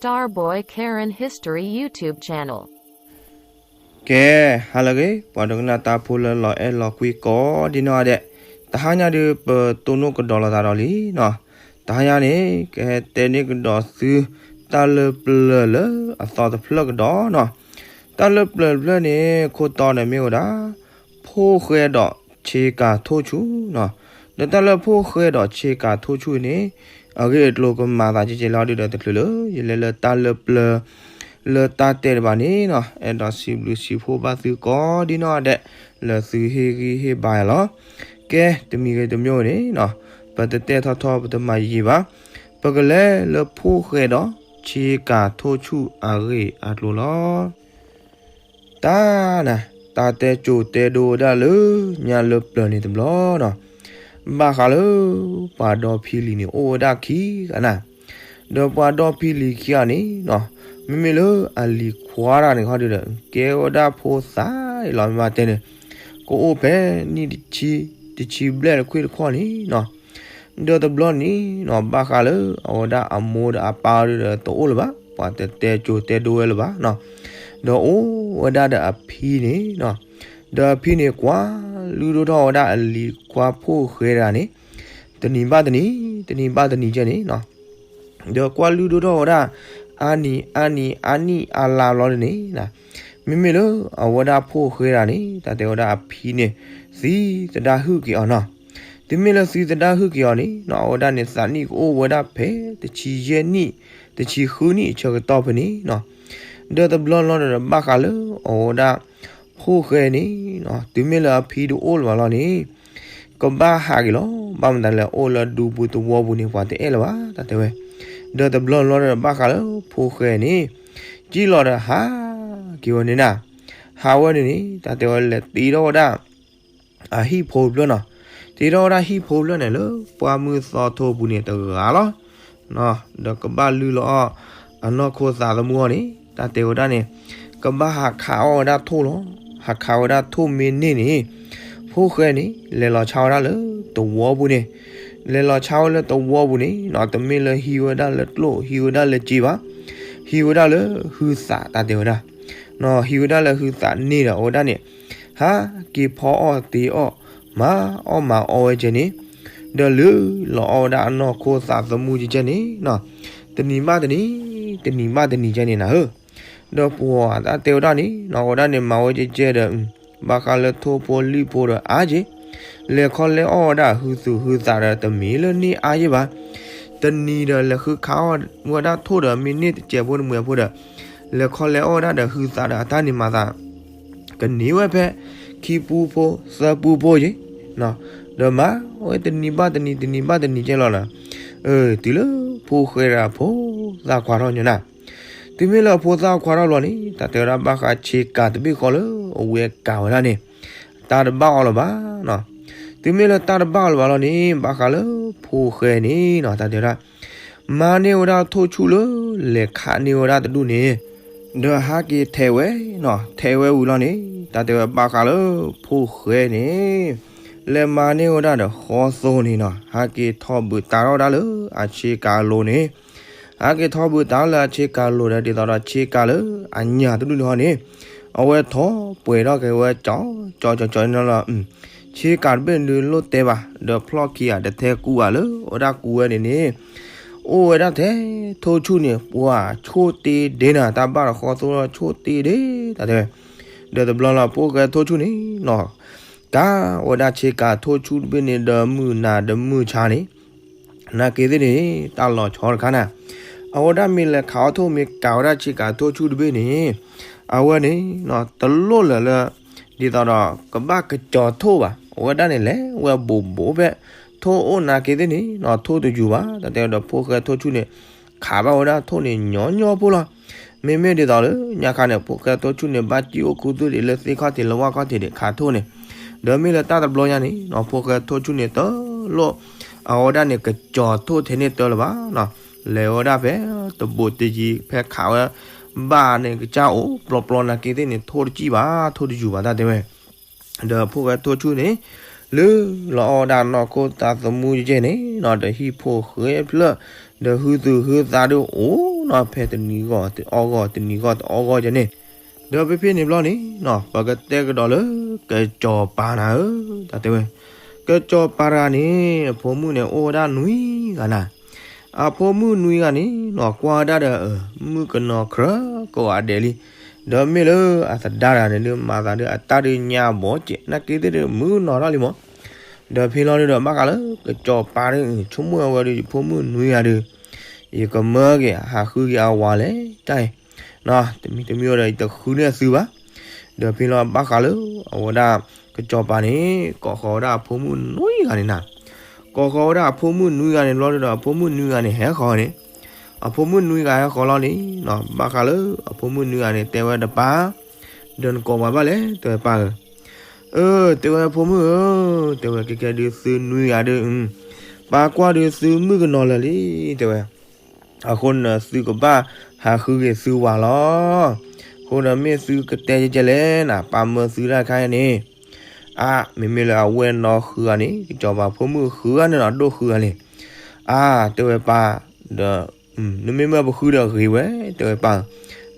Starboy Karen History YouTube Channel. ကဲ, ဟါလၢအဂ့ၤ ပှၤဒိကနၣ်တၢ်ဖိလၢလီၤအဲၣ်လီၤကွံကိးဒ်နီၢ်ဒဲး, တဟါညါဒုး ပတိၢ်နီၣ်ကဒီးလိာ်သးဒီးလံနီၤ. တဟါညါန့ၣ် ကဟဲတဲန့ၢ်ကဒီးသု တၢ်လၢပျၢၤလၢအသီတဖျၢၣ်ကဒီးနီၤ. တၢ်လၢပျၢၤတဖျၢၣ်န့ၣ် ခိၣ်တီန့ၣ်မ့ၢ်ဝဲဒၣ် ဖိၣ်ဃဲဒီးဆ့ကၤထိၣ်ဆူၣ်နီၤ. ဒီးတၢ်လၢဖိၣ်ဃဲဒီးဆ့ကၤထိၣ်ဆူၣ်န့ၣ် အဂ့ၢ်အကျိၤကမၤသးကဲကဲလီၤဒုးဒီး တချုးလၢယလဲၤလၢတၢ်လၢပျၢၤ လၢတၢ်တဲတဘၣ်န့ၣ်နီၤ, အဲၣ်ဒိးစံးဘျုးစံးဖှိၣ်ဘၣ်သုကိးဒ်နီၢ်ဒဲး လၢသုဟ့ၣ်ဂံၢ်ဟ့ၣ်ဘါယၤလီၤ. ကဲ, တမံၤဂ့ၤတမံၤန့ၣ်နီၤ, ပတတဲထီထီ ပတမၤယံာ်ဘၣ်, ပကလဲၤလၢဖိၣ်ဃဲဒီးဆ့ကၤထိၣ်ဆူၣ်အဂ့ၢ်အကျိၤလီၤ. တၢ်နၤ, တၢ်တဲစိၤတဲဒိဝဲဒၣ်လၢညါလၢပျၢၤန့ၣ်တဘျီနီၤ, ဘၣ်ဃးလၢ ပှၤဒီဖံလံၤန့ၣ်အိၣ်ဝဲဒၣ်ခံဂၤနၤ. ဒီးပှၤဒီဖံလံၤခံဂၤန့ၣ်နီၤ, မ့မ့ၢ်လၢအလံၤခွါတဂၤန့ၣ်ခီဒုးဒီး ကဲဝဲဒၣ်ဖိသၣ်လီၤ မ့ၢ်ဘၣ်တဲန့ၣ်, ကအိၣ်ဖဲနံၣ်တဆံ, တဆံဘျဲၣ်တခွံတခီန့ၣ်နီၤ. ဒီးတဘျီန့ၣ်နီၤ, ဘၣ်ဃးလၢအဝဲဒၣ်အမိၢ်ဒီးအပၢ်ဒုးဒီးတအိၣ်လၢၤဘၣ်, ပှၤတတဲစိၤတဲဒိဝဲလၢၤဘၣ်နီၤ. ဒီးအိၣ်ဝဲဒၣ်ဒီးအဖံန့ၣ်နီၤ, ဒီးအဖံန့ၣ်ကွၢ်လုၢ်ဒိၣ်ထီၣ်ဝဲဒၣ်အလံၤခွါဖိၣ်ဃဲတဂၤန့ၣ် တနံၤဘၣ်တနံၤ, တနံၤဘၣ်တနံၤကဲန့ၣ်နီၤ. ဒီးကွၢ်လုၢ်ဒိၣ်ထီၣ်ဝဲဒၣ် အါနံၤအါနံၤအါနံၣ်အါလါဘျီန့ၣ်, မ့မ့ၢ်လၢအဝဲဒၣ်ဖိၣ်ဃဲတဂၤန့ၣ် တၢ်တဲဝဲဒၣ်အဖံန့ၣ် သံသဒၣ်ဟုၣ်က့ၤအီၤနီၤ. တုၤမ့ၢ်လၢသံသဒၣ်ဟုၣ်က့ၤအီၤန့ၣ်နီၤ, အဝဲဒၣ်န့ၣ်သးနံၣ်ကအိၣ်ဝဲဒၣ်ဖဲ တဆံယဲၢ်နံၣ်, တဆံဃုနံၣ်အဆၢကတီၢ်ဖဲန့ၣ်နီၤ. ဒီးတဘျီလီၤဒီးဘၣ်ဃးလၢအဝဲဒၣ် ဖိၣ်ဃဲန့ၣ်နီၤ, တုၤမ့ၢ်လၢအဖံတအိၣ်လၢၤဘၣ်လီၤန့ၣ် ကဘၣ်ဟးက့ၤလီၤ. ဘၣ်မတၤလဲၣ်, အိၣ်လၢဒူပူၤသဝီပူၤန့ၣ် ပှၤတအဲၣ်လၢၤဘၣ် တၢ်တဲဝဲ. ဒီးတဘျီလီၤဒီးဘၣ်ဃးလၢဖိၣ်ဃဲန့ၣ် ကံၣ်လီၤဒီးဟးက့ၤဝဲန့ၣ်နၤ. ဟးဝဲန့ၣ်န့ၣ် တၢ်တဲဝဲလဲၤတ့ထီၣ်ဝဲဒၣ် အဟံၣ်ဖိတဖျၢၣ်နီၤ. တ့ထီၣ်ဝဲဒၣ်ဟံၣ်ဖိတဖျၢၣ်န့ၣ်လၢပှၢ်မုၢ်သီထိပူၤန့ၣ်တဂၤလီၤ. ဒီးကဘၣ်လုၢ်လီၤအီၣ်အနီၢ်ခိသးသမူအီၤန့ၣ် တၢ်တဲဝဲဒၣ်န့ၣ် ကဘၣ်ဟးခးအီၣ်ဝဲဒၣ်ထိၣ်လီၤ. ဟးခးဝဲဒၣ်ထိၣ်မ့ၢ်န့ၢ်န့ၣ် ဖိၣ်ဃဲန့ၣ် လဲၤလီၤဆါဝဲဒၣ်လၢသဝီပူၤန့ၣ်, လဲၤလီၤဆါဝဲလၢသဝီပူၤန့ၣ်နီၤ, တမ့ၢ်လၢဟံးဝဲဒၣ်လၢကျိၣ် ဟံးဝဲဒၣ်လၢစ့ဘၣ်, ဟံးဝဲဒၣ်လၢဟုသး တၢ်တဲဝဲဒၣ်. ဟံးဝဲဒၣ်လၢဟုသးန့ၣ်ဒီးအဝဲဒၣ်န့ၣ် ဟးက့ၤဖီအီၣ်တ့အီၣ် မၤအီၣ်မၤအီဝဲကဲန့ၣ် ဒီးလုၢ်လီၤအီၣ်ဝဲဒၣ်အနီၢ်ခိသးသမူကဲကဲန့ၣ်နီၤ, တနံၤဘၣ်တနံၤ, တနံၤဘၣ်တနံၤကဲန့ၣ်နၤဧၢ. ဒီးပှၤတၢ်တဲဝဲဒၣ်န့ၣ်နီၤ, အဝဲဒၣ်န့ၣ်မၤဝဲကဲကဲဒီး ဘၣ်ဃးလၢထိၣ်ဖိလံၣ်ဖိဒီးအါက့ၤ, လဲၤခီလဲၤအီၣ်ဝဲဒၣ်ဟုသူၣ်ဟုသးဒီးတမ့ၢ်လၢန့ၢ်အါယ့ၢ်ဘၣ်. တနံၤဒီးလဲၤဃုခးအီၣ်ဝဲဒၣ်ထိၣ်ဒီး မ့ၢ်န့ၢ်တစဲးဖိတမှဲးဖိဒီး လဲၤခီလဲၤအီၣ်ဝဲဒၣ်ဒီးဟုသးဒီးအတၢ်န့ၣ်မၤသး ကန့ၢ်ဝဲဖဲခံပူဖိသၢပူဖိယ့ၢ်, ဒီးမၤဝဲတနံၤဘၣ်တနံၤ တနံၤဘၣ်တနံၤကဲလီၤလီၤ. တုၤလၢဖိၣ်ဃဲဒီးအဖိသၣ်ခွါထီၣ်ညီနၤ, တုၤမ့ၢ်လၢအဖိသၣ်ခွါထီၣ်လီၤန့ၣ် တၢ်တဲဝဲဒၣ်ဘၣ်ဃးဆ့ကၤတဘ့ၣ်ဃီလၢအဝဲကၤဝဲဒၣ်န့ၣ် တၢ်တဘၣ်အီၤလၢၤဘၣ်နီၤ. တုၤမ့ၢ်လၢတၢ်တဘၣ်အီၤလၢၤဘၣ်လီၤန့ၣ် ဘၣ်ဃးလၢဖိၣ်ဃဲန့ၣ်နီၤ တၢ်တဲဝဲဒၣ် မၤန့ၢ်ဝဲဒၣ်ထိၣ်ဆူၣ်လၢ လဲၤခးန့ၢ်ဝဲဒၣ်တဒူၣ်န့ၣ် ဒီးဟးက့ၤထဲးဝဲနီၤ, ထဲးဝဲဝံၤလီၤန့ၣ် တၢ်တဲဝဲဘၣ်ဃးလၢဖိၣ်ဃဲန့ၣ် လဲၤမၤန့ၢ်ဝဲဒၣ်ဒီးဃီသိန့ၣ်နီၤ, ဟးက့ၤထီၣ်ဘုးတးထီၣ်ဝဲဒၣ်လၢအဆ့ကၤအလိၤန့ၣ် ဟဲက့ၤထီၣ်ဘုးတးလၢအဆ့ကၤလိၤဒီး ဒ်သိးဒီးဆ့ကၤလၢအညၣ်တဒူၣ်န့ၣ်ဟီန့ၣ် အဝဲထီၣ်ပှဲၤထီၣ်က့ၤဝဲကၠီကၠီကၠီန့ၣ်လီၤ. ဆ့ကၤတဘ့ၣ်ဒုးလိၣ်တဲဘၣ် ဒီးဖျီၣ်ခံဂၤတထဲကူဘၣ်လၢအဝဲဒၣ်ကူဝဲန့ၣ်န့ၣ် အိၣ်ဝဲဒၣ်ထဲထိၣ်ဆူၣ်န့ၣ် ပှၤဆိၣ်တ့ဒ့နၤ တၢ်ဘၣ်ဒီးဃီသိလီၤဆိၣ်တ့ဒ့ တၢ်တဲဝဲ. ဒီးတဘျီလီၤဖိၣ်ဃဲထိၣ်ဆူၣ်န့ၣ်နီၤ ကၤဝဲဒၣ်ဆ့ကၤထိၣ်ဆူၣ်တဘ့ၣ်န့ၣ် ဒီးမုၢ်နၤဒီးမုၢ်ဆါန့ၣ် နာ်က့သ့ၣ်န့ၣ် တၢ်လီၤဆီတခါနၤ, အဝဲဒၣ်မ့ၢ်လဲၤခးအီၣ်ထိၣ် မ့ၢ်ကၤဝဲဒၣ်ဆ့ကၤထိၣ်ဆူၣ်တဘ့ၣ်န့ၣ် အဝဲန့ၣ် တလိၣ်လၢၤလၢ ဒ်သိးဒီး ကဘၣ်ကစီၤထိၣ်ဘၣ်, အဝဲဒၣ်န့ၣ်လဲၤဝဲဘူးဘူးဖဲ ထိၣ်အိၣ်နာ်က့သ့ၣ်န့ၣ်နီၤ ထိၣ်တယူၤဘၣ်, တၢ်တဲဒီးဖိၣ်ဃဲထိၣ်ဆူၣ်န့ၣ် ခးဘၣ်ဝဲဒၣ်ထိၣ်န့ၣ်ညီညီဖိလီၤ. မ့မ့ၢ်ဒ်သိးလၢညါခါန့ၣ် ဖိၣ်ဃဲထိၣ်ဆူၣ်န့ၣ် ဘၣ်စံၣ်အိၣ်ခူသူၣ်ဒံးလၢသ့ၣ်ခီၣ်ထံးလၢဝၣ်ခီၣ်ထံးဒံးခးထိၣ်န့ၣ်, ဒီးမ့ၢ်လၢတၢ်တဘျီညါန့ၣ်နီၤ ဖိၣ်ဃဲထိၣ်ဆူၣ်န့ၣ် တလိၣ် အဝဲဒၣ်န့ၣ် ကစီၤထိၣ်ထဲန့ၣ်တၢ်လၢၤဘၣ်နီၤ, လဲၤဝဲဒၣ်ဖဲတဘိးတယံၤ ဖဲခးဝဲ ဘၣ်န့ၣ်ကစၢ်အိၣ်ပျီပျီနာ်က့သ့ၣ်န့ၣ် ထိၣ်တစံၣ်ဘၣ် ထိၣ်တယူၤဘၣ် တၢ်တဲဝဲ. ဒီးဖိၣ်ဃဲထိၣ်ဆူၣ်န့ၣ် လုၢ်လီၤအီၣ်ဝဲဒၣ်နီၢ်ခိသးသမူကဲန့ၣ်နီၤ ဒီးဟံၣ်ဖိဃဲဖျၢၣ် ဒီးဟုသူၣ်ဟုသးဒုးအိၣ် နီၤ ဖဲတနံၤဂီၢ်တအီၣ်ဂီၢ် တနံၤဂီၢ်တအီၣ်ဂီၢ်ယဲန့ၣ်, ဒီးဖဲဖဲန့ၣ်ဘျီန့ၣ်နီၤ ပကတဲကဒီးလၢ ကစီၤပၤနၤဧၢ တၢ်တဲဝဲ, ကစီၤပၤတဂၤန့ၣ် အဖိမုၣ်န့ၣ်အိၣ်ဝဲဒၣ်နွံဂၤနၤ, အဖိမုၣ်နွံဂၤန့ၣ်နီၤ ကွၢ်ဝဲဒၣ်ဒီး မုၣ်ကနီၤ ခြၢကဝးဒဲးလံ, ဒီးမ့ၢ်လၢအသဒါတဂၤန့ၣ်ဒုး မၤသးဒုးအတၢ်ဒုးညါဘီကဲး နာ်က့သ့ၣ်ဒုး မုၣ်ကနီၤထီၣ်လံမး, ဒီးဖဲလီၤဒုးဒီး ဘၣ်ဃးလၢ ကစီၤပၤဒုး ဆိကမိၣ်အဝဲဒုး ယဖိမုၣ်နွံဂၤဒုး ယကမၢက့ၤဟးဃုက့ၤအဝၤလဲၣ် တၢ်အံၤ, တမံၤတမံၤဒီး ယတဃုန့ၢ်အသုဘၣ်, ဒီးဖဲလီၤဘၣ်ဃးလၢ အဝဲဒၣ် ကစီၤပၤန့ၣ် ကိးဃီၤဝဲဒၣ်အဖိမုၣ်နွံဂၤန့ၣ်နၤ, ကိးဃီၤဝဲဒၣ်အဖိမုၣ်နွံဂၤန့ၣ်ဘျီဒုးဒီး အဖိမုၣ်နွံဂၤန့ၣ်ဟဲဃီၤန့ၣ်, အဖိမုၣ်နွံဂၤဟဲဃီၤလီၤန့ၣ်နီၤ ဘၣ်ဃးလၢ အဖိမုၣ်နွံဂၤန့ၣ် တဲဝဲတပၢ်, ဒီးနကိးပှၤဘၣ်လဲၣ် တဲဝဲပၢ်ဧၢ, အၢ တဲဝဲဖိမုၣ်ဧၢ, တဲဝဲကဲကဲဒုးသုနွံဂၤဒုး, ပၢ်ကွၢ်ဒုးသုမုၣ်ကနီၤလၢာ်လံ တဲဝဲ, အဃိန့ၣ်သုကဘၣ်ဟးဃုက့ၤသုဝၤလီၤ, အဃိန့ၣ်မ့ၢ်သုကတဲကဲကဲလဲၣ်နၤ ပၢ်မၢသုတၢ်ခါအံၤန့ၣ်, အါ မ့မ့ၢ်လၢအဝဲၢ်နီၢ်ဃုဂၤန့ၣ် ကစီၤပၤဖိမုၣ်ဃုဂၤန့ၣ်နီၤ ဒိၣ်ဃုဂၤန့ၣ်, အါ တဲဝဲပၢ်, ဒီး နမ့ၢ်မၢပဃုဒီးဂ့ၤဝဲ တဲဝဲပၢ်,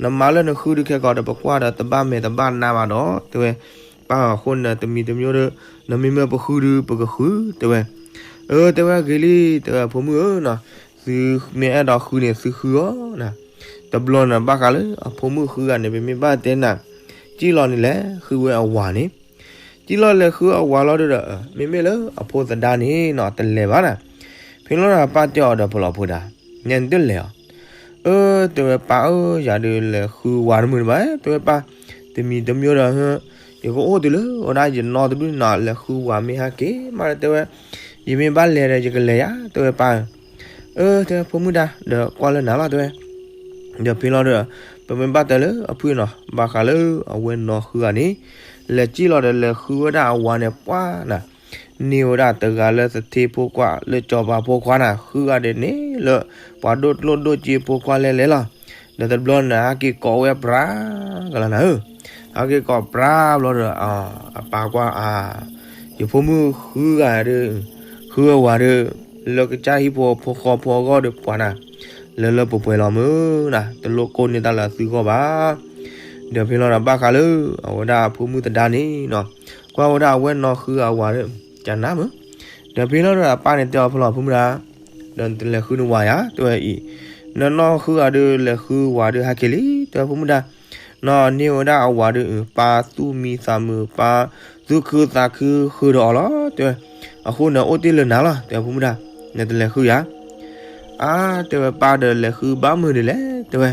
နမၤလၢနဃုဒုးခဲကီးဒီး ပကွၢ်ဒီးတဘၣ်မဲာ်တဘၣ်နါဘၣ်ဒီး တဲဝဲ, ပၢ်အဃိန့ၣ်တမံၤတမံၤဒီး နမ့ၢ်မၢပဃုဒုး ပကဃု တဲဝဲ, အၢ တဲဝဲဂ့ၤလံ တဲဝဲဖိမုၣ်ဧၢနီၤ, သုမ့ၢ်အဲၣ်ဒိးဃုန့ၣ် သုဃုအီၤနၤ, တဘျီန့ၣ်ဘၣ်ဃးလၢအဖိမုၣ်ဃုဂၤန့ၣ် ပမ့ၢ်ဘၣ်တဲနၤ, ကံၣ်လီၤန့ၣ်လဲၤဃုဝဲအဝၤန့ၣ် ကံၣ်လီၤလဲၤဃုအဝၤလီၤဒုးဒီး မ့မ့ၢ်လၢအဖိသဒါန့ၣ်နီၤ တလဲၤဘၣ်နၤ, ဖဲလီၤဒီးအပၢ်တဲအီၤဒီးဖီလီၤဖိဒါ, နဲနတလဲၤအီၤ, အၢ တဲဝဲပၢ်ဧၢ ယၤဒုးလဲၤဃုဝၤတမုာ်တဘၣ် တဲဝဲပၢ်, တမံၤတမံၤဒီး ယကအိၣ်တုၤလၢဝဲဒၣ်ယနီၢ်တဒူၣ်န့ၣ်နီၤ လဲၤဃုဝၤမ့ၢ်ဟဲက့ၤမးဒီး တဲဝဲ, ယမ့ၢ်ဘၣ်လဲၤဒီးယကလဲၤယၤ တဲဝဲပၢ်, အၢ တဲဝဲဖိမုၣ်ဒါ ဒီးကွၢ်လၢနၤလီၤ တဲဝဲ ဒီးဖဲလီၤဒီး ပမ့ၢ်ဘၣ်တဲလၢအဖုၣ်နီၤ ဘၣ်ဃးလၢအဝဲၢ်နီၢ်ဃုဂၤန့ၣ် လဲၤကံၣ်လီၤဒီးလဲၤဃုဝဲဒၣ်အဝၤန့ၣ်ပှၢ်နၤ, န့ၢ်ဝဲဒၣ်တဂၤလၢသထ့ဖိခွါ လၢစီၤပၤဖိခွါနၤ ဃုဂၤဒဲးန့ၣ်လၢ ပှၤဒိၣ်ကျိၣ်ဒိၣ်စ့ဖိခွါလဲၤလဲၤလီၤ, ဒီးတဘျီန့ၣ် ဟဲက့ၤကိးဝဲပြးကလီၤနၤဧၢ, ဟဲက့ၤကိးပြးဘျီဒီး အပၢ်ကွၢ်အါ ယဖိမုၣ်ဃုဂၤဒီး ဃုဝဲဝၤဒီး လၢကစၢ်ဟံၣ်ဖိဃီဖိအဂီၢ်ဒီးပှၤနၤ လၢလၢပှဲၤပှဲၤလီၤမုၢ်နၤ တလိၣ်ကိးန့ၢ်တၢ်လၢအသုဂီၢ်ဘၣ်, ဒီးဖဲလီၤဒီးဘၣ်ဃးလၢ အဝဲဒၣ်အဖိမုၣ်သဒါန့ၣ်နီၤ ကွၢ်ဝဲဒၣ်အဝဲၢ်နီၢ်ဃုဂၤအဝၤဒီး ကနၣ်မုၢ်, ဒီးဖဲလီၤဒီးအပၢ်န့ၣ်တဲအီၤဖဲလီၤဖိမုၣ်ဒါ ဒီးနတလဲၤဃုနဝၤယၤ တဲဝဲအံၤ, နနီၢ်ဃုဂၤဒီးလဲၤဃုဝၤဒီးဟဲက့ၤလံ တဲဝဲဖိမုၣ်ဒါ, နီၢ်န့ၢ်ဝဲဒၣ်အဝၤဒီး ပၢ်သူၣ်မံသးမုာ် ပၢ်သူၣ်ခုသးခုဃုာ်ဒီးအီၤလီၤ တဲဝဲ, အဃိန့ၣ်အိၣ်တ့ၢ်လၢနၤလီၤ တဲဝဲဖိမုၣ်ဒါ, နတလဲၤဃုယၤ, အါ တဲဝဲပၢ်ဒီးလဲၤဃုဘၣ်မုာ်ဒ်လဲၣ် တဲဝဲ,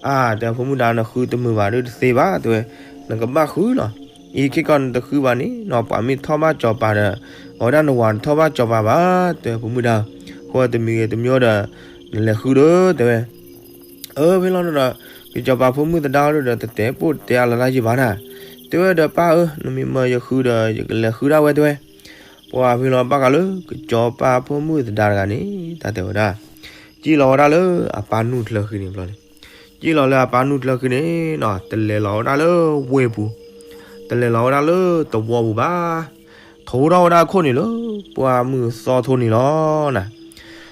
အါ တဲဝဲဖိမုၣ်ဒါ နဃုတမုာ်ဘၣ်ဒီးတသ့ဘၣ် တဲဝဲ, နကဘၣ်ဃုလီၤ, အံၤခဲကီးနတဃုဘၣ်န့ၣ်နီၤ ပှၤမ့ၢ်ထီၣ်ဘၣ်စီၤပၤဒီး အဝဲဒၣ်နဝၤနထီၣ်ဘၣ်စီၤပၤဘၣ် တဲဝဲဖိမုၣ်ဒါ, အဃိတမံၤဂ့ၤတမံၤဒီး နလဲၤဃုဒီး တဲဝဲ, အၢ ဖဲလီၤဒီး ကစီၤပၤဖိမုၣ်သဒါဒီး တတဲပိာ်တဲအါလီၤတၢ်ယံာ်ဘၣ်နၤ, တဲဝဲဒီးပၢ်ဧၢ နမ့ၢ်မၢယဃုဒီး ယကလဲၤဃုဒၣ်ဝဲ တဲဝဲ, ပှၤဖဲလီၤဘၣ်ဃးလၢ ကစီၤပၤဖိမုၣ်သဒါတဂၤန့ၣ် တၢ်တဲဝဲဒၣ်, ကံၣ်လီၤဝဲဒၣ်လၢအပၢ်နူၢ်ချၢဃံန့ၣ်ဘျီန့ၣ်, ကံၣ်လီၤလၢအပၢ်နူၢ်ချၢဃံန့ၣ်နီၤ တလဲၤလီၤဝဲဒၣ်လၢဝ့ၢ်ပူၤ, တလဲၤလီၤဝဲဒၣ်လၢသဝီပူၤဘၣ် ထိထီၣ်ဝဲဒၣ်အခိၣ်န့ၣ်လၢ ပှၢ်မုၢ်သီထိန့ၣ်လီၤနၤ,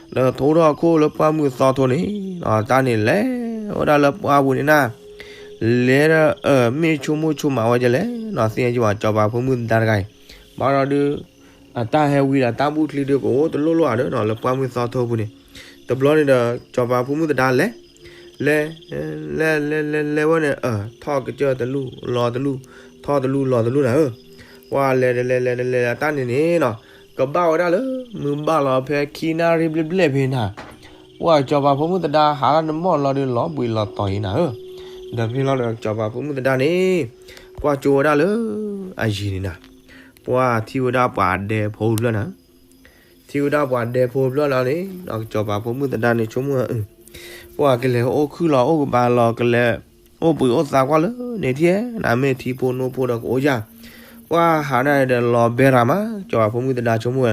ဒီးထိထီၣ်အခိၣ်လၢပှၢ်မုၢ်သီထိန့ၣ် တၢ်န့ၣ်လဲၤဝဲဒၣ်လၢပှၢ်ပူၤန့ၣ်နၤ, လဲၤဒီး မ့ၢ်ဆိကမိၣ်ဆိကမးဝဲဒ်လဲၣ်နီၤ သ့ၣ်ညါယံာ်ဘၣ် စီၤပၤဖိမုၣ်သဒါတဂၤအံၤ, ဘၣ်ဒီးဒုး အတၢ်ဟဲဝံဒီးတၢ်ဘူၣ်ချံဒုးကအိၣ်တလိၣ်လိၣ်ဧါဒီးနီၤ လၢပှၢ်မုၢ်သီထိပူၤန့ၣ်, တဘျီန့ၣ်ဒီး စီၤပၤဖိမုၣ်သဒါလဲၤ လဲၤ လဲၤ လဲၤ လဲၤ လဲၤဝဲန့ၣ် ထီၣ်ကစၢၢ်တလူၢ်လီၤတလူၢ်, ထီၣ်တလူၢ်လီၤတလူၢ်နၤဧၢ, ပှၢ်လဲၤတလဲၤလဲၤတလဲၤတၢ်န့ၣ်န့ၣ်နီၤ, ကဘၣ်ဝဲဒၣ်လၢ မုၢ်ဘၣ်လီၤဖဲခံနၣ်ရံၣ်ဘျဲၣ်ဘျဲၣ်ဖဲနၤ, ပှၢ်စီၤပၤဖိမုၣ်သဒါဟးလၢနမီၢ်လီၤဒီးလီၤဘှံးလီၤတီၤအံၤနၤဧၢ, ဒီးဖဲလီၤဒီးစီၤပၤဖိမုၣ်သဒါန့ၣ် ကွၢ်ကၠိဝဲဒၣ်လၢ အယံၤန့ၣ်နၤ, ပှၢ်ထံၣ်ဝဲဒၣ်ပှၤဒဲဖိတဖျၢၣ်နၤ ထံၣ်ဝဲဒၣ်ပှၤဒဲဖိတဖျၢၣ်လီၤန့ၣ် စီၤပၤဖိမုၣ်သဒါန့ၣ်ဆိကမိၣ် ပှၢ်ကလဲၤအိၣ်ခုၣ်လီၤအိၣ်ကပၤလီၤ ကလဲၤအိၣ်ဘှံးအိၣ်သါကွၢ်လၢန့ၣ်ထံၣ် နမ့ၢ်ထံဖိနိဖိဒီးကအိၣ်ယၤ, ပှၢ်ဟးဒၣ်ဒီးလီၤဘဲရၤမး စီၤပၤဖိမုၣ်သဒါဆိကမိၣ်ဝဲ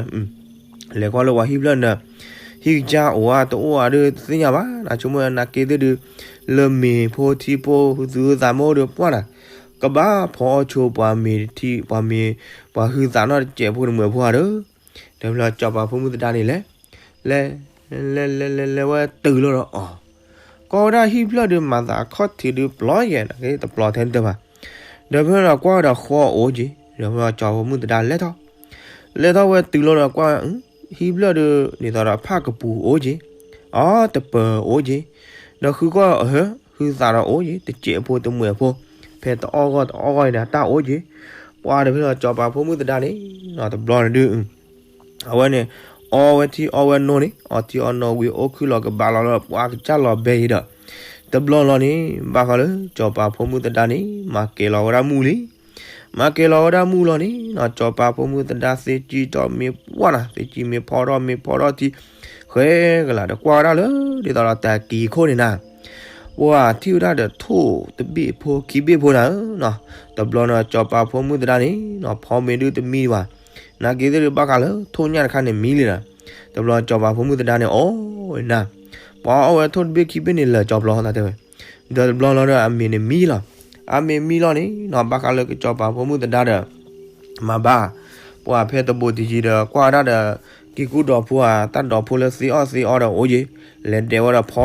လဲၤကွၢ်လၢပှၤဟံၣ်ဖျၢၣ်န့ၣ်ဒီး ဟံၣ်ကစၢ်အိၣ်ဧါတအိၣ်ဧါဒီးတသ့ၣ်ညါဘၣ် နဆိကမိၣ်ဝဲနာ်က့သ့ၣ်ဒုး လၢမ့ၤဖိထံဖိသုးသးမိၢ်ဒီးပှၢ်နၤ, ကဘၣ်ဖီအီၣ်ဆိပှၤမ့ၤထံ ပှၤမ့ၤ ပှၤဟုသးနီၣ်တစဲးဖိန့ၣ်မုာ်ဖိဧါဒီး, ဒီးဖဲလီၤစီၤပၤဖိမုၣ်သဒါန့ၣ်လဲၤ လဲၤ လဲၤ လဲၤ လဲၤ လဲၤဝဲတုၤလီၤဒီးအီၤ, က ပီဝဲဒၣ်ဟံၣ်ဖျၢၣ်ဒုး မၤသးအခီၣ်ထံးဒုးပျီယဲၢ် တပျီထဲန့ၣ်တဘၣ်. ဒီးဖဲလီၤဒီးကွၢ်ဝဲဒီးဃီအိၣ်က့ၤ, ဒီးဖဲလီၤဒီးစီၤပၤဖိမုၣ်သဒါလဲၤထီၣ်, လဲၤထီၣ်ဝဲတုၤလီၤဒီးကွၢ် ဟံၣ်ဖျၢၣ်ဒုး ဒ်သိးဒီးဖၣ်ကပူၤအိၣ်က့ၤ, အီတပၢၤအိၣ်က့ၤ, ဒီးဃုကွၢ်အဟၢ ဟုသးဒီးအိၣ်က့ၤ တစဲးဖိတမှဲးဖိ, ဖဲတအီၣ်ဂီၢ်တအီၣ်ဂီၢ်အံၤန့ၣ် တၢ်အိၣ်က့ၤ, ပှၤဒီးဖဲလီၤဒီးစီၤပၤဖိမုၣ်သဒါန့ၣ် နီတဘျီန့ၣ်ဒုး အဝဲန့ၣ် အီဝဲထံအီဝဲနိန့ၣ် အီထံအီနိဝံၤ အိၣ်ခုၣ်လီၤကဘၣ်လီၤလၢ ပှၤကစၢ်လီၤဘဲအံၤဒီး တဘျီလီၤန့ၣ် ဘၣ်ဃးလၢစီၤပၤဖိမုၣ်သဒါန့ၣ် မၤကဲၤလီၤဝဲဒၣ်မူလံ. မၤကဲၤလီၤဝဲဒၣ်မူလီၤန့ၣ် စီၤပၤဖိမုၣ်သဒါသ့ကံထီၣ်မ့ၢ်ပှၢ်နၤ သ့ကံမ့ၢ်ဖီထီၣ်မ့ၢ်ဖီထီၣ်ထံ ဃဲကလးဒီးကွၢ်ဝဲဒၣ်လၢ ဒ်သိးဒီးတၢ်ကံၤခိၣ်န့ၣ်နၤ ပှၤထံၣ်ဝဲဒၣ်ဒီးထိၣ်တဘ့ၣ်ဖိခံဘ့ၣ်ဖိနၤဧၢနီၤ. တဘျီန့ၣ် စီၤပၤဖိမုၣ်သဒါန့ၣ်နီၤ ဖီမ့ၤဒုးတမံဘၣ်. နာ်က့သ့ၣ်ဒုးဘၣ်ဃးလၢထိၣ်ညၣ်တခါန့ၣ်မံလံဒီး တဘျီစီၤပၤဖိမုၣ်သဒါန့ၣ် အိၣ်ဝဲနၤ ပှၤအီၣ်ဝဲထိၣ်တဘ့ၣ်ခံဘ့ၣ်န့ၣ်လၢာ်ကၠီပျီ တၢ်တဲဝဲ. ဒီးတဘျီလီၤဒီးအမ့ၤန့ၣ်မံလီၤ. အမ့ၤမံလီၤန့ၣ်နီၤ ဘၣ်ဃးလၢကစီၤပၤဖိမုၣ်သဒါဒီး မၤဘၣ် ပှၤဖဲတဘိးတယံၤဒီး ကွၢ်ဝဲဒၣ်ဒီး က့ၤကူဒီးဖိဧါ တၢ်ဒီးဖိလၢသ့အီၣ်သ့အီဒီးအိၣ်ယံၤ လဲၤဒဲးဝဲဒီးဖီအီၣ်ဝဲဝံၤလီၤ အီၣ်ဝဲ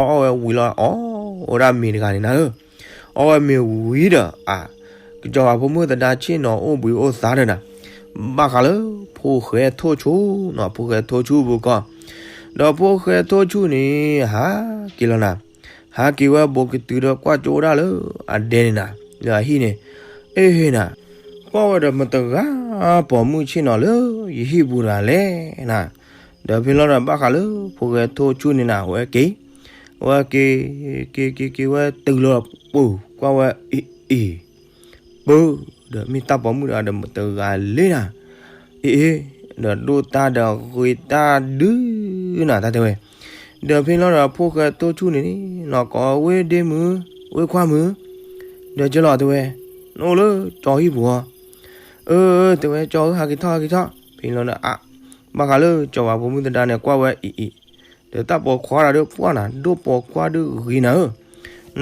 ဒၣ်မ့ၤတဂၤန့ၣ်နၤဧၢ. အီၣ်ဝဲမ့ၤဝံၤဒီး အ ကစီၤပၤဖိမုၣ်သဒါဆ့ၣ်နီၤအိၣ်ဘှံးအိၣ်သါဒီးနၤ ဘၣ်ဃးလၢဖိၣ်ဃဲထိၣ်ဆူၣ်နီၤ ဖိၣ်ဃဲထိၣ်ဆူၣ်ပူၤကီၢ် ဒီးဖိၣ်ဃဲထိၣ်ဆူၣ်န့ၣ် ဟးက့ၤလီၤနၤ ဟးက့ၤဝဲဘူးကတုၤဒီးကွၢ်ကၠိဝဲဒၣ်လၢအဒဲန့ၣ်နၤ လၢအဟံၣ်န့ၣ် အ့ၣ်နၤ ကွၢ်ဝဲဒီးမတဂၤ ပိာ်မုၣ်ဆ့ၣ်နီၤလၢယဟံၣ်ပူၤတဂၤလဲၣ်နၤ. ဒီးဖဲလီၤဒီးဘၣ်ဃးလၢဖိၣ်ဃဲထိၣ်ဆူၣ်န့ၣ်နၤ အဝဲက့ၤ အဝဲက့ၤ က့ၤက့ၤက့ၤဝဲတုၤလီၤပူၤ ကွၢ်ဝဲအ့ၣ်အ့ၣ် ပၢ ဒီးမ့ၢ်တၢ်ပိာ်မုၣ်တဂၤဒီးမတဂၤလဲၣ်နၤ အ့ၣ်အ့ၣ် ဒီးဒိၣ်တၢ်ဒီးဂ့ၤတၢ်ဒုးနၤ တၢ်တဲဝဲ. ဒီးဖဲလီၤဒီးဖိၣ်ဃဲထိၣ်ဆူၣ်န့ၣ် နီၢ်ကီဝ့ၢ်ဒ့မုၣ် ဝ့ၢ်ခွါမုၣ် ဒီးကဲလီၤတဲဝဲ နအိၣ်လၢကၠီဟံၣ်ပူၤဧါ. အၢ တဲဝဲ ကၠီဧၢ ဟးက့ၤထီၣ် ဟးက့ၤထီၣ်. ဖဲလီၤဒီး အ ဘၣ်ဃးလၢစီၤပၤဖိမုၣ်သဒါန့ၣ် ကွၢ်ဝဲအံၤအံၤ ဒီးတၢ်ပိာ်ခွါတဂၤဒီးပှၢ်နၤ ဒိၣ်ပိာ်ခွါဒုးဂ့ၤနၤဧၢ.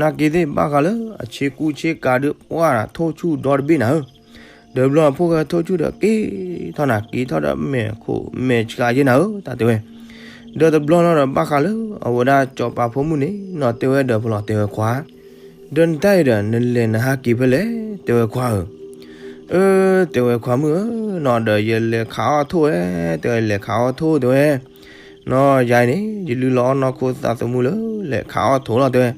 နာ်က့သ့ၣ်ဘၣ်ဃးလၢအဆ့ကူဆ့ကၤဒုးပှၢ်နၤ ထိၣ်ဆူၣ်ဒီတဘ့ၣ်နၤဧၢ. ဒီးဘျီဖိၣ်ဃဲထိၣ်ဆူၣ်ဒီးက့ၤထီၣ်နၤ က့ၤထီၣ်ဒီးမဲာ်ခိၣ်မဲာ်ဆှးယဲနၤဧၢ တၢ်တဲဝဲ. ဒီးတဘျီလီၤဒီးဘၣ်ဃးလၢအဝဲဒၣ်စီၤပၤဖိမုၣ်န့ၣ် နီၢ်တဲဝဲဒီးဖဲလီၤတဲဝဲခွါ ဒီးနတၢ်အံၤဒီး နလဲၤနဟးက့ၤဖဲလဲၣ် တဲဝဲခွါဧၢ. အၢ တဲဝဲခွါမုၣ်ဧၢ နီၢ်ဒီးယလဲၤခးအီၣ်ထိၣ်ဝဲ တဲဝဲ လဲၤခးအီၣ်ထိၣ် တဲဝဲ. နီၢ်ယၤအံၤန့ၣ် ယလုၢ်လီၤအီၣ်နီၢ်ခိသးသမူလၢ လဲၤခးအီၣ်ထိၣ်လီၤ တဲဝဲ.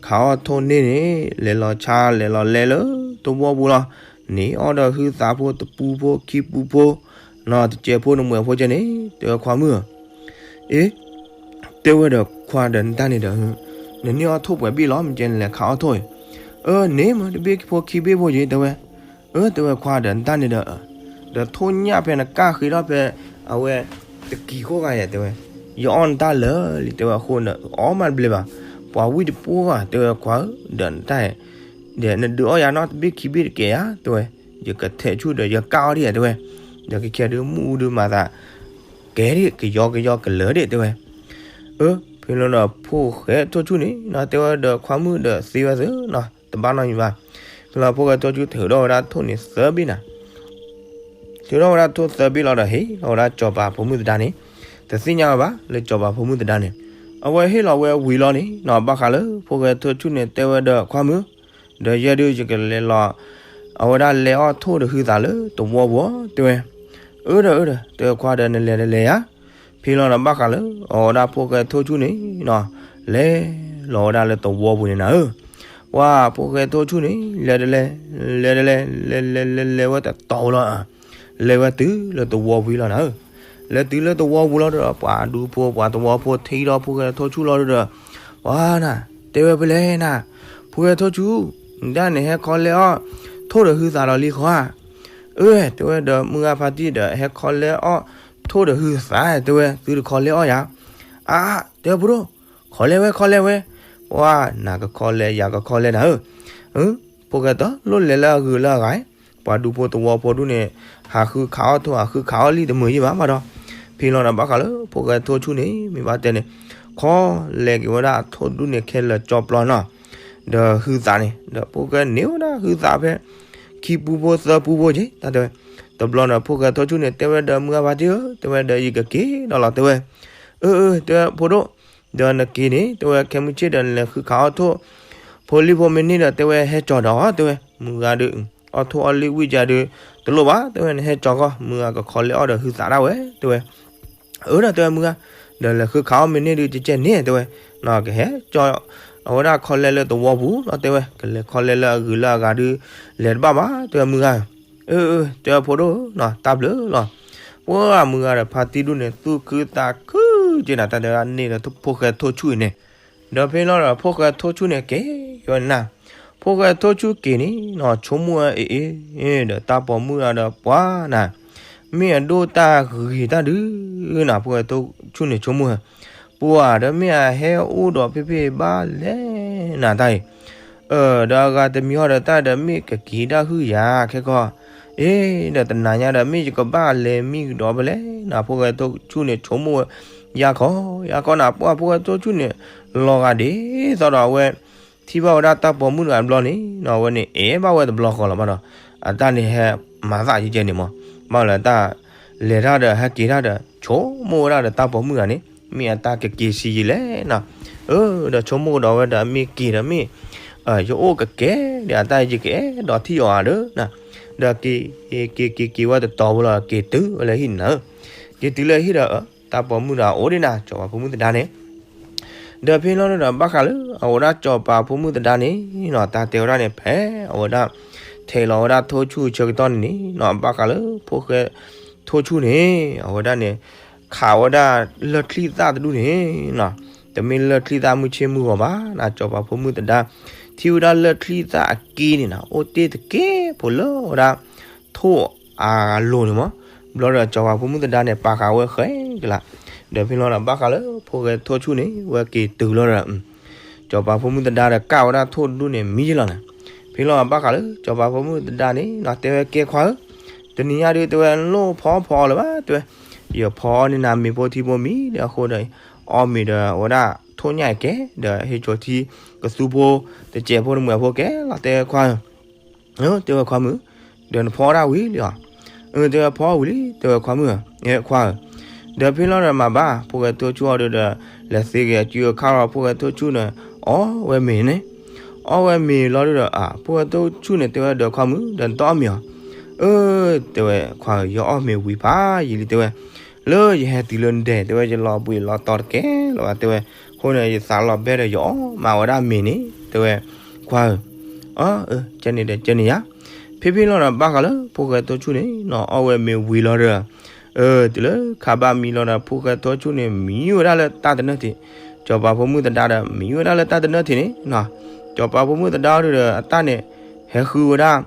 ခးအီၣ်ထိၣ်န့ၣ်န့ၣ် လဲၤလီၤဆါလဲၤလီၤလဲၤလၢသဝီပူၤလီၤ. န့ၢ်အီၣ်ဒီးဟုသးဖိတပူဖိခံပူဖိ နီၢ်တစဲးဖိနမှဲးဖိကဲန့ၣ် တဲဝဲခွါမုၣ်ဧၢ. အ့ တဲဝဲဒီးခွါဒီးနတၢ်န့ၣ်ဒီး နန့ၢ်အီၣ်ထိၣ်ပှဲၤဘ့ၣ်လီၤ မ့ၢ်ကဲနလဲၤခးအီၣ်ထိၣ်အံၤ. အၢ န့ၢ်မး တဘ့ၣ်ဖိခံဘ့ၣ်ဖိက့ၤ တဲဝဲ. အၢ တဲဝဲခွါဒီးနတၢ်န့ၣ်ဒီး ဒီးထိၣ်ညၣ်ဖဲနကၢ်ဃ့ထီၣ်ဖဲ အဝဲ တကံၤခိၣ်ဂၤယဲ တဲဝဲ. ယအီၣ်နတၢ်လၢာ်လံ တဲဝဲ အဃိန့ၣ် အီၣ်မးတဘျဲးဘၣ်. ပှၤဝံၣ်တပှၢ်ဂၤ တဲဝဲခွါဧၢ ဒီးနတၢ် ဒီးနဒုးအီၣ်ယၤနီတဘ့ၣ်ခံဘ့ၣ်တကဲယၤ တဲဝဲ. ယကထဲးဆူၣ်ဒီးယကၢ်အီၣ်ဒံးယၤ တဲဝဲ. ဒီးခဲခဲဒုးမုၢ်အူဒုးမၤသး ကဲဒံး ကယီကယီကလၢာ်ဒံး တဲဝဲ. အၢ ဖဲလီၤဒီးဖိၣ်ဃဲထိၣ်ဆူၣ်န့ၣ် နီၢ်တဲဝဲဒီးခွါမုၣ်ဒီးသ့ဝဲသ့နီၤ တဘၣ်နီတမံၤဘၣ်. ဖဲလီၤဖိၣ်ဃဲထိၣ်ဆူၣ်ထုးထီၣ်ဝဲဒၣ်ထိၣ်န့ၣ်သၢဘ့ၣ်နၤ ထုးထီၣ်ဝဲဒၣ်ထိၣ်သၢဘ့ၣ်လီၤဒီး ဟ့ၣ်လီၤဝဲဒၣ်စီၤပၤဖိမုၣ်သဒါန့ၣ် တသ့ၣ်ညါဝဲဘၣ်လၢစီၤပၤဖိမုၣ်သဒါန့ၣ် အဝဲဟ့ၣ်လီၤဝဲဝံၤလီၤန့ၣ်နီၤ ဘၣ်ဃးလၢဖိၣ်ဃဲထိၣ်ဆူၣ်န့ၣ် တဲဝဲဒီးခွါမုၣ် ဒီးယဲဒုးယကလဲၤလီၤ အဝဲဒၣ်လဲၤအီၣ်ထိၣ်ဒီးဟုသးလၢသဝီပူၤ တဲဝဲ. အၢဒီးအၢဒီး တဲဝဲခွါဒီးနလဲၤတလဲၤယၤ ဖဲလီၤဒီးဘၣ်ဃးလၢအဝဲဒၣ်ဖိၣ်ဃဲထိၣ်ဆူၣ်န့ၣ်နီၤ လဲၤလီၤဝဲဒၣ်လၢသဝီပူၤန့ၣ်နၤဧၢ. ပှၤဖိၣ်ဃဲထိၣ်ဆူၣ်န့ၣ် လဲၤတလဲၤ လဲၤတလဲၤ လဲၤလဲၤလဲၤလဲၤဝဲတတီၤလီၤ လဲၤဝဲတုၤလၢသဝီပူၤလီၤနၤဧၢ. လဲၤတုၤလၢသဝီပူၤလီၤဒီး ပှၤဒူဖိပှၤသဝီဖိထံၣ်ဒီးဖိၣ်ဃဲထိၣ်ဆူၣ်လီၤဒီး ပှၤနၤ တဲဝဲဖဲလဲၣ်နၤ ဖိၣ်ဃဲထိၣ်ဆူၣ် နတၢ်န့ၣ်ဟဲခီလဲအီၣ်ထိၣ်ဒီးဟုသးဒီးလံဃီဧါ. အၢ တဲဝဲဒီးမုၢ်ဂၢ်ဖါတံၢ်ဒီးဟဲခီလဲအီၣ်ထိၣ်ဒီးဟုသး တဲဝဲ သုတခီလဲအီၣ်ယၤ. အါ တဲဝဲဖိဒိၣ် ခီလဲဝဲခီလဲဝဲ ပှၤနၤကခီလဲယၤကခီလဲနၤဧၢ. ဖိၣ်ဃဲတလိၣ်လဲၤလၢအဂုၤလၢအဂၤ ပှၤဒူဖိသဝီဖိဒူၣ်န့ၣ် ဟးဃုခးအီၣ်ထိၣ် ဟးဃုခးအီၣ်လံတမုာ်ယံၣ်ဘၣ်မးဒီး ဖဲလီၤဒီးဘၣ်ဃးလၢဖိၣ်ဃဲထိၣ်ဆူၣ်န့ၣ် မ့ၢ်ဘၣ်တဲန့ၣ် ခီလဲက့ၤဝဲဒၣ်အထိၣ်ဒူၣ်န့ၣ်ခဲလၢာ်ကၠီပျီနီၤ ဒီးဟုသးန့ၣ် ဒီးဖိၣ်ဃဲန့ၢ်ဝဲဒၣ်ဟုသးဖဲ ခံပူဖိသၢပူဖိက့ၤ တၢ်တဲဝဲ. တဘျီဒီးဖိၣ်ဃဲထိၣ်ဆူၣ်န့ၣ် တဲဝဲဒီးမုၢ်ဂၢ်ဖါတံၢ်ဧၢ တဲဝဲဒီးယကက့ၤဒီးလီၤ တဲဝဲ. အၢ အၢ တဲဝဲဖိဒိၣ် ဒီးနက့ၤန့ၣ် တဲဝဲ ခဲမုၢ်ဆ့ၣ်ဒီးနလဲၤဃုခးအီၣ်ထိၣ်ဖိလံၣ်ဖိမ့ၢ်န့ၢ်ဒီး တဲဝဲ ဟဲကၠီၤဒီး တဲဝဲ မုၢ်ဂၤဒီး အီၣ်ထိၣ်အီၣ်လံၣ်ဝံၣ်ကဒီး တလိၣ်ဘၣ် တဲဝဲ နဟဲကၠီၤကီၢ် မုၢ်ဂၤကခီလဲအီၣ်ဒီးဟုသးဒၣ်ဝဲ တဲဝဲ အၢ ဒီးတဲဝဲမုၢ်ဂၤ ဒီးလဲၤဃုခးအီၣ်မ့ၢ်န့ၢ်ဒုးကကဲန့ၣ် တဲဝဲ ကဟဲကၠီၤ အဝဲဒၣ်ခီလဲလၢသဝီပူၤလီၤ တဲဝဲ ကလဲၤခီလဲလၢအဂုၤလၢအဂၤဒုး လဲၤတဘၣ်ဘၣ် တဲဝဲမုၢ်ဂၤ အၢ အၢ တဲဝဲဖိဒိၣ်နီၤ တၢ်ဘျုးလီၤ. ပှၤမုၢ်ဂၤဒီးဖါတံၢ်ဒူၣ်န့ၣ် သူၣ်ခုသးခုက့ၤနၤ တၢ်တဲဝဲဒၣ်န့ၣ်ဒီးဖိၣ်ဃဲထိၣ်ဆူၣ်အံၤန့ၣ် ဒီးဖဲလီၤဒီးဖိၣ်ဃဲထိၣ်ဆူၣ်န့ၣ်က့ၤဝဲနၤ ဖိၣ်ဃဲထိၣ်ဆူၣ်က့ၤန့ၣ်နီၤ ဆိကမိၣ်ဝဲအ့ၣ်အ့ၣ် ဒီးတၢ်ပိာ်မုၣ်ဒီးပှၤနၤ မ့ၢ်အဒိၣ်တၢ်ဂ့ၤတၢ်ဒုးနၤ ဖိၣ်ဃဲထိၣ်ဆူၣ်န့ၣ်ဆိကမိၣ်ဝဲ ပှၤဒီးမ့ၢ်အဟဲအိၣ်ဒီးဖဲဖဲဘၣ်လဲၣ်နၤတၢ်အံၤ ဒီးအဂၤတမံၤဟီဒီးတၢ်ဒီးမ့ၢ်ကက့ၤတၢ်ဟုၣ်ယၤခဲကီၢ် အ့ ဒီးတနၤညါဒီးမ့ၢ်ယကဘၣ်လဲၤမံကဒီးဖဲလဲၣ်နၤ ဖိၣ်ဃဲထိၣ်ဆူၣ်န့ၣ်ဆိကမိၣ်ဝဲ ယၤခီ ယၤခီနၤ ပှၤဖိၣ်ဃဲထိၣ်ဆူၣ်န့ၣ် လီၤဂာ်ဒ်သိးဒီးအဝဲ ထံၣ်ဘၣ်ဝဲဒၣ်တၢ်ပိာ်မုၣ်တဂၤတဘျီန့ၣ်နီၤ အဝဲန့ၣ်အဲၣ်ဘၣ်ဝဲတဘျီဃီလီၤဘၣ်ဒီး အတၢ်န့ၣ်ဟဲမၤသးယကဲန့ၣ်မး ဘၣ်လၢတၢ်လဲၤတၢ်ဒီးဟဲက့ၤတၢ်ဒီး ဆိကမိၣ်ဝဲဒၣ်ဒီးတၢ်ပိာ်မုၣ်တဂၤန့ၣ် မ့ၢ်အတၢ်ကက့ၤဆံးယံာ်လဲၣ်နီၤ အၢ ဒီးဆိကမိၣ်ကဒီးဝဲဒီးမ့ၢ်က့ၤဒီးမ့ၢ် ယအိၣ်ကကဲဒီးအတၢ်ယကအဲၣ်ဒိးထံၣ်အီၤဧါဒီး ဒီးက့ၤ က့ၤက့ၤက့ၤဝဲတတီၤဖိလီၤ က့ၤတုၤဝဲလၢဟံၣ်နၤဧၢ က့ၤတုၤလၢဟံၣ်ဒီး တၢ်ပိာ်မုၣ်ဒီးအိၣ်ဒံးနၤ စီၤပၤဖိမုၣ်သဒါန့ၣ် ဒီးဖဲလီၤဒီးဘၣ်ဃးလၢအဝဲဒၣ်စီၤပၤဖိမုၣ်သဒါန့ၣ်နီၤ တၢ်တဲဝဲဒၣ်န့ၣ် ဖဲအဝဲဒၣ် ထဲးလီၤဝဲဒၣ်ထိၣ်ဆူၣ်ဆၢကတီၢ်န့ၣ်န့ၣ်နီၤ ဘၣ်ဃးလၢဖိၣ်ဃဲထိၣ်ဆူၣ်န့ၣ် အဝဲဒၣ်န့ၣ် ခးဝဲဒၣ်လၢၢ်ချံသၣ်တဒူၣ်န့ၣ်နီၤ တမ့ၢ်လၢၢ်ချံသၣ်မုၢ်ဆ့ၣ်မုၢ်ဂီၤဘၣ်နၤ စီၤပၤဖိမုၣ်သဒါ ထံၣ်ဝဲဒၣ်လၢၢ်ချံသၣ်အက့န့ၣ်နီၤ အိၣ်တ့ၢ်တက့ၢ်ဖိလၢဝဲဒၣ် ထိၣ်အလိၤန့ၣ်မး ဘျီဒီးစီၤပၤဖိမုၣ်သဒါန့ၣ် ပာ်ဃာ်ဝဲဃဲကလး ဒီးဖဲလီၤဒီးဘၣ်ဃးလၢဖိၣ်ဃဲထိၣ်ဆူၣ်န့ၣ် ဝဲက့ၤတုၤလီၤဒီး စီၤပၤဖိမုၣ်သဒါဒီးကၣ်ဝဲဒၣ်ထိၣ်တဒူၣ်န့ၣ်မံယလီၤနၤ ဖဲလီၤဘၣ်ဃးလၢစီၤပၤဖိမုၣ်သဒါန့ၣ်နီၤ တဲဝဲကဲခွါဧၢ တနံၤညါဒုးတဲဝဲ လိၣ်ဖီဖီအီၣ်လၢၤဘၣ် တဲဝဲ ယဖီအီၣ်န့ၢ်နၤမ့ၤဖိထံဖိမံၤဒီးအဃိဒီး အီၣ်မ့ၤဒီးအဝဲဒၣ်ထိၣ်ညၣ်အံၤကဲ ဒီးဟ့ၣ်ကၠီၤထံကသူဖိတစဲးဖိတမှဲးဖိကဲလီၤ တဲခွါဧၢ တဲဝဲခွါမုၣ် ဒီးနဖီအီၣ်ဒၣ်ဝံၤလံဧါ တဲဝဲဖီအီၣ်ဝံၤလံ တဲဝဲခွါမုၣ်ဧၢ ခွါဧၢ ဒီးဖဲလီၤဒီးမၤဘၣ် ဖိၣ်ဃဲထိၣ်ဆူၣ်အီၤဒီး လဲၤသ့က့ၤအစုအခါလီၤ ဖိၣ်ဃဲထိၣ်ဆူၣ်န့ၣ် အီၣ်ဝဲမ့ၤန့ၣ် အီၣ်ဝဲမ့ၤလီၤဒီး ဖိၣ်ဃဲထိၣ်ဆူၣ်န့ၣ် တဲဝဲဒီးခွါမုၣ် ဒီးနတအီၣ်မ့ၤဧါ အၢ တဲဝဲခွါဧၢ ယအီၣ်မ့ၤဝံၤဖးယံာ်လံ တဲဝဲ လၢယဟဲတုၤလၢနဒဲ တဲဝဲ ယလီၤဘှံးလီၤတီၤတကဲလၢၤဘၣ် တဲဝဲ အဃိန့ၣ် ယသးလီၤဘဲဒီးယအီၣ်မးဝဲဒၣ်မ့ၤန့ၣ် တဲဝဲ ခွါဧၢ အၢ ကဲန့ၣ်ဒီးကဲန့ၣ်ယါ ဖဲဖဲလီၤဒီးဘၣ်ဃးလၢဖိၣ်ဃဲထိၣ်ဆူၣ်န့ၣ်နီၤ အီၣ်ဝဲမ့ၤဝံၤလီၤဒီး တုၤလၢခါဘၣ်မံလီၤဒီး ဖိၣ်ဃဲထိၣ်ဆူၣ်န့ၣ် မံဝဲဒၣ်လၢတၢ်တနၢၣ်ထံး စီၤပၤဖိမုၣ်သဒါဒီး မံဝဲဒၣ်လၢတၢ်တနၢၣ်ထံးန့ၣ်နီၤ စီၤပၤဖိမုၣ်သဒါဒီး အတၢ်န့ၣ် ဟဲဃုဝဲဒၣ်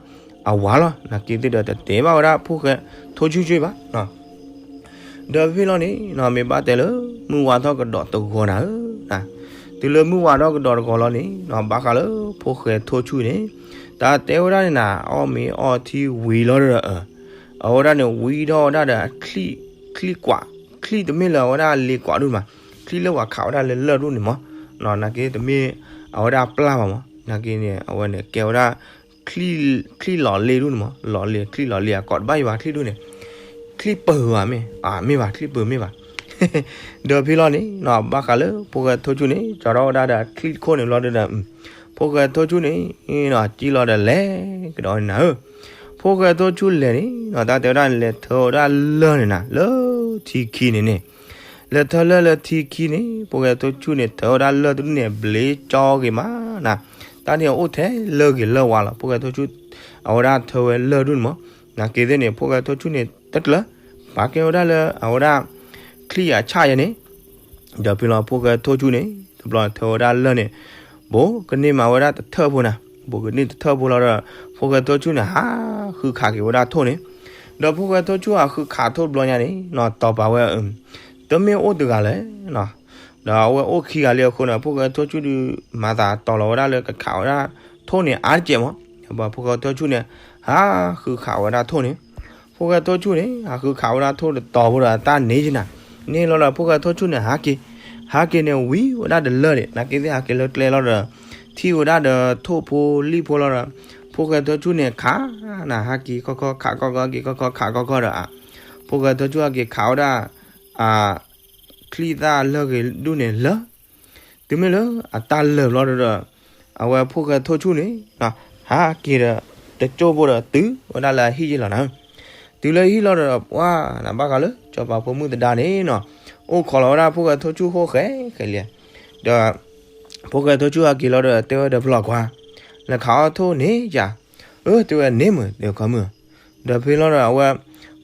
အဝၤလီၤ နာ်က့သ့ၣ်ဒီးတတဲဘၣ်ဝဲဒၣ်ဖိၣ်ဃဲထိၣ်ဆူၣ်ဆူၣ်ဘၣ်နီၤ ဒီးဖဲလီၤန့ၣ်နီၤ မ့ၢ်ဘၣ်တဲလၢ မုၢ်ဝါထီၣ်ကဒီးတဂီၤနၤဧၢ တုၤလၢမုၢ်ဝါထီၣ်ကဒီးတဂီၤလီၤန့ၣ်နီၤ ဘၣ်ဃးလၢဖိၣ်ဃဲထိၣ်ဆူၣ်န့ၣ် တၢ်တဲဝဲဒၣ်န့ၣ်နၤ အီၣ်မ့ၤအီထံဝံၤလီၤဒီး အဝဲဒၣ်န့ၣ် ဝံထီၣ်ဝဲဒၣ်ဒီး ချံၣ်ကွး ချံၣ်တမ့ၢ်လၢအဝဲဒၣ်လ့ကွးဒူၣ်မး ချံၣ်လၢပှၤခးဝဲဒၣ်လၢလၢၢ်ဒူၣ်န့ၣ်မး နာ်က့တမ့ၢ်အဝဲဒၣ်ပျၢ်ဘၣ်မး နာ်က့န့ၣ် အဝဲန့ၣ်ကဲဝဲဒၣ် ချံၣ်လီၤလ့ဒူၣ်န့ၣ်မး လီၤလ့ ချံၣ်လီၤလ့အကိးတဘၣ်ယံၤဘၣ်ချံၣ်ဒူၣ်န့ၣ် ချံၣ်ပၢၤဘၣ်မ့ၢ် မ့ၢ်ဘၣ် ချံၣ်ပၢၤမ့ၢ်ဘၣ် ဒီးဖဲလီၤန့ၣ်နီၤ ဘၣ်ဃးလၢဖိၣ်ဃဲထိၣ်ဆူၣ်န့ၣ် ကၠီထီၣ်ဝဲဒၣ်ဒီးချံၣ်တခိၣ်န့ၣ်ဘျီဒီး ဖိၣ်ဃဲထိၣ်ဆူၣ်န့ၣ်နီၤ ကံၣ်လီၤဒီးလဲၤကဒီးန့ၣ်နၤဧၢ ဖိၣ်ဃဲထိၣ်ဆူၣ်လဲၤန့ၣ်နီၤ တၢ်တဲဝဲဒၣ်လဲၤထၢဝဲဒၣ်လၢၢ်န့ၣ်နၤ လၢထံခံန့ၣ်န့ၣ် လဲၤထၢလၢၢ်လၢထံခံန့ၣ် ဖိၣ်ဃဲထိၣ်ဆူၣ်န့ၣ် ထၢဝဲဒၣ်လၢၢ်တဒူၣ်န့ၣ် ဘျ့ကၠီဂ့ၤမးနၤ တၢ်န့ၣ်အိၣ်ထဲလၢၢ်ဂ့ၤလၢၢ်ဝါလီၤ ဖိၣ်ဃဲထိၣ်ဆူၣ် အဝဲဒၣ်ထၢဝဲလၢၢ်ဒူၣ်န့ၣ်မး နာ်က့သ့ၣ်န့ၣ် ဖိၣ်ဃဲထိၣ်ဆူၣ်န့ၣ် တကျၢၤ ပာ်ကဲဝဲဒၣ်လၢအဝဲဒၣ် ချံၣ်အဆၣ်ယဲန့ၣ် ဒီးဖဲလီၤဖိၣ်ဃဲထိၣ်ဆူၣ်န့ၣ် တဘျီထၢဝဲဒၣ်လၢၢ်န့ၣ် ဘိးကန့ၢ်မးဝဲဒၣ်တထၢၣ်ဖိနၤ ဘိးကန့ၢ်တထၢၣ်ဖိလီၤဒီး ဖိၣ်ဃဲထိၣ်ဆူၣ်န့ၣ် ဟးဃုခးက့ၤဝဲဒၣ်ထိၣ်န့ၣ် ဒီးဖိၣ်ဃဲထိၣ်ဆူၣ်ဟးဃုခးထိၣ်တဘျီညါန့ၣ်နီၤ တီၤပာ်ဝဲ တမ့ၢ်အိၣ်တဂၤလဲၣ်နီၤ ဒီးအဝဲအိၣ်ခံဂၤလံအဃိန့ၣ် ဖိၣ်ဃဲထိၣ်ဆူၣ်ဒုး မၤသးတီၤလီၤဝဲဒၣ်လၢကခးဝဲဒၣ်ထိၣ်န့ၣ် အါတကဲးမး ဖိၣ်ဃဲထိၣ်ဆူၣ်န့ၣ် ဟးဃုခးဝဲဒၣ်ထိၣ်န့ၣ် ဖိၣ်ဃဲထိၣ်ဆူၣ်န့ၣ် ဟးဃုခးဝဲဒၣ်ထိၣ်တတီၤဖိဒီးအတၢ်န့ၣ်ယနၤ န့ၣ်လီၤဒီးဖိၣ်ဃဲထိၣ်ဆူၣ်န့ၣ် ဟးက့ၤ ဟးက့ၤန့ၣ်ဝံၤဝဲဒၣ်ဒီးလၢၢ်န့ၣ် နာ်က့သ့ၣ်ဟးက့ၤလၢကျဲလီၤဒီး ထံၣ်ဝဲဒၣ်ဒီးထိၣ်ဖိလံၣ်ဖိလီၤဒီး ဖိၣ်ဃဲထိၣ်ဆူၣ်န့ၣ် ခးနၤ ဟးက့ၤခီခီ ခးခီခီ ဟဲက့ၤခီခီ ခးခီခီဒီး ဖိၣ်ဃဲထိၣ်ဆူၣ်ဟဲက့ၤခးဝဲဒၣ် ချံၣ်သၣ်လၢၢ်ဂ့ၤဒူၣ်န့ၣ်လၢ တုၤမ့ၢ်လၢအတၢ်လၢာ်ဘျီဒီး အဝဲဖိၣ်ဃဲထိၣ်ဆူၣ်န့ၣ် ဟးက့ၤဒီး တကၠိၢ်ဖိဒီးတုၤဝဲဒၣ်လၢအဟံၣ်ယ့ၢ်လီၤနၤ. တုၤလၢဟံၣ်လီၤဒီး ပှၤနဘၣ်ဃးလၢ စီၤပၤဖိမုၣ်သဒါန့ၣ်နီၤ အိၣ်ခိးလီၤဝဲဒၣ်ဖိၣ်ဃဲထိၣ်ဆူၣ်ဃိဃဲဃဲလံ. ဒီး ဖိၣ်ဃဲထိၣ်ဆူၣ်ဟးက့ၤလီၤဒီး တဲဝဲဒီးဖလီၤခွါ, နခးအီၣ်ထိၣ်န့ၣ်ယၤ. အၢ တဲဝဲန့ၣ်မုၢ် တဲခွါမုၣ်. ဒီးဖဲလီၤဒီးအဝဲ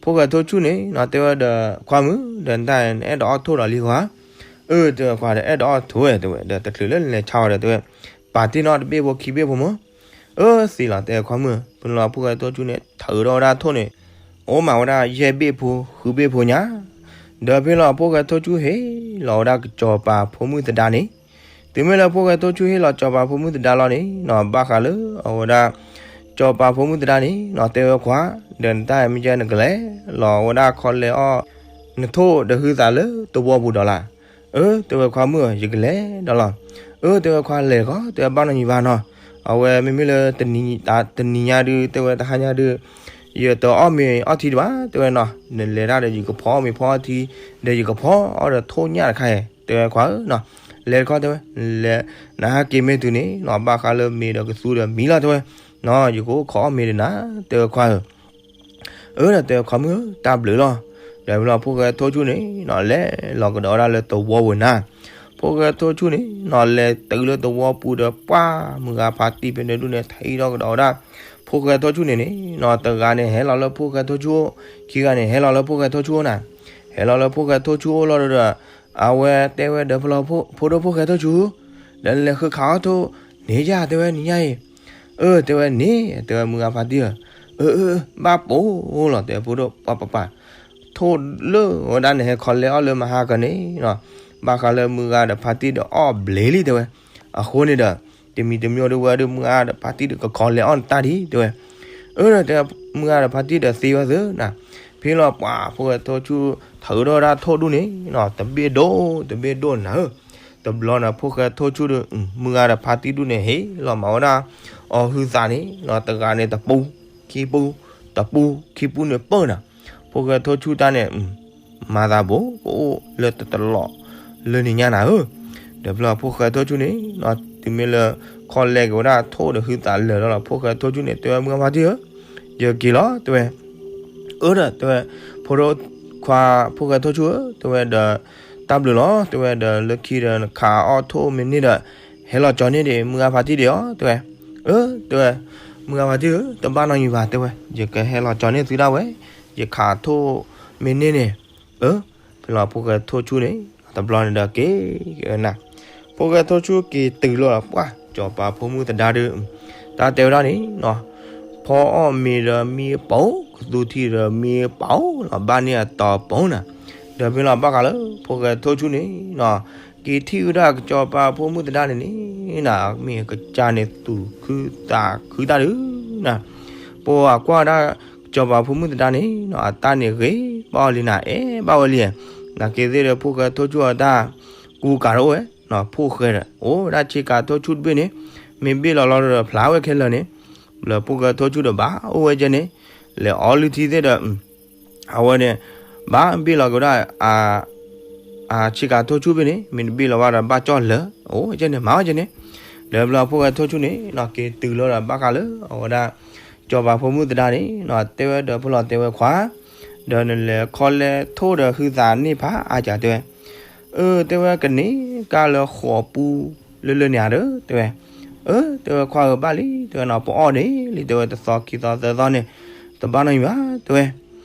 ဖိၣ်ဃဲထိၣ်ဆူၣ်န့ၣ်နီၤ တဲဝဲဒီးခွါမုၣ် ဒီးနတၢ်အဲၣ်ဒိးအီၣ်ထိၣ်ဒီးလံဧါ. အၢ တဲဝဲခွါဒီး အဲၣ်ဒိးအီၣ်ထိၣ်ဝဲ တဲဝဲ ဒီးတချုးလၢလဲၤဆါအီၤဒီးတဲဝဲ ပာ်တ့ၢ်နီၣ်တဘ့ၣ်ဖိခံဘ့ၣ်ဖိမုၢ်. အၢ သ့လီၤ တဲခွါမုၣ်. ဖဲလီၤဖိၣ်ဃဲထိၣ်ဆူၣ်န့ၣ် ထုးဒီးဝဲဒၣ်ထိၣ်န့ၣ် အိၣ်မးဝဲဒၣ်ယဲၢ်ဘ့ၣ်ဖိ ဃုဘ့ၣ်ဖိညါ. ဒီးဖဲလီၤဖိၣ်ဃဲထိၣ်ဆူၣ်ဟ့ၣ်လီၤဝဲဒၣ်စီၤပၤဖိမုၣ်သဒါန့ၣ် တုၤမ့ၢ်လၢဖိၣ်ဃဲထိၣ်ဆူၣ်ဟ့ၣ်လီၤစီၤပၤဖိမုၣ်သဒါလီၤန့ၣ်နီၤ ဘၣ်ဃးလၢအဝဲဒၣ် စီၤပၤဖိမုၣ်သဒါန့ၣ်နီၤ တဲဝဲခွါ, ဒီးနတၢ်မ့ၢ်ကဲနကလဲၤလီၤဝဲဒၣ်ခီလဲအီၣ် နထိၣ်ဒီးဟုသးလၢတဝီပူၤဒီးလၢ်. အၢ တဲဝဲခွါမုၣ်ဧၢ ယကလဲၤဒီးလီၤ. အၢ တဲဝဲခွါလဲၤတခီ တဲဝဲဘၣ်နီၢ်ယံၤဘၣ်နီၤ. အဝဲမ့မ့ၢ်လၢ တနံၤညါဒုး တဲဝဲတဟါညါဒုး ယတအီၣ်မ့ၤအီၣ်ထံဒံးဘၣ် တဲဝဲနီၤ. နလဲၤဒၣ်ဒီးယကဖီအီၣ်မ့ၤဖီအီၣ်ထံ ဒီးယကဖီအီၣ်ဒီးထိၣ်ညၣ်တခါအံၤ တဲဝဲခွါဧၢနီၤ. လဲၤတခီ တဲဝဲ လဲၤ နဟးက့ၤမ့ၢ်တုၤန့ၣ်နီၤ ဘၣ်ဃးလၢမ့ၤဒီးကသူဒီးမံလီၤ တဲဝဲ နီၤ ယကအိၣ်ခိးအီၣ်မ့ၤဒီးနၤ တဲဝဲခွါဧၢ. အၢ ဒီးတဲဝဲခွါမုၣ် တၢ်ဘျုးလီၤ. ဒီးဖဲလီၤဖိၣ်ဃဲထိၣ်ဆူၣ်န့ၣ်နီၤ လဲၤလီၤကဒီးဝဲဒၣ်လၢတဝီပူၤနၤ. ဖိၣ်ဃဲထိၣ်ဆူၣ်န့ၣ်နီၤ လဲၤတုၤလၢတဝီပူၤဒီး ပှၢ်မုၢ်ဂၤဖးတံၢ်ဖဲန့ၣ်ဒုးန့ၣ် ထံၣ်ထီၣ်ကဒီးဝဲဒၣ် ဖိၣ်ဃဲထိၣ်ဆူၣ်န့ၣ်န့ၣ်နီၤ တဂၤန့ၣ်ဟဲလီၤလၢဖိၣ်ဃဲထိၣ်ဆူၣ်အိၣ်, ခံဂၤန့ၣ်ဟဲလီၤလၢဖိၣ်ဃဲထိၣ်ဆူၣ်အိၣ်နၤ. ဟဲလီၤလၢဖိၣ်ဃဲထိၣ်ဆူၣ်အိၣ်လီၤဒီး အဝဲတဲဝဲဒီးဖဲလီၤ ဖိဒိၣ်ဖိၣ်ဃဲထိၣ်ဆူၣ် ဒီးနလဲၤဃုခးအီၣ်ထိၣ်န့ၣ်ယၤ တဲဝဲနံၤညါအံၤ. အၢ တဲဝဲန့ၣ် တဲဝဲမုၢ်ဂၤဖးတံၢ်ဧၢ. အၢ အၢ ဘၣ်ပိာ်လီၤ တဲဖိဒိၣ် ပှၤပှၤပှၤ ထိၣ်လၢဝဲဒၣ်န့ၣ် ဟဲခီလဲအီၣ်လၢမဟါကန့ၣ်နီၤ ဘၣ်ဃးလၢမုၢ်ဂၤဒီးဖးတံၢ်ဒီးအီၣ်ဘျ့လံ တဲဝဲ. အဃိန့ၣ်ဒီး တမံၤတမံၤဒုးဝဲဒုး မုၢ်ဂၤဒီးဖးတံၢ်ဒီးကခီလဲအီၣ်နတၢ်ဒံး တဲဝဲ. အၢ ဒီးတဲ မုၢ်ဂၤဒီးဖးတံၢ်ဒီးသ့ဝဲသ့နၤ. ဖဲလီၤပှၤဖိၣ်ဃဲထိၣ်ဆူၣ် ထုးထီၣ်ဝဲဒၣ်ထိၣ်ဒူၣ်န့ၣ်နီၤ တဘ့ၣ်ဒိၣ် တဘ့ၣ်ဒိၣ်နၤဧၢ. တဘျီန့ၣ် ဖိၣ်ဃဲထိၣ်ဆူၣ်ဒီး မုၢ်ဂၤဒီးဖးတံၢ်ဒူၣ်န့ၣ် ဟ့ၣ်လီၤမၤဝဲဒၣ် အီၣ်ဟုသးန့ၣ်နီၤ တဂၤန့ၣ်တပူ ခံပူ တပူ ခံပူန့ၣ်ပၢၢ်နၤ. ဖိၣ်ဃဲထိၣ်ဆူၣ်တၢ်န့ၣ် မၤသးဘိ ကအိၣ်လၢတတလီၢ် လၢန့ၣ်ညါနၤဧၢ. ဒီးဖဲလီၤဖိၣ်ဃဲထိၣ်ဆူၣ်န့ၣ်နီၤ တုၤမ့ၢ်လၢ ခီလဲက့ၤဝဲဒၣ်ထိၣ်ဒီးဟုသးလၢာ်လီၤလီၤ ဖိၣ်ဃဲထိၣ်ဆူၣ်န့ၣ် တဲဝဲမုၢ်ဂၤဖးတံၢ်ဧၢ, ယက့ၤလီၤ တဲဝဲ. အၢ ဒီးတဲဝဲ ဖိဒိၣ်ခွါ ဖိၣ်ဃဲထိၣ်ဆူၣ်ဧၢ တဲဝဲဒီး တၢ်ဘျုးလီၤ တဲဝဲဒီး လၢခံဒီးနခးအီၣ်ထိၣ်မ့ၢ်န့ၢ်ဒီး ဟဲလီၤကၠီန့ၢ်ဒံး မုၢ်ဂၤဖးတံၢ်ဒံးအီၤ တဲဝဲ. အၢ တဲဝဲ မုၢ်ဂၤဖးတံၢ်ဧၢ တဘၣ်နီတမံၤဘၣ် တဲဝဲ ယကဟဲလီၤကၠီန့ၢ်သုဒၣ်ဝဲ ယခးထိၣ်မ့ၢ်န့ၢ်န့ၣ်. အၢ ဖဲလီၤဖိၣ်ဃဲထိၣ်ဆူၣ်န့ၣ် တဘျီန့ၣ်ဒီးက့ၤက့ၤနၤ. ဖိၣ်ဃဲထိၣ်ဆူၣ်က့ၤတုၤလီၤပှၢ် စီၤပၤဖိမုၣ်သဒါဒီး တၢ်တဲဝဲဒၣ်န့ၣ်နီၤ ဖီအီၣ်မ့ၤဒီးမ့ၢ်ပိာ် ကသူထံဒီးမ့ၢ်ပိာ်လီၤ ဘၣ်န့ၢ်အတီၤပိာ်နၤ. ဒီးဖဲလီၤဘၣ်ဃးလၢ ဖိၣ်ဃဲထိၣ်ဆူၣ်န့ၣ်နီၤ က့ၤထံၣ်ဝဲဒၣ်စီၤပၤဖိမုၣ်သဒါန့ၣ်န့ၣ်နၤ မ့ၢ်ကစၢ်န့ၣ်သူၣ်ခုသးခုတၢ်ဒုးနၤ. ပှၤကွၢ်ဝဲဒၣ် စီၤပၤဖိမုၣ်သဒါန့ၣ်နီၤ အတၢ်န့ၣ်ဂ့ၤဘၣ်ဝဲလံနၤ အဲၣ်ဘၣ်ဝဲလံ. နာ်က့ၤသ့ၣ်ဒီးဖိၣ်ဃဲထိၣ်ဆူၣ်အတၢ် ကူကၤတအိၣ်ဝဲနီၤ ဖိၣ်ဃဲဒီး အိၣ်ဝဲဒၣ်ဆ့ကၤထိၣ်ဆူၣ်တဘ့ၣ်န့ၣ် မ့ၢ်ဘ့ၣ်လီၤလီၤဒီးဖျါဝဲခဲလၢာ်န့ၣ် လၢဖိၣ်ဃဲထိၣ်ဆူၣ်ဒီးဘၣ်အိၣ်ဝဲကဲန့ၣ် လဲၤအီလုၢ်ထံသ့ၣ်ဒီး အဝဲန့ၣ် ဘၣ်ဘ့ၣ်လီၤက့ၤဝဲဒၣ် အဆ့ကၤထိၣ်ဆူၣ်ဘ့ၣ်န့ၣ် မ့ၢ်တဘ့ၣ်လီၤဘၣ်ဒီးဘၣ်ကၠီၣ်လၢာ် အိၣ်ကဲန့ၣ် မၤဝဲကဲန့ၣ်. ဒီးဖဲလီၤဖိၣ်ဃဲထိၣ်ဆူၣ်န့ၣ်နီၤ က့ၤတုၤလီၤဒီးဘၣ်ဃးလၢအဝဲဒၣ် စီၤပၤဖိမုၣ်သဒါန့ၣ်နီၤ တဲဝဲဒီးဖဲလီၤတဲဝဲခွါ ဒီးနလဲၤခီလဲထိၣ်ဒီးဟုသးန့ၢ်ဖးအါကၢ်တဲဝဲ. အၢ တဲဝဲကန့ၢ်ကါလၢဃိာ်ပူ လၢလၢန့ၣ်ဧါဒီး တဲဝဲ. အၢ တဲဝဲခွါဧၢဘၣ်လံ တဲဝဲနီၤ ပအီၣ်န့ၣ်လံ တဲဝဲတသီခံသီသၢသီန့ၣ် တဘၣ်နီတမံၤဘၣ် တဲဝဲ.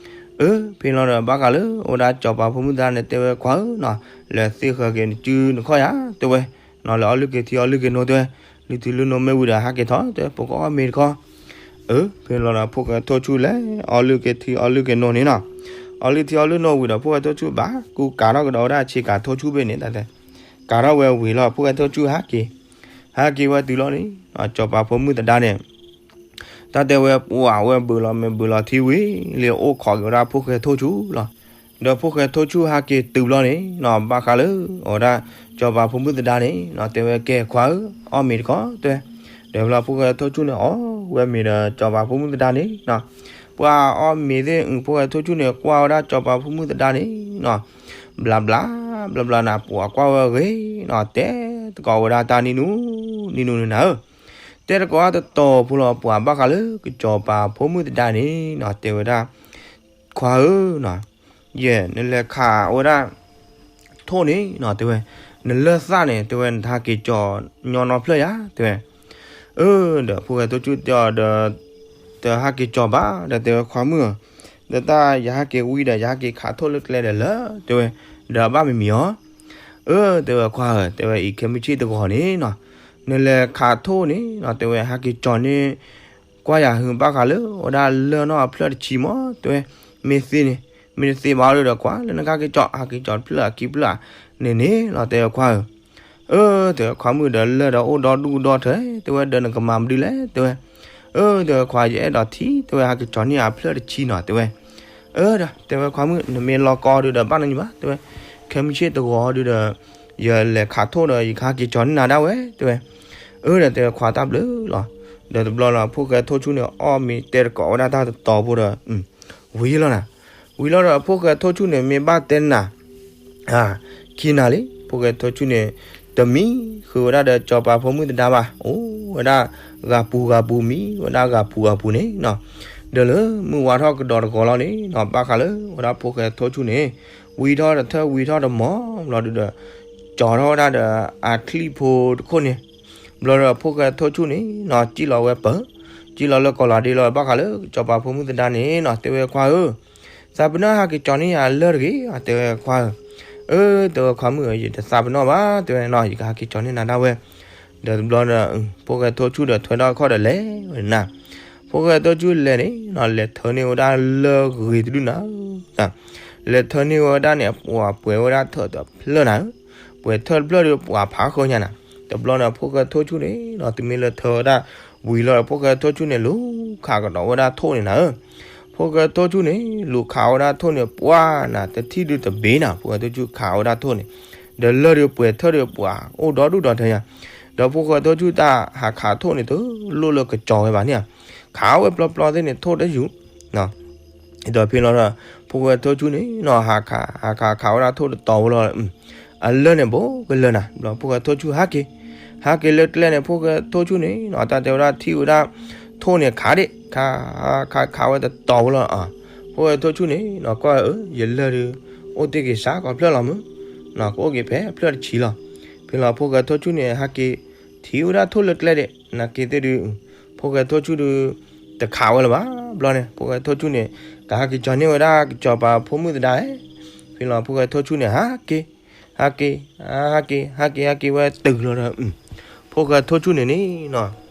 အၢ ဖဲလီၤဒီးဘၣ်ဃးလၢ အိၣ်ဝဲဒၣ်စီၤပၤဖိမုၣ်သဒါန့ၣ် တဲဝဲခွါဧၢနီၤ လဲၤသ့ၣ်ဃၢၤက့ၤနစုနခီၣ်ယၤ တဲဝဲ နီၤ လဲၤအီလုၢ်က့ၤထံအီလုၢ်က့ၤနိ တဲဝဲ လုၢ်ထံလုၢ်နိမ့ၢ်ဝံၤဒီးဟးက့ၤထီၣ် တဲဝဲ ပကအီၣ်မ့ၤတခီ အၢ ဖဲလီၤဒီးဖိၣ်ဃဲထိၣ်ဆူၣ်လဲၤ အီလုၢ်က့ၤထံအီလုၢ်က့ၤနိန့ၣ်နီၤ အီလုၢ်ထံအီလုၢ်နိဝံၤဒီး ဖိၣ်ဃဲထိၣ်ဆူၣ်ဘၣ်ကူကၤထီၣ်ကဒီးဝဲဒၣ်ဆ့ကၤထိၣ်ဆူၣ်ဘ့ၣ်န့ၣ် တၢ်တဲ ကၤထီၣ်ဝဲဝံၤလီၤ ဖိၣ်ဃဲထိၣ်ဆူၣ်ဟးက့ၤ ဟးက့ၤဝဲတုၤလီၤန့ၣ် စီၤပၤဖိမုၣ်သဒါန့ၣ် တၢ်တဲဝဲပှၤဝဲဘုးလီၤမ့ၢ်ဘုးလီၤထံဝံၤလံ အိၣ်ခိးက့ၤဝဲဒၣ်ဖိၣ်ဃဲထိၣ်ဆူၣ်လီၤ. ဒီးဖိၣ်ဃဲထိၣ်ဆူၣ်ဟးက့ၤတုၤလီၤန့ၣ်နီၤ ဘၣ်ဃးလၢ အဝဲဒၣ် စီၤပၤဖိမုၣ်သဒါန့ၣ်နီၤ တဲဝဲကဲခွါဧၢ အီၣ်မ့ၤတခီ တဲဝဲ. ဒီးဖဲလီၤဖိၣ်ဃဲထိၣ်ဆူၣ်န့ၣ် အီၣ်ဝဲမ့ၤဒီးစီၤပၤဖိမုၣ်သဒါန့ၣ်နီၤ ပှၤအီၣ်မ့ၤသ့ၣ် ဖိၣ်ဃဲထိၣ်ဆူၣ်န့ၣ် ကွၢ်ဝဲဒၣ်စီၤပၤဖိမုၣ်သဒါန့ၣ်နီၤ ဘျးဘျး ဘျးဘျးနၤ ပှၤကွၢ်ဝဲဂ့ၤနီၤ တဲ တဲသကိးဝဲဒၣ်တၢ်နံၣ်နူ နံၣ်နူန့ၣ်နၤဧၢ, တဲသကိးတတီၤဖိလီၤ ပှၤဘၣ်ဃးလၢကစီၤပၤဖိမုၣ်သဒါန့ၣ်နီၤ တဲဝဲဒၣ်, ခွါဧၢနီၤ, ယဲ နလဲၤခးဝဲဒၣ် ထိၣ်န့ၣ်နီၤ တဲဝဲ, နလၢၢ်သၣ်န့ၣ် တဲဝဲ နတဟးက့ၤကၠီၤညီနီဖျၢၣ်ယၤ တဲဝဲ. အၢ ဒီးဖိၣ်ဃဲထိၣ်ဆူၣ်တဲအီၤဒီး, တဟးက့ၤကၠီၤဘၣ် ဒီးတဲဝဲခွါမုၣ်ဧၢ, ဒီးတၢ်ယဟးက့ၤဝံဒီး ယဟးက့ၤခးထိၣ်လၢကျဲဒီးလၢ တဲဝဲ, ဒီးအဘၣ်မံၤမံၤအီၤ. အၢ တဲဝဲခွါဧၢ, တဲဝဲအံၤခဲမုၢ်ဆ့ၣ်တဂီၤန့ၣ်နီၤ, နလဲၤခးထိၣ်န့ၣ်နီၤ တဲဝဲ ဟးက့ၤကၠီၤန့ၢ် ကွၢ်ယၤဟု ဘၣ်ဃးလၢဝဲဒၣ်လၢၢ်နီၢ်အဖျၢၣ်တဆံမး တဲဝဲ, မ့ၢ်သ့န့ၣ်, မ့ၢ်တသ့ဘၣ်ဒီး ကွၢ်လၢနကဟးက့ၤကၠီၤ ဟးက့ၤကၠီၤတဖျၢၣ်အခံဖျၢၣ်ဧါန့ၣ်န့ၣ်လီၤ တဲဝဲခွါဧၢ. အၢ တဲဝဲခွါမုၣ် ဒီးလၢၢ်ဒီးအိၣ်ဒီဒူၣ်ဒီထၢ တဲဝဲ ဒီးနကမၤမနုၤလဲၣ် တဲဝဲ. အၢ တဲဝဲခွါ ယအဲၣ်ဒိးထံၣ် တဲဝဲ ဟးက့ၤကၠီၤန့ၢ်အဖျၢၣ်တဆံနီၤ တဲဝဲ. အၢ ဒီးတဲဝဲခွါမုၣ် နမ့ၢ်လီၤကီဒုးဒီး ဘၣ်နီတမံၤဘၣ် တဲဝဲ, ခဲမုၢ်ဆ့ၣ်တဂီၤဒုးဒီး ယလဲၤခးထိၣ်ဒီး ယကဟးက့ၤကၠီၤန့ၢ်နၤဒၣ်ဝဲ တဲဝဲ. အၢ ဒီးတဲဝဲခွါတၢ်ဘျုးလီၤ. ဒီးတဘျီလီၤ ဖိၣ်ဃဲထိၣ်ဆူၣ်န့ၣ် အီၣ်မ့ၤတဲသကိးဝဲဒၣ်တၢ်တတီၤဖိဒီး ဝံၤလီၤနၤ, ဝံၤလီၤဒီးဖိၣ်ဃဲထိၣ်ဆူၣ်န့ၣ် မ့ၢ်ဘၣ်တဲနၤ ခံနၤလံ ဖိၣ်ဃဲထိၣ်ဆူၣ်န့ၣ် တမံဃုာ်ဝဲဒၣ်ဒီးစီၤပၤဖိမုၣ်သဒါဘၣ်, အိၣ်ဝဲဒၣ် ဂၤပူၤဂၤပူၤမံဝဲဒၣ်ဂၤပူၤဂၤပူၤန့ၣ်နီၤ, ဒီးလၢမုၢ်ဝါထီၣ်ကဒီးတဂီၤလီၤန့ၣ်နီၤ ဘၣ်ဃးလၢဝဲဒၣ်ဖိၣ်ဃဲထိၣ်ဆူၣ်န့ၣ် ဝံထီၣ်တထၢၣ်ဝံထီၣ်တမီၤဘျီဒုးဒီး ကၠီၤထီၣ်ဝဲဒၣ်ဒီးအချံၣ်ဖိတခိၣ်န့ၣ်, ဘျီဒီးဖိၣ်ဃဲထိၣ်ဆူၣ်န့ၣ်နီၤ စံၣ်လီၤဝဲပၢၤ, စံၣ်လီၤလၢကီၤလၤဒ့လီၤ ဘၣ်ဃးလၢစီၤပၤဖိမုၣ်သဒါန့ၣ်နီၤ တဲဝဲခွါဧၢ သးပ့ၤနီၣ်ဟးက့ၤကၠီၤန့ၢ်ယၤလၢၢ်တဂ့ၤ တဲဝဲခွါဧၢ. အၢ တဲဝဲခွါမုၣ်ဧၢ ယတသးပ့ၤနီၣ်ဘၣ် တဲဝဲနီၤ ယကဟးက့ၤကၠီၤန့ၢ်နၤဒၣ်ဝဲ. ဒီးတဘျီဒီး ဖိၣ်ဃဲထိၣ်ဆူၣ်ဒီးထွဲထီၣ်ခီၣ်ဒီးလဲၤဝဲနၤ, ဖိၣ်ဃဲထိၣ်ဆူၣ်လဲၤန့ၣ်နီၤ လဲၤထၢန့ၢ်ဝဲဒၣ်လၢၢ်ဂ့ၤတဒူၣ်နၤ, လဲၤထၢန့ၢ်ဝဲဒၣ်န့ၣ် ပှၤပှဲၤဝဲဒၣ်ထၢၣ်တဖျၢၣ်နၤဧၢ, ပှဲၤထၢၣ်တဖျၢၣ်ဒီးပှၤဖးဃၢညါနၤ, တဘျီန့ၣ် ဖိၣ်ဃဲထိၣ်ဆူၣ်န့ၣ်နီၤ တုၤမ့ၢ်လၢထၢဝဲဒၣ် ဝံၤလီၤဒီးဖိၣ်ဃဲထိၣ်ဆူၣ်န့ၣ် လူၤခးကဒီးဝဲဒၣ်ထိၣ်န့ၣ်နၤဧၢ, ဖိၣ်ဃဲထိၣ်ဆူၣ်န့ၣ် လူၤခးဝဲဒၣ်ထိၣ်န့ၣ်ပှၤနၤ တထံၣ်ဒုးတဘ့ၣ်နၤ ဖိၣ်ဃဲထိၣ်ဆူၣ်ခးဝဲဒၣ်ထိၣ်န့ၣ်, ဒီးလၢၢ်ဒုးပှဲၤထၢၣ်ဒုးပှၤအိၣ်ဒီဒူၣ်ဒီထၢညါ, ဒီးဖိၣ်ဃဲထိၣ်ဆူၣ်တၢ်ဟးခးထိၣ်န့ၣ် တလိၣ်လၢကကၠီၤဝဲဘၣ်န့ၣ်ဧါ, ခးဝဲပျီပျီသ့ၣ်န့ၣ် ထိၣ်တယူၤ ဒီးဖဲလီၤဒီး ဖိၣ်ဃဲထိၣ်ဆူၣ်န့ၣ်နီၤ ဟးခး ဟးခး ခးဝဲဒၣ်ထိၣ်တတီၤဖိလီၤ, အလၢၢ်န့ၣ် ဘူးကလၢၢ်နၤ ဘျီဖိၣ်ဃဲထိၣ်ဆူၣ်ဟးက့ၤ, ဟးက့ၤလၢကျဲန့ၣ် ဖိၣ်ဃဲထိၣ်ဆူၣ်န့ၣ်နီၤ တၢ်တဲဝဲဒၣ်ထံၣ်ဝဲဒၣ် ထိၣ်န့ၣ်ခးဒံး ခး ခး ခးဝဲတတီၤဖိလီၤ, ဖိၣ်ဃဲထိၣ်ဆူၣ်န့ၣ်နီၤ ကွၢ်ဧၢ ယလၢၢ်ဒုး အိၣ်တ့ၢ်က့ၤစးကီးဖျၢၣ်လီၤမုၢ်, ကအိၣ်က့ၤဖဲဖျၢၣ်တဆံလီၤ, ဖဲလီၤဖိၣ်ဃဲထိၣ်ဆူၣ်န့ၣ် ဟးက့ၤ ထံၣ်ဝဲဒၣ်ထိၣ်လၢကျဲဒံး နာ်က့သ့ၣ်ဒုး ဖိၣ်ဃဲထိၣ်ဆူၣ်ဒုး တခးဝဲလၢၤဘၣ်, ဘျီန့ၣ် ဖိၣ်ဃဲထိၣ်ဆူၣ်န့ၣ် ကဟးက့ၤကၠီၤန့ၢ်ဝဲဒၣ်ကစီၤပၤဖိမုၣ်သဒါ, ဖဲလီၤဖိၣ်ဃဲထိၣ်ဆူၣ်န့ၣ် ဟးက့ၤ ဟးက့ၤ ဟးက့ၤ ဟးက့ၤ ဟးက့ၤဝဲတုၤလီၤဒီး ဖိၣ်ဃဲထိၣ်ဆူၣ်န့ၣ်န့ၣ်နီၤ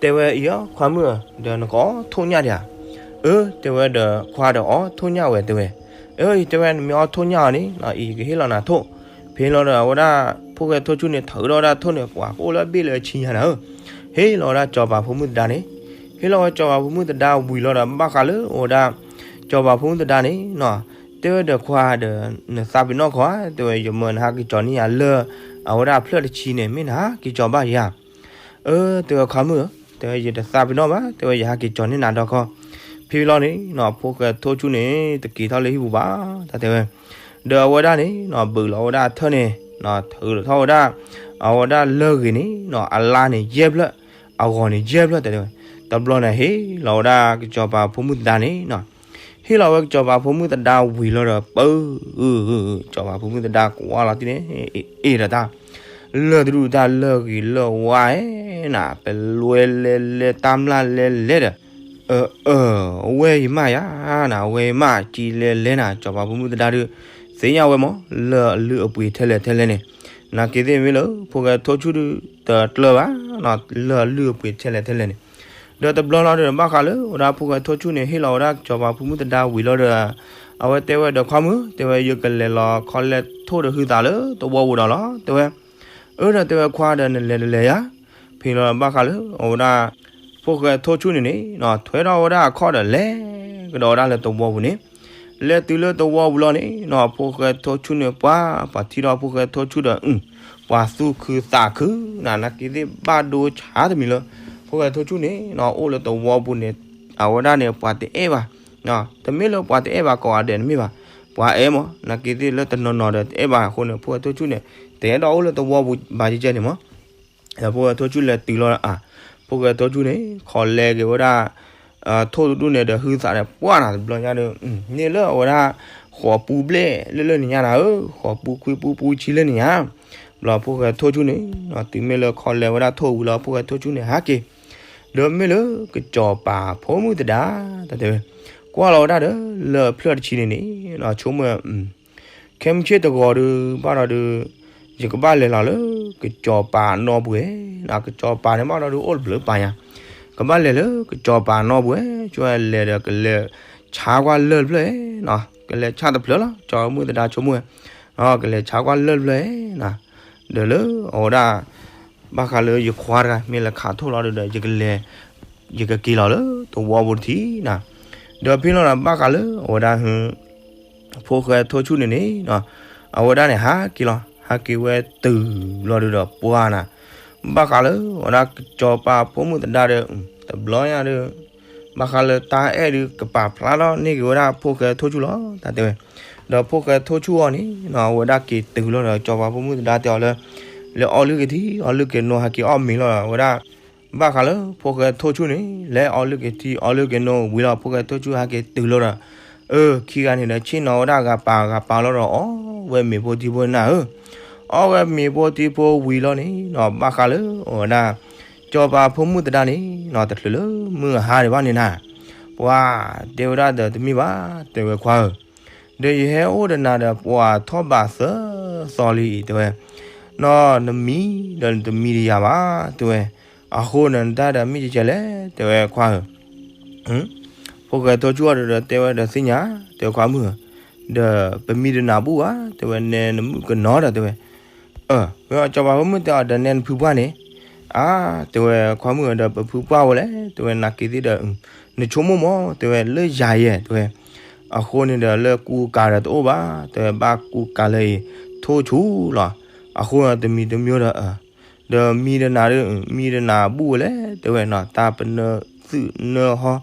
တဲဝဲအံၤ ခွါမုၣ်ဧၢ ဒီးနကအီၣ်ထိၣ်ညၣ်ဒံးဧါ, အၢ တဲဝဲဒီးခွါဒီးအီၣ်ထိၣ်ညၣ်ဝဲတဲဝဲ, အၢ တဲဝဲနမ့ၢ်အီၣ်ထိၣ်ညၣ်အီၤန့ၣ် အံၤယကဟ့ၣ်လီၤနၤထိၣ်, ဖဲလီၤဒီးအဝဲဒၣ် ဖိၣ်ဃဲထိၣ်ဆူၣ်န့ၣ် ထုးဒီးဝဲဒၣ်ထိၣ်န့ၣ် ပှၤကအိၣ်လၢအဘ့ၣ်လၢအဆံညါနၤဧၢ, ဟ့ၣ်လီၤဝဲဒၣ်စီၤပၤဖိမုၣ်သဒါန့ၣ်, ဟ့ၣ်လီၤဝဲစီၤပၤဖိမုၣ်သဒါဝံၤလီၤဒီး ဘၣ်ဃးလၢအဝဲဒၣ် စီၤပၤဖိမုၣ်သဒါန့ၣ်နီၤ, တဲဝဲဒီးခွါဒီး နသးပ့ၤနီၣ်ခီဧါ တဲဝဲ ယမၢနဟးက့ၤကၠီၤန့ၢ်ယၤလၢၢ် အဝဲဒၣ်အဖျၢၣ်တဆံန့ၣ် မ့ၢ်နဟးက့ၤကၠီၤဘၣ်ယၤ အၢ တဲဝဲခွါမုၣ်ဧၢ, တဲဝဲယတသးပ့ၤနီၣ်ဘၣ်, တဲဝဲယဟးက့ၤကၠီၤန့ၢ်နၤဒီးခီ, ဖဲလီၤန့ၣ်နီၤ ဖိၣ်ဃဲထိၣ်ဆူၣ်န့ၣ် တက့ၤထီၣ်လၢဟံၣ်ပူၤဘၣ် တၢ်တဲဝဲ, ဒီးအဝဲဒၣ်န့ၣ်နီၤ ဘုးလီၤဝဲဒၣ်အထၢၣ်န့ၣ်နီၤ ထုးထီၣ်ဝဲဒၣ် အဝဲဒၣ်လၢၢ်ဂ့ၤန့ၣ်နီၤ အလါန့ၣ်ယဲၢ်ဖျၢၣ်, အဂီၤန့ၣ်ယဲၢ်ဖျၢၣ် တၢ်တဲဝဲ, တဘျီန့ၣ်ဟ့ၣ်လီၤဝဲဒၣ်ကစီၤပၤဖိမုၣ်သဒါန့ၣ်နီၤ ဟ့ၣ်လီၤဝဲကစီၤပၤဖိမုၣ်သဒါဝံၤလီၤဒီး ပၢ ကစီၤပၤဖိမုၣ်သဒါကွၢ်လီၤတံၢ်န့ၣ် အ့ၣ်ဒီးတၢ် လၢၢ်တဒူၣ်တၢ်လၢၢ်ဂ့ၤလၢၢ်ဝါဧဲနၤ ပလွဲလဲလဲတၢ်မျၢ်လဲလဲဒီး အၢ အၢ အဝဲအံၤမးယၤနၤ အဝဲအံၤမးကံလဲလဲနၤ စီၤပၤဖိမုၣ်သဒါဒုး သ့ၣ်ညါဝဲမး လၢၢ်အလုၢ်အပှ့ၤထဲလဲၣ်ထဲလဲၣ်န့ၣ် နာ်က့သ့ၣ်မ့ၢ်လၢ ဖိၣ်ဃဲထိၣ်ဆူၣ်ဒုး တကျၢၢ်ဘၣ် လၢၢ်အလုၢ်အပှ့ၤထဲလဲၣ်ထဲလဲၣ်န့ၣ် ဒီးတဘျီလီၤဒီး ဘၣ်ဃးလၢ ဝဲဒၣ်ဖိၣ်ဃဲထိၣ်ဆူၣ်န့ၣ် ဟ့ၣ်လီၤဝဲဒၣ်စီၤပၤဖိမုၣ်သဒါဝံၤလီၤဒီး အဝဲတဲဝဲဒီးခွါမုၣ် တဲဝဲယကလဲၤလီၤခီလဲၢ်ထိၣ်ဒီးဟုသးလၢသဝီပူၤဒီးလီၤ တဲဝဲ, အၢ ဒီးတဲဝဲခွါဒီးနလဲၤတလဲၤယၤ, ဖဲလီၤဘၣ်ဃးလၢ အဝဲဒၣ် ဖိၣ်ဃဲထိၣ်ဆူၣ်န့ၣ်န့ၣ် ထွဲထီၣ်ဝဲဒၣ်အခီၣ်ဒီးလဲၤကဒီးဝဲဒၣ်လၢသဝီပူၤန့ၣ် လဲၤတုၤလၢသဝီပူၤလီၤန့ၣ် ဖိၣ်ဃဲထိၣ်ဆူၣ်န့ၣ် ပှၤ ပှၤထံၣ်ထီၣ်ဖိၣ်ဃဲထိၣ်ဆူၣ်ဒီး ပှၤသူၣ်ခုသးခု နနာ်က့သ့ၣ်ဘၣ်ဒိဆါတမံၤလၢ ဖိၣ်ဃဲထိၣ်ဆူၣ်န့ၣ် အိၣ်လၢသဝီပူၤန့ၣ် အဝဲဒၣ်န့ၣ် ပှၤတအဲၣ်ဘၣ်, တမ့ၢ်လၢပှၤတအဲၣ်ဘၣ်ကိးဂၤဒဲးန့ၣ်မ့ၢ်ဘၣ်, ပှၤအဲၣ်မး နာ်က့သ့ၣ်လၢတနီၤနီၤဒီးတအဲၣ်ဘၣ်အဃိန့ၣ် ဖိၣ်ဃဲထိၣ်ဆူၣ်န့ၣ် တအဲၣ်ဒိးအိၣ်လၢသဝီပူၤဘၣ်ကဲကဲန့ၣ်မး. ဒီးဖိၣ်ဃဲထိၣ်ဆူၣ်လဲၤတုၤလီၤဒီး အ ဖိၣ်ဃဲထိၣ်ဆူၣ်န့ၣ် ခီလဲက့ၤဝဲဒၣ် ထိၣ်တဒူၣ်န့ၣ်ဒီး ဟုသးဒီးပှၢ်နၤတဘျီညါဒီး န့ၢ်လၢအဝဲဒၣ် ဃိးပူဘျဲၣ်လၢလၢန့ၣ်ညါနၤဧၢ, ဃိးပူခွံပူပူဆံလၢန့ၣ်ညါ. ဘျီဖိၣ်ဃဲထိၣ်ဆူၣ်န့ၣ် တုၤမ့ၢ်လၢခီလဲဝဲဒၣ်ထိၣ်ဝံၤလီၤ ဖိၣ်ဃဲထိၣ်ဆူၣ်န့ၣ်ဟးက့ၤ ဒီးမ့ၢ်လၢကစီၤပၤဖိမုၣ်သဒါ တၢ်တဲဝဲ ကွၢ်လီၤဝဲဒၣ်ဒီး လၢအဖျၢၣ်တဆံန့ၣ်န့ၣ် ဆိကမိၣ် ခဲမုၢ်ဆ့ၣ်တဂီၤဒီး ဘၣ်ဒီး ယကဘၣ်လဲၤလီၤလၢ ကစီၤပၤနီၢ်ပှဲၤ, ကစီၤပၤန့ၣ်ဘၣ်ဒီး အိၣ်တဘျုးပာ်ညါ, ကဘၣ်လဲၤလၢကစီၤပၤနီၢ်ပှဲၤ, ဆိလဲၤဒီးကလဲၤဆါကွၢ်လၢၢ်တဖျၢၣ်, ကလဲၤဆါတဖျၢၣ်လီၤ, ကစီၤပၤဖိမုၣ်သဒါဆိကမိၣ်, ကလဲၤဆါကွၢ်လၢၢ်တဖျၢၣ်, ဒီးလၢအဝဲဒၣ် ဘၣ်ဃးလၢယခွါတဂၤ မ့ၢ်လဲၤခးထိၣ်လီၤဒီး ယကလဲၤ ယကက့ၤလီၤလၢသဝီပူၤတထံၣ်နၤ, ဒီးဖဲလီၤဒီး ဘၣ်ဃးလၢအဝဲဒၣ် ဖိၣ်ဃဲထိၣ်ဆူၣ်န့ၣ်န့ၣ်, အဝဲဒၣ်န့ၣ်ဟးက့ၤလီၤ, ဟးက့ၤဝဲတုၤလီၤဒီးပှၢ်နၤ, ဘၣ်ဃးလၢအဝဲဒၣ်ကစီၤပၤဖိမုၣ်သဒါဒီး တဘျီညါဒီး ဘၣ်ဃးလၢတၢ်အဲၣ်ဒုး ကပာ်ဖျါထီၣ်န့ၢ်က့ၤဝဲဒၣ်ဖိၣ်ဃဲထိၣ်ဆူၣ်လီၤ တၢ်တဲဝဲ, ဒီးဖိၣ်ဃဲထိၣ်ဆူၣ်အီၤန့ၣ် အဝဲဒၣ်က့ၤတုၤလီၤဒီး ကစီၤပၤဖိမုၣ်သဒါတဲအီၤလၢ လဲၤအီလုၢ်က့ၤထံ အီလုၢ်က့ၤနိ ဟးက့ၤအီၣ်မ့ၤလီၤဒီး အဝဲဒၣ် ဘၣ်ဃးလၢဖိၣ်ဃဲထိၣ်ဆူၣ်န့ၣ် လဲၤအီလုၢ်က့ၤထံ အီလုၢ်က့ၤနိဝံၤလီၤ ဖိၣ်ဃဲထိၣ်ဆူၣ်ဟဲက့ၤတုၤလီၤဒီး အၢ ခံဂၤန့ၣ်ဒီး ဆ့ၣ်နီၤဝဲဒၣ်ဂၤပာ်ဂၤပာ်လီၤဒီး အီၣ်ဝဲမ့ၤဖိထံဖိနၢ်ဧၢ, အီၣ်ဝဲမ့ၤဖိထံဖိဝံၤလီၤန့ၣ် ဘၣ်ဃးလၢအဝဲဒၣ် ကစီၤပၤဖိမုၣ်သဒါန့ၣ် တချုးလၢမုၢ်ဟါဒံးဘၣ်န့ၣ်နၤ, ပှၤတဲဝဲဒၣ်ဒီးတမ့ၢ်ဘၣ် တဲဝဲခွါဧၢ ဒီးယဟဲအိၣ်ဒီးနၤဒီး ပှၤထီၣ်ဘးသၢသီလံ တဲဝဲ, နီၢ်နမံဒီးနတမံတယၤဘၣ် တဲဝဲ, အဃိန့ၣ် နတၢ်ဒီးမ့ၢ်ကဲကဲလဲၣ် တဲဝဲခွါဧၢ, ဖိၣ်ဃဲထိၣ်ဆူၣ်အီၤဒီးတဲဝဲဒီးသ့ၣ်ညါ တဲဝဲခွါမုၣ်ဧၢ, ဒီးပမံတနၤဘူၣ်ဘၣ် တဲဝဲ နဲနမုၣ်ကနီၤဒီး တဲဝဲ, အၢ ဝဲကစီၤပၤဖိမုၣ်တဲအီၤဒီးနဲနဖုပှၢ်န့ၣ်, အါ တဲဝဲခွါမုၣ်ဧၢ ဒီးပဖုပှၢ်ဝဲလဲၣ် တဲဝဲ နာ်က့ၤသ့ၣ်ဒီး နဆိကမိၣ်မး တဲဝဲ လၢယၤယဲ တဲဝဲ, အဃိန့ၣ်ဒီးလၢကူကၤဒီးတအိၣ်ဘၣ် တဲဝဲ ဘၣ်ကူကၤလၢအံၤ ထိၣ်ဆူၣ်လီၤ, အဃိတမံၤတမံၤဒီး ဒီးမံတနၤဒီး မံတနၤဘူၣ်ဝဲလဲၣ် တဲဝဲနီၤ တၢ်ပနၢသုးနၢဟီ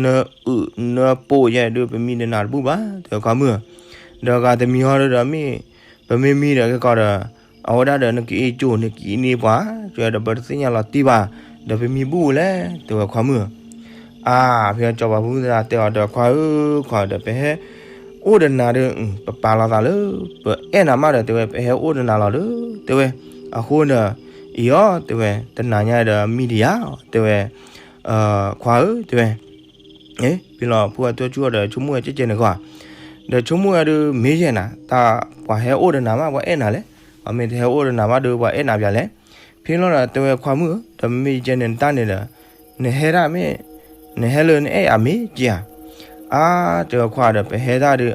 နၢအုးနၢပိာ်ယဲဒုး ပမံတနၤတဘူၣ်ဘၣ် တဲဝဲခွါမုၣ်ဧၢ, ဒီးဂၤတမံၤဟီဒီး မ့ၢ် ပမ့ၢ်မံဒီးကဲကီးဒီး အဝဲဒၣ်ဒီးနကအ့ၣ်ကၠိၣ် နကအ့ၣ်န့ၢ်ပှၤ တဲဝဲဒီး ပတသ့ၣ်ညါလီၤတံၢ်ဘၣ် ဒီးပမံဘူၣ်ဝဲလဲၣ် တဲဝဲခွါမုၣ်ဧၢ, အါ ဖဲကစီၤပၤဖိမုၣ်သဒါတဲအီၤဒီး ခွါဧၢ ခွါဒီး ပဟဲ အိၣ်ဒီးနၤဒီး ပပာ်လီၤသးလၢ ပအဲၣ်နၤမးဒီး တဲဝဲ ပဟဲအိၣ်ဒီးနၤလီၤဒီး တဲဝဲ, အဃိဒီး အံၤအီၤ တဲဝဲ တနၤညါဒီးမံတယၤ တဲဝဲ, ခွါဧၢ တဲဝဲ, ဖဲလီၤဖိၣ်ဃဲထိၣ်ဆူၣ်အီၤဒီးဆိကမိၣ်ဝဲကဲကဲန့ၣ်ဂီၢ်, ဒီးဆိကမိၣ်ဝဲဒုး မ့ၢ်ယဲၢ်နၤ တၢ်ပှၤဟဲအိၣ်ဒီးနၤမး ပှၤအဲၣ်နၤလဲၣ်, ပှၤမ့ၢ်တဟဲအိၣ်ဒီးနၤဘၣ်ဒီး ပှၤအဲၣ်နၤပျဲလဲၣ်, ဖဲလီၤဒီးတဲဝဲခွါမုၣ်ဧၢ ဒီးမ့ၢ်ယဲၢ်န့ၣ်နတၢ်န့ၣ်ဒီး နဟဲဒၣ်မ့ၢ် နဟဲလၢနအဲၣ်အမ့ၢ်က့ဧါ, အါ တဲဝဲခွါဒီး ပဟဲဒၣ်ဒီး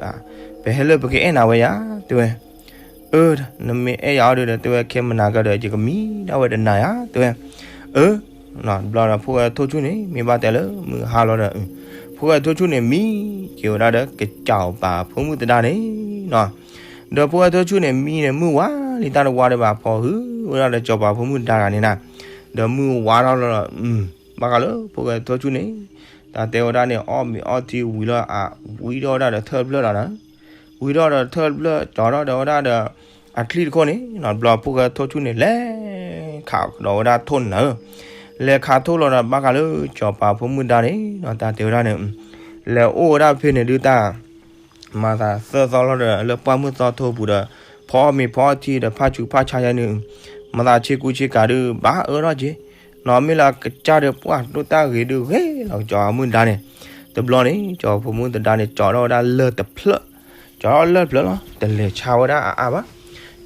ပဟဲလၢပကအဲၣ်နၤဝဲယၤ တဲဝဲ, အၢ နမ့ၢ်အဲၣ်ယၤအီၤဒီး တဲဝဲ ခဲမုၢ်နၤကဒီး ယကမံဒၣ်ဝဲတနၤယၤ တဲဝဲ, အၢ ဘျီဒီးဖိၣ်ဃဲထိၣ်ဆူၣ်န့ၣ် မ့ၢ်ဘၣ်တဲလၢမုၢ်ဟါလီၤဒီး ဖိၣ်ဃဲထိၣ်ဆူၣ်န့ၣ် မံက့ၤဝဲဒၣ်ဒီးကစီၤပၤဖိမုၣ်သဒါန့ၣ်နီၤ, ဒီးဖိၣ်ဃဲထိၣ်ဆူၣ်န့ၣ် မံန့ၣ်မုၢ်ဝါလံတၢ်တဝါဒီးဘၣ်ဖီၣ်ဟုဝဲဒၣ်ဒီးကစီၤပၤဖိမုၣ်သဒါတဂၤန့ၣ်နၤ, ဒီးမုၢ်ဝါထီၣ်လီၤဒီး ဘၣ်ဃးလၢဖိၣ်ဃဲထိၣ်ဆူၣ်န့ၣ် တၢ်တဲဝဲဒၣ်န့ၣ် အီၣ်မ့ၤအီထံဝံၤလီၤ အဝံထီၣ်ဝဲဒၣ်ဒီးထၢၣ်တဖျၢၣ်ဒီးနၤ, ဝံထီၣ်ဒီးထၢၣ်တဖျၢၣ် ကၠီထီၣ်ဒီးဝဲဒၣ်ဒီး အချံတခိၣ်န့ၣ်နီၤ, ဘျီဖိၣ်ဃဲထိၣ်ဆူၣ်န့ၣ် လဲၤခးဒီးဝဲဒၣ်ထိၣ်န့ၣ်နၤဧၢ, လဲၤခးထိၣ်လီၤဒီး ဘၣ်ဃးလၢကစီၤပၤဖိမုၣ်သဒါန့ၣ်နီၤ တၢ်တဲဝဲဒၣ်န့ၣ် လဲၤအိၣ်ဝဲဒၣ်ဖဲန့ၣ်ဒုးတၢ် မၤသးသၢသီလီၤဒီး လၢပှၢ်မုၢ်သီထိပူၤဒီး ဖီအီၣ်မ့ၤဖီအီထံဒီး ဖးဆူးဖးဆါယဲန့ၣ် မၤသးဆ့ကူဆ့ကၤဒုး ဘၣ်အၢထီၣ်က့ၤ, နီၢ်မ့ၢ်လၢအကစၢ်ဒီး ပှၢ်ဒိၣ်တၢ်ဂ့ၤဒုးဂ့ၤလီၤ ကစီၤပၤမုၣ်သဒါန့ၣ်, တဘျီန့ၣ် ကစီၤပၤဖိမုၣ်သဒါန့ၣ် ကၠီထီၣ်ဝဲဒၣ်လၢၢ်တဖျၢၣ်, ကၠီထီၣ်လၢၢ်တဖျၢၣ်လီၤ တလဲၤဆါဝဲဒၣ်အါအါဘၣ်,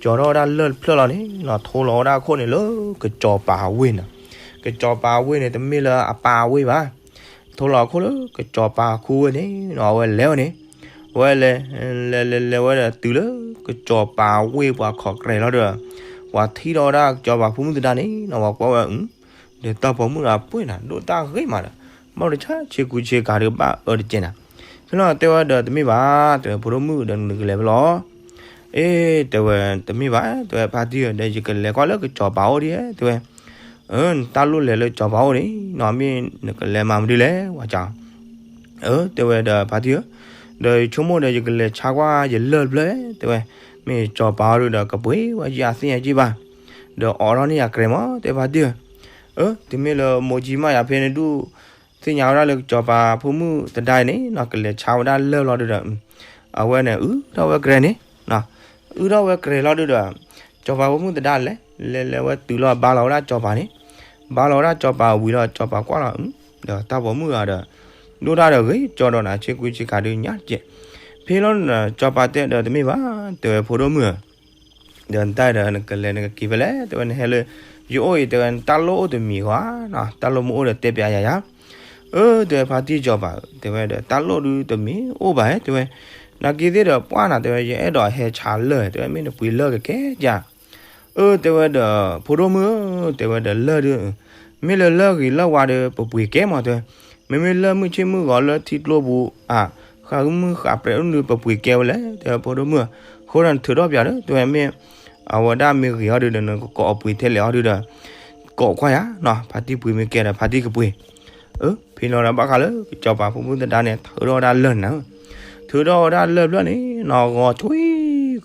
ကၠီထီၣ်ဝဲဒၣ်လၢၢ်တဖျၢၣ်လီၤန့ၣ် နီၢ်ထိလီၤဝဲဒၣ်အခိၣ်န့ၣ်လၢကစီၤပၤအဝ့ၢ်န့ၣ်, ကစီၤပၤအဝ့ၢ်န့ၣ် တမ့ၢ်လၢအပၢ်အဝ့ၢ်ဘၣ် ထိလီၤအခိၣ်လၢကစီၤပၤခူဝ့ၢ်န့ၣ်နီၤ အဝဲလဲၤဝဲန့ၣ်, အဝဲလဲၤ လဲၤလဲၤလဲၤဝဲဒီးတုၤလၢ ကစီၤပၤဝ့ၢ်ပှၤခိးကြဲးလီၤဒီး ပှၤထံၣ်ထီၣ်ဝဲဒၣ်ကစီၤပၤဖိမုၣ်သဒါန့ၣ်နီၤ ပှၤကွၢ်ဝဲ ဒီးတၢ်ပိာ်မုၣ်ဒီးပှ့ၤနၤ ဒိၣ်တၢ်ဂ့ၤမးဒီး ဘၣ်တဆါဆ့ကူဆ့ကၤဒီးဘၣ်အၢတကဲနၤ, ဖဲလီၤတဲဝဲဒီးတမ့ၢ်ဘၣ် တဲဝဲ ဖိဒိၣ်မုၣ်ဒီးနကလဲၤဖဲလဲၣ် အ့ တဲဝဲ တမ့ၢ်ဘၣ် တဲဝဲ ဖါတံၢ်ဧၢ ဒီးယကလဲၤကွၢ်လၢကစီၤပၤအိၣ်ဒံး တဲဝဲ, နတၢ်လိၣ်လဲၤလၢကစီၤပၤအိၣ်န့ၣ် နီၢ်မ့ၢ်နကလဲၤမၤမနုၤလဲၣ် ဝဲကၠီ, အၢ တဲဝဲဒီးဖါတံၢ်ဧၢ, ဒီးယဆိကမိၣ်ဒီးယကလဲၤဆါကွၢ်ယလၢၢ်တဖျၢၣ် တဲဝဲ, မ့ၢ် မ့ၢ်စီၤပၤအီၤဒုဒီး ကပှ့ၤဝဲယၤသ့ၣ်ညါက့ဘၣ်, ဒီးအိးထီၣ်န့ၢ်ယၤကြဲးမး တဲဖါတံၢ်ဧၢ, အၢ တမ့ၢ်လၢမိၢ်ကၠံမးယၤဖဲန့ၣ်ဒုး သ့ၣ်ညါဝဲဒၣ်လၢစီၤပၤဖိမုၣ်သဒါအံၤန့ၣ်နီၤ ကလဲၤဆါဝဲဒၣ်လၢၢ်လီၤဒုဒီး အဝဲန့ၣ် အုးထီၣ်ဝဲကြဲးန့ၣ်, အုးထီၣ်ဝဲကြဲးလီၤဒုဒီး စီၤပၤဖိမုၣ်သဒါလဲၤ လဲၤလဲၤဝဲတုၤလီၤ ဘါလီၤဝဲဒၣ်စီၤပၤန့ၣ်, ဘါလီၤဝဲဒၣ်စီၤပၤဝံၤလီၤ စီၤပၤကွၢ်လီၤ ဒီးတၢ်ပိာ်မုၣ်ဂၤဒီး ဒိၣ်တၢ်ဒီးဂ့ၤကၠီဒီးနၤ ဆ့ကူဆ့ကၤဒုညါတကဲး, ဖဲလီၤန့ၣ် စီၤပၤတဲဒီး တမ့ၢ်ဘၣ် တဲဝဲ ဖိဒိၣ်မုၣ်ဧၢ ဒီးနတၢ်ဒီးနကလဲၤနကက့ၤဖဲလဲၣ် တဲဝဲ နဟဲလၢယအိၣ်အံၤ တဲဝဲ နတၢ်လိၣ်အိၣ်တမံၤဧါနီၤ တၢ်လိၣ်မ့ၢ်အိၣ်ဒီးတဲပျးယၤယၤ, အၢ တဲဝဲ ဖါတံၢ်စီၤပၤဧၢ တဲဝဲဒီး တၢ်လိၣ်ဒုတမ့ၢ်အိၣ်ဘၣ် တဲဝဲ, နာ်က့သ့ၣ်ဒီးပှၢ်နၤ တဲဝဲ ယအဲၣ်ဒိးဟဲဆါလၢၢ် တဲဝဲ မ့ၢ်နပှ့ၤလၢၢ်ကကဲကၢ်, အၢ တဲဝဲဒီး ဖိဒိၣ်မုၣ်ဧၢ တဲဝဲဒီး လၢၢ်ဒု မ့ၢ်လၢလၢၢ်ဂ့ၤလၢၢ်ဝါဒီး ပပှ့ၤကဲမး တဲဝဲ, မ့မ့ၢ်လၢၢ်မုၢ်ဆ့ၣ်မုၢ်ဂီၤလၢထံကျိပူၤ အဃၢမုၢ်ဃာ်ပြဲးဒု ပပှ့ၤကဲဝဲလဲၣ် တဲဝဲ ဖိဒိၣ်မုၣ်ဧၢ, အဃိဒီးနထုးထီၣ်ပျးဒီး တဲဝဲ မ့ၢ်အဝဲဒၣ်မ့ၢ်ဂ့ၤအီၤဒုဒီး နကကိးအပှ့ၤထဲလဲၣ်အီၤဒုဒီး ကိးခွါယၤနီၤ ဖါတံၢ်ပှ့ၤမ့ၢ်ကဲဒီး ဖါတံၢ်ကပှ့ၤ, အၢ ဖဲလီၤဒီးဘၣ်ဃးလၢ စီၤပၤဖိမုၣ်သဒါန့ၣ် ထုးထီၣ်ဝဲဒၣ်လၢၢ်န့ၣ်, ထုးထီၣ်ဝဲဒၣ်လၢၢ်ဖျၢၣ်န့ၣ်နီၤ ဂီၤထွံ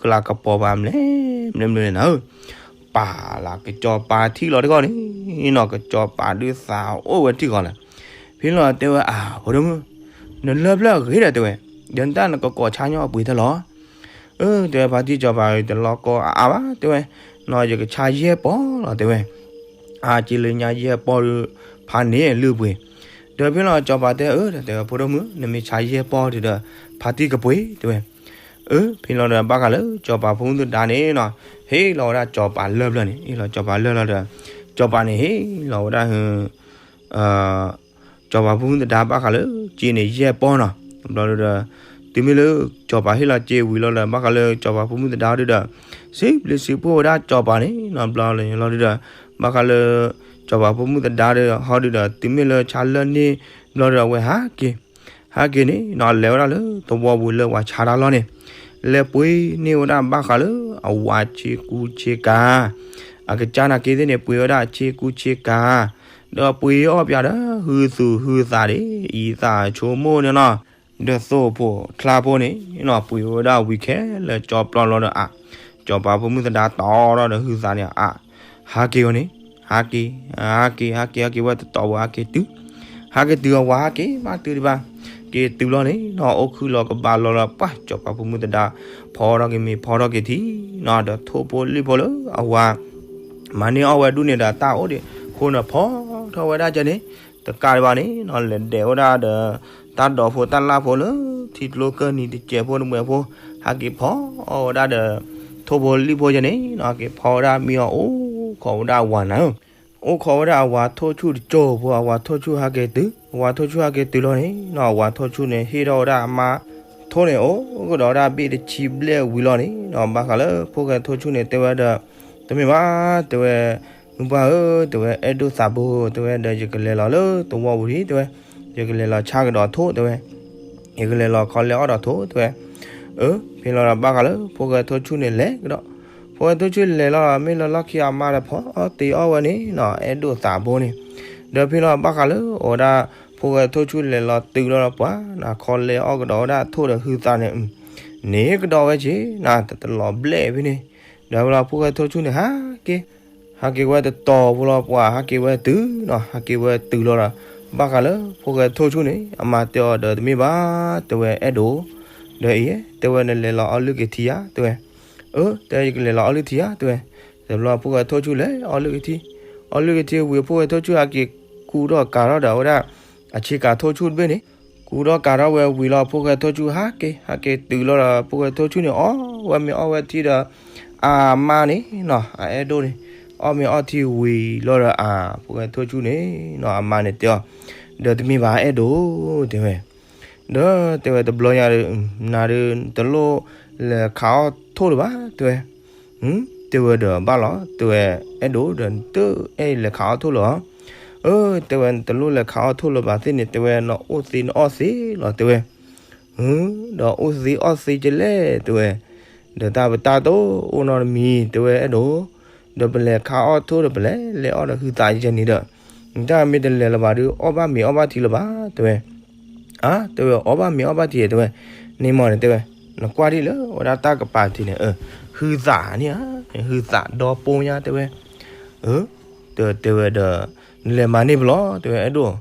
ကလၤကပီၤဘၣ် မလဲၤမလဲၤမလဲၤနၤဧၢ, ပာ်လၢကစီၤပၤထံၣ်လီၤတဂီၢ်န့ၣ်နီၤ ကစီၤပၤဒုးသးအိၣ်ဝဲထံၣ်ဂီၤလၢ, ဖဲလီၤတဲဝဲ အၢ ဖိဒိၣ်မုၣ် နလၢၢ်ဖျၢၣ်အဂ့ၤဒီး တဲဝဲ, ဒီးနတၢ်နကကိးဆါညီအပှ့ၤထဲလီၤ အၢ တဲဝဲ ဖါတံၢ်စီၤပၤ တလီၤကီအါအါဘၣ် တဲဝဲ, နီၤ ယကဆါယဲၢ်ပီၢ်လီၤ တဲဝဲ, အါ က့လၢညါယဲၢ်ပီၢ်ဒုး ဖးန့ၣ်လုၢ်ပှ့ၤ, ဒီးဖဲလီၤစီၤပၤတဲ အၢ တဲဝဲ ဖိဒိၣ်မုၣ် နမ့ၢ်ဆါယဲၢ်ပီၢ်ဒုးဒီး ဖါတံၢ်ကပှ့ၤ တဲဝဲ, အၢ ဖဲလီၤဒီးဘၣ်ဃးလၢစီၤပၤဖိမုၣ်သဒါန့ၣ်နီၤ, ဟ့ၣ်လီၤဝဲဒၣ်စီၤပၤလၢၢ်ဖျၢၣ်န့ၣ် ဟ့ၣ်လီၤစီၤပၤလၢၢ်လီၤဒီး, စီၤပၤန့ၣ်ဟ့ၣ်လီၤဝဲဒၣ် စီၤပၤဖိမုၣ်သဒါဘၣ်ဃးလၢ စ့န့ၣ်ယဲၢ်ပီၢ်နီၤ, ဘျီဒီး, တုၤမ့ၢ်လၢ စီၤပၤဟ့ၣ်လီၤစ့ဝံၤလီၤဒီး ဘၣ်ဃးလၢစီၤပၤဖိမုၣ်သဒါဒုဒီး, စံးဘျုးစံးဖှိၣ်ဝဲဒၣ်စီၤပၤန့ၣ်နီၤ ဘျီလၢလီၤဒုဒီး, ဘၣ်ဃးလၢ စီၤပၤဖိမုၣ်သဒါဒီး ဟီဒုဒီး တုၤမ့ၢ်လၢဆါလၢၢ်န့ၣ် ဘျီဒီးအဝဲဟးက့ၤ, ဟးက့ၤန့ၣ်နီၤ လဲၤဝဲဒၣ်လၢသဝီပူၤလၢပှၤဆါတၢ်လီၢ်န့ၣ်, လဲၤပှ့ၤန့ၢ်ဝဲဒၣ်ဘၣ်ဃးလၢအဝၤဆ့ကူဆ့ကၤ အကစၢ်နာ်က့သ့ၣ်န့ၣ် ပှ့ၤဝဲဒၣ်ဆ့ကူဆ့ကၤ, ဒီးပှ့ၤအီၣ်ပၠးဒီး ဟုသူၣ်ဟုသးဒၣ် အံသးဆိကမိၣ်န့ၣ်နီၤ, ဒီးသိၣ်ဖိချါဖိန့ၣ်နီၤ ပှ့ၤဝဲဒၣ်ဝံၤခဲလၢာ်ကၠီပျီလီၤဒီးအါ, စီၤပၤဖိမုၣ်သဒါတီဒီးဟုသးန့ၣ်အါ, ဟးက့ၤဝဲန့ၣ်, ဟးက့ၤ, ဟးက့ၤ ဟးက့ၤ ဟဲက့ၤဝဲတတီၤဘၣ် ဟးက့ၤတုၤ ဟးက့ၤတုၤအဝၤဟးက့ၤမးတုၤဒံးဘၣ်, က့ၤတုၤလီၤန့ၣ်နီၤ အိၣ်ခုၣ်လီၤကဘၣ်လီၤလီၤ ပှၢ် စီၤပၤဖိမုၣ်သဒါ ဖီထီၣ်က့ၤမ့ၤဖီထီၣ်က့ၤထံနီၤ ဒီးထိၣ်ဖိလံၣ်ဖိလၢအဝၤ မၤန့ၢ်အီၣ်ဝဲဒူၣ်န့ၣ်ဒီးတၢ်အိၣ်ဒံးအဃိန့ၣ် ဖီထီၣ်ဝဲဒၣ်ကဲန့ၣ် တကးဒံးဘၣ်န့ၣ်နီၤ လဲၤဒဲးဝဲဒၣ်ဒီး တၢ်ဒိးဖိတၢ်လၢ်ဖိလၢ ထံကျိကၢၢ်နံၤတစဲးဖိတမှဲးဖိ ဟဲက့ၤဖီအီၣ်ဝဲဒၣ်ဒီး ထိၣ်ဖိလံၣ်ဖိကဲန့ၣ်နီၤ ဟဲက့ၤဖီဝဲဒၣ်မ့ၢ်အီၣ်အိၣ်ခိးဝဲဒၣ်အဝၤနၤဧၢ အိၣ်ခိးဝဲဒၣ်အဝၤထိၣ်ဆူၣ်တကၠိၢ်ဖိ အဝၤထိၣ်ဆူၣ်ဟးက့ၤတုၤ အဝၤထိၣ်ဆူၣ်ဟးက့ၤတုၤလီၤန့ၣ်နီၤ အဝၤထိၣ်ဆူၣ်န့ၣ် ဟ့ၣ်ထီၣ်ဝဲဒၣ်အမါထိၣ်န့ၣ် အိၣ်ကဒီးဝဲဒၣ်ဘ့ၣ်တဆံဘျဲၣ်ဝံၤလီၤန့ၣ်နီၤ ဘၣ်ဃးလၢဖိၣ်ဃဲထိၣ်ဆူၣ်န့ၣ် တဲဝဲဒီး တမ့ၢ်ဘၣ် တဲဝဲ မုၢ်ပှၢ်ဧၢ တဲဝဲ အဲၣ်ဒိၣ်သးဘိ တဲဝဲဒီး ယကလဲၤလီၤလၢသဝီပူၤလံ တဲဝဲ ယကလဲၤလီၤဆါကဒီးထိၣ် တဲဝဲ ယကလဲၤလီၤခီလဲအီၣ်ဒီးထိၣ် တဲဝဲ အၢ ဖဲလီၤဒီးဘၣ်ဃးလၢဖိၣ်ဃဲထိၣ်ဆူၣ်န့ၣ်လဲၤကဒီး ဖိၣ်ဃဲထိၣ်ဆူၣ်လဲၤလီၤ မ့ၢ်လၢလီၢ်ခံအမါဒီးဖီအီၣ်တ့အီၣ်ဝဲန့ၣ်နီၤ အဲၣ်ဒိၣ်သးဘိန့ၣ် ဒီးဖဲလီၤဘၣ်ဃးလၢအဝဲဒၣ် ဖိၣ်ဃဲထိၣ်ဆူၣ်လဲၤလီၤတုၤလီၤဒီးပှၤ နခီလဲအီၣ်ကဒီးဝဲဒၣ်ထိၣ်ဒီးဟုသးန့ၣ် န့ၣ်ကဒီးဝဲက့ၤ နတလီၤဘျဲၣ်ဖဲန့ၣ် ဒီးဖဲလီၤဖိၣ်ဃဲထိၣ်ဆူၣ်န့ၣ်ဟးက့ၤ ဟးက့ၤဝဲတတီၤဖိလီၤ ပှၤဟးက့ၤဝဲတုၤနီၤ ဟးက့ၤဝဲတုၤလီၤဒီး ဘၣ်ဃးလၢဖိၣ်ဃဲထိၣ်ဆူၣ်န့ၣ် အမါတဲအီၤဒီးတမ့ၢ်ဘၣ် တဲဝဲအဲၣ်ဒိၣ် ဒီးအံၤ တဲဝဲနလဲၤလီၤအီလုၢ်က့ၤထံဧါ တဲဝဲ အၢ တဲယကလဲၤလီၤအီလုၢ်ထံဧါ တဲဝဲ တဘျီဖိၣ်ဃဲထိၣ်ဆူၣ်လဲၤအီလုၢ်က့ၤထံ အီလုၢ်က့ၤထံဝံၤ ဖိၣ်ဃဲထိၣ်ဆူၣ်ဟးက့ၤကူထီၣ်ကၤထီၣ်ဒီးဝဲဒၣ် အဆ့ကၤထိၣ်ဆူၣ်တဘ့ၣ်န့ၣ် ကူထီၣ်ကၤထီၣ်ဝဲဝံၤလီၤ ဖိၣ်ဃဲထိၣ်ဆူၣ်ဟးက့ၤ ဟးက့ၤတုၤလီၤဒီး ဖိၣ်ဃဲထိၣ်ဆူၣ်န့ၣ် အီၣ်ဝဲမ့ၤအီၣ်ဝဲထံဒီး အမါန့ၣ်နီၤ အအဲၣ်ဒိၣ်န့ၣ် အီၣ်မ့ၤအီၣ်ထံဝံၤလီၤဒီးအ ဖိၣ်ဃဲထိၣ်ဆူၣ်န့ၣ်နီၤ အမါန့ၣ်တဲအီၤ ဒီးတမ့ၢ်ဘၣ်အဲၣ်ဒိၣ် တဲဝဲ ဒီးတဲဝဲတဘျီညါဒီး နၤဒီး တလိၣ်လဲၤခးအီၣ်ထိၣ်လၢၤဘၣ် တဲဝဲ တဲဝဲဒီးဘၣ်လီၤ တဲဝဲ အဲၣ်ဒိၣ်ဒီး နတအဲၣ်လဲၤခးအီၣ်ထိၣ်လၢၤ အၢ တဲဝဲ နတလိၣ်လဲၤခးအီၣ်ထိၣ်လၢၤဘၣ်သ့ၣ်န့ၣ် တဲဝဲ နအိၣ်သ့နအီၣ်သ့လီၤ တဲဝဲ ဒီးအိၣ်သ့အီၣ်သ့ကလဲၣ် တဲဝဲ ဒီးတၢ်ပတၢ်တအိၣ်နီတမံၤ တဲဝဲ အဲၣ်ဒိၣ် ဒီးပလဲၤခးအီၣ်ထိၣ်ဒီးပလဲၤလဲၤအီၣ်ဒီးဟုသးယဲန့ၣ်ဒီး နတၢ်မ့ၢ်တလဲၤလၢၤဘၣ်ဒီး အီၣ်ဘၣ်မ့ၤအီၣ်ဘၣ်ထံလၢၤဘၣ် တဲဝဲ အါ တဲဝဲ အီၣ်ဘၣ်မ့ၤအီၣ်ဘၣ်ထံ တဲဝဲ န့ၣ်မးန့ၣ် တဲဝဲ နကွၢ်ဒ်လၢဝဲဒၣ်တၢ်ကပၤထံးန့ၣ် အၢ ဟုသးန့ၣ်ဧါ, ဟုသးဒီပိညါ တဲဝဲ, အၢ, တဲဝဲဒီး, နလဲၤမၤန့ၢ်ပလီၢ် တဲဝဲအဲၣ်ဒိၣ်,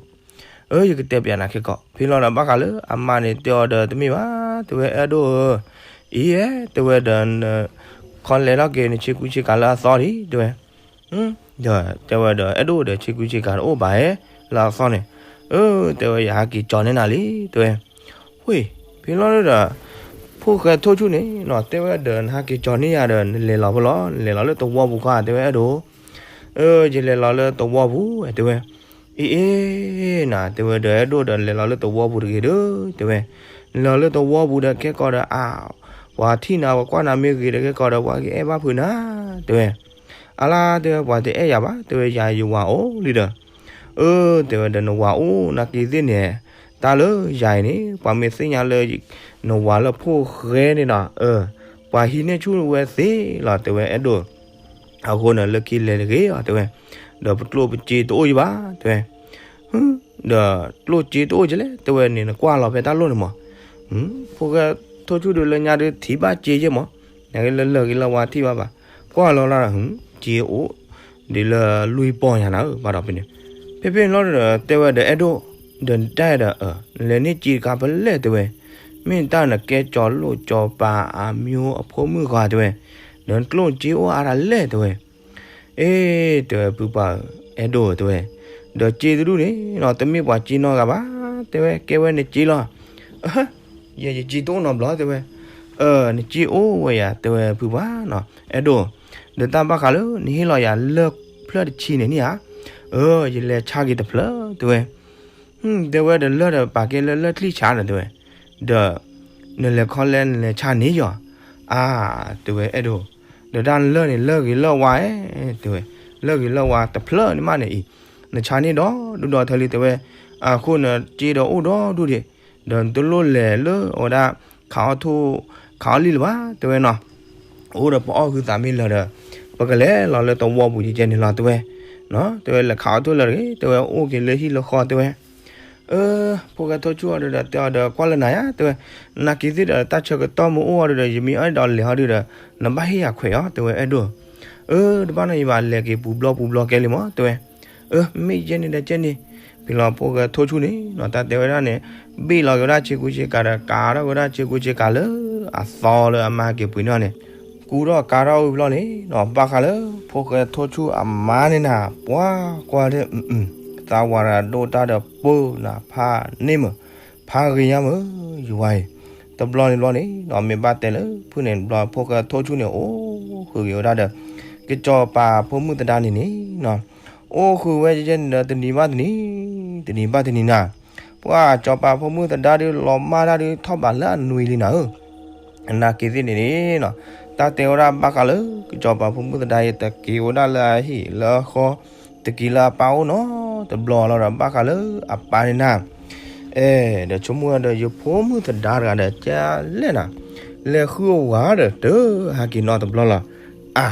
အၢ ယကတဲပျးနၤခဲကီး ဖဲလီၤဒီးဘၣ်ဃးလၢအမါန့ၣ်တဲအီၤဒီးတမ့ၢ်ဘၣ် တဲဝဲအဲၣ်ဒိၣ်ဧၢ, အံၤဧၢ တဲဝဲဒီး ခီလဲၤထီၣ်က့ၤနဆ့ကူဆ့ကၤလၢအသီလံ တဲဝဲ ဒီးတဲဝဲဒီးအဲၣ်ဒိၣ်ဒီးဆ့ကူဆ့ကၤတအိၣ်ဘၣ်ဧဲ လၢအသီန့ၣ်, အၢ တဲဝဲယဟးက့ၤကၠီၤန့ၢ်နၤလံ တဲဝဲ, ဝ့ၢ် ဖဲလီၤဒီး, ဖိၣ်ဃဲထိၣ်ဆူၣ်န့ၣ်နီၤ တဲဝဲဒီးနဟးက့ၤကၠီၤန့ၢ်ယၤဒီး နလဲၤလီၤဖဲလီၤ နလဲၤလီၤလၢသဝီပူၤခီ တဲဝဲအဲၣ်ဒိၣ်, အၢ ယလဲၤလီၤလၢသဝီပူၤ တဲဝဲ, အ့ၣ်အ့ၣ် နၤ တဲဝဲဒီးအဲၣ်ဒိၣ်ဒီး လဲၤလီၤလၢသဝီပူၤတဂ့ၤဒီး တဲဝဲ, နလဲၤလီၤလၢသဝီပူၤဒီး ခဲကီးဒီး အါ, ပှၤထံၣ်နၤ ပှၤကွၢ်နၤမ့ၢ်ဂ့ၤဒီး ခဲကီးဒီး ပှၤကအဲၣ်ဘၣ်ဖုးနၤ တဲဝဲ, အါလါ တဲဝဲ ပှၤတအဲၣ်ယၤဘၣ် တဲဝဲ ယၤယဝၤအိၣ်လံဒီး, အၢ တဲဝဲဒီးနဝၤအိၣ် နာ်က့ၤသ့ၣ်န့ၣ်, တၢ်လၢယၤအံၤန့ၣ် ပှၤမ့ၢ်သ့ၣ်ညါလၢ နဝၤလၢဖိၣ်ဃဲန့ၣ်ဒီး အၢ ပှၤဟံးန့ၢ်ဆူၣ်ဝဲသ့လီၤ တဲဝဲအဲၣ်ဒိၣ်, အဃိန့ၣ် လၢခံလဲၤတဂ့ၤအီၤ တဲဝဲ, ဒီးပကျိၣ်ပစ့တအိၣ်ယဘၣ် တဲဝဲ, ဒီးကျိၣ်စ့တအိၣ်ကလဲၣ် တဲဝဲန့ၣ် နကွၢ်လီၤဖဲတၢ်လိၣ်န့ၣ်မး, ဖိၣ်ဃဲထိၣ်ဆူၣ်ဒုးလၢညါဒုးထံၣ်ဘၣ်စ့ယဲၢ်မး, နကလၢလၢာ်ဂ့ၤလၢဝါထံၣ်ဘၣ်ဘၣ်, ကွၢ်လီၤလၢ စ့အိၣ်ဒ်လၢလွံၢ်ပီၢ်ညါနၤဧၢ ဘၣ်ဒီးဖဲန့ၣ်, ဖဲဖဲန့ၣ်လီၤဒီး တဲဝဲဒီးအဲၣ်ဒိၣ်, ဒီးတၢ်ဒီး နလဲၤန့ၢ်စ့တခါဖဲလဲၣ် တဲဝဲ, မ့ၢ်တၢ်နကဲကၠီၤလိၣ်ကၠီၤပၤအမံၤအဖိမုၣ်ဂၤ တဲဝဲ, ဒီးနကျိၣ်စ့အိၣ်အါတၢ်လဲၣ် တဲဝဲ, အ့ၣ် တဲဝဲဖုပှၢ်ဧၢ, အဲၣ်ဒိၣ် တဲဝဲ, ဒီးစ့တဒူၣ်န့ၣ်နီၤ တမ့ၢ်ပှၤစ့နီတဂၤဘၣ် တဲဝဲ ကဲဝဲနစ့လီၤ, ယဲယစ့တအိၣ်နီတဘျီ တဲဝဲ, အၢ နစ့အိၣ်ဝဲယၤ တဲဝဲဖုပှၢ်နီၤ အဲၣ်ဒိၣ်, ဒီးတၢ်ဘၣ်ဃးလၢနဟ့ၣ်လီၤယၤလၢၢ်ဖျၢၣ်တဆံန့ၣ်န့ၣ်ဧါ, အၢ ယလဲၤဆါက့ၤတဖျၢၣ် တဲဝဲ, တဲဝဲဒီးလၢၢ်ဒီးပာ်ကဲလၢလၢၢ်ချံၣ်ဆါဒီး တဲဝဲ, ဒီး နလဲၤခီလဲၣ် နလဲၤဆါန့ၢ်ယၤ, အါ တဲဝဲအဲၣ်ဒိၣ်, ဒီးတၢ်လၢၢ်န့ၣ် လၢၢ်ဂ့ၤလၢၢ်ဝါဧါ တဲဝဲ, လၢၢ်ဂ့ၤလၢၢ်ဝါတဖျၢၣ်န့ၣ်မးန့ၣ်အံၤ, နဆါန့ၢ်ဒီဒူၣ်ဒီထၢလံ တဲဝဲ, အဃိနစ့ဒီးအိၣ်ဒီဒူၣ်ဒံး, ဒီးနတလိၣ်လဲၤလၢအဝဲဒၣ် ခးအီၣ်ထိၣ် ခးအီၣ်လံၣ်လၢၤဘၣ် တဲဝဲနီၤ, အိၣ်ဒီးပအီၣ်ဟုသးမ့ၢ်လၢာ်ဒီး ပကလဲၤလီၤလၢသဝီပူၤကဲကဲန့ၣ်လီၤ တဲဝဲ, တဲဝဲလဲၤခးအီၣ်ထိၣ်လၢာ်တဂ့ၤ တဲဝဲ အိၣ်က့ၤလၢဟံၣ်လၢဃီ တဲဝဲ, အၢ ဖိၣ်ဃဲထိၣ်ဆူၣ်အီၤဒီး တဲအီၤဒီးကွၢ်လၢနၤယါ တဲဝဲ, နာ်က့ၤသ့ၣ်ဒီးတၢ်ဆၢကတီၢ်မ့ၢ်အိၣ်အီၤဒီး ယမ့ၢ်အဲၣ်ဒိးလဲၤဟီဒုဒီး နဘၣ်ဟ့ၣ်ယၤခွဲးအီၤ တဲဝဲအဲၣ်ဒိၣ်, အၢ တဘၣ်နီၢ်ယဘၣ် လဲၤက့ၤပူၤဘျီပူၤဘျီကဲလံမး တဲဝဲ, အၢ မ့ၢ်ယဲန့ၣ်ဒီးကဲန့ၣ်, ဖဲလီၤဖိၣ်ဃဲထိၣ်ဆူၣ်န့ၣ်နီၤ တၢ်တဲဝဲဒၣ်န့ၣ်, ဘ့ၣ်လီၤက့ၤဝဲဒၣ်ဆ့ကူဆ့ကၤဒီး ကၤထီၣ်က့ၤဝဲဒၣ်ဆ့ကူဆ့ကၤလၢအသီလၢအမါက့ၤပှ့ၤန့ၢ်အီၤန့ၣ်, ကူထီၣ်ကၤထီၣ်ဝံၤဘျီန့ၣ်နီၤ ဘၣ်ဃးလၢ ဖိၣ်ဃဲထိၣ်ဆူၣ်အမါန့ၣ်နၤ ပှၤကွၢ်ဒၣ် သးဝးရၤဒိၣ်တၢ်ဒီးပၢနၤဖးန့ၢ်မး, ဖးဂ့ၤညါမး ယဝၤအံၤ, တဘျီန့ၣ်ဘျီန့ၣ်နီၤ မ့ၢ်ဘၣ်တဲလၢဖုၣ်န့ၣ်ဘျီ ဖိၣ်ဃဲထိၣ်ဆူၣ်န့ၣ် အိၣ်ဃုာ်က့ၤဝဲဒၣ်ဒီး ကစီၤပၤဖိမုၣ်သဒါန့ၣ်န့ၣ်နီၤ, အိၣ်ဃုာ်ဝဲယဲန့ၣ်ဒီး တနံၤဘၣ်တနံၤ, တနံၤဘၣ်တနံၤနၤ, ပှၤကစီၤပၤဖိမုၣ်သဒါဒုး လီၤမၢ်တၢ်ဒုး ထီၣ်ဘးလၢအနွံလံနၤဧၢ, နာ်က့ၤသ့ၣ်န့ၣ်န့ၣ်နီၤ, တၢ်တဲဝဲဒၣ်ဘၣ်ဃးလၢ ကစီၤပၤဖိမုၣ်သဒါအံၤ တက့ၤဝဲဒၣ်လၢအဟံၣ်လၢအဃီ, တက့ၤလၢအပၢ်အိၣ်နီတဘျီလီၤဒီး ဘၣ်ဃးလၢအပၢ်န့ၣ်နၤ, အဲ ဒီးဆိကမိၣ်ဒီး ယဖိမုၣ်သဒါတဂၤဒီး ကလဲၣ်နၤ, လဲၤဃုအဝၤဒီး တဟးက့ၤနီတဘျီလီၤ, အါ,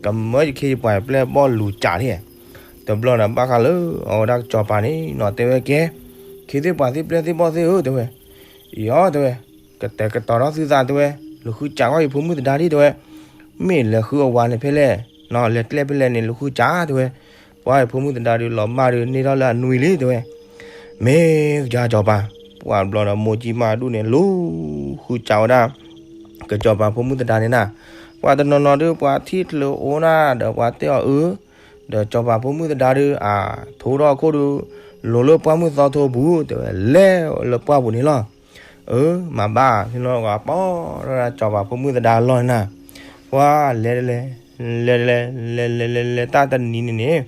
ကမၢယခ့ယပှၤယပျဲၢ်ဘီၣ်လူၤကးန့ၣ် တဘျီဒီး ဘၣ်ဃးလၢအဝဲဒၣ်ကစီၤပၤန့ၣ်နီၤ တဲဝဲကဲ, ခ့သ့ၣ်ပှၤသ့ၣ်ပျဲၢ်သ့ၣ်ဘီၣ်သ့ၣ်ဧၢ တဲဝဲ, ယီၤ တဲဝဲ, ကတဲာ်ကတီၤထီၣ်သုသး တဲဝဲ, လူၤဃုကးကွၢ်ယဖိမုၣ်သဒါဒံး တဲဝဲ, မ့ၢ်လဲၤဃုအဝၤန့ၣ်ဖဲလဲၣ်, လဲၤကျဲဖဲလဲၣ်န့ၣ် လူၤဃုကး တဲဝဲ, ပှၤယဖိမုၣ်သဒါဒုး လီၤမၢ်ဒုး န့ၢ်ထီၣ်လၢအနွံလံ တဲဝဲ, မ့ၢ်ကစၢ်ကစီၤပၤ, ပှၤဘျီဒီး မိၢ်ကံမၢ်အဒူၣ်န့ၣ် လူၤဃုကးဝဲဒၣ် ကစီၤပၤဖိမုၣ်သဒါန့ၣ်နၤ, ပှၤတနီၤနီၤဒုး ပှၤထံၣ်ချုးအိၣ်နၤဒီး ပှၤတဲအီၤအၢ, ဒီးစီၤပၤဖိမုၣ်သဒါဒုး အါ, ထိထီၣ်အခိၣ်ဒုး လိၤလၢပှၢ်မုၢ်သီထိပူၤ တဲဝဲ, လဲၤလၢပှၢ်ပူၤန့ၣ်လီၤ, အၢ, မၤဘၣ် ဖဲလီၤဂၤပီၢ်ထီၣ်ဒၣ်စီၤပၤဖိမုၣ်သဒါလီၢ်န့ၣ်နၤ, ပှၤလဲၤတလဲၤ, လဲၤတလဲၤ, လဲၤလဲၤလဲၤလဲၤ တၢ်တနံၤန့ၣ်န့ၣ်,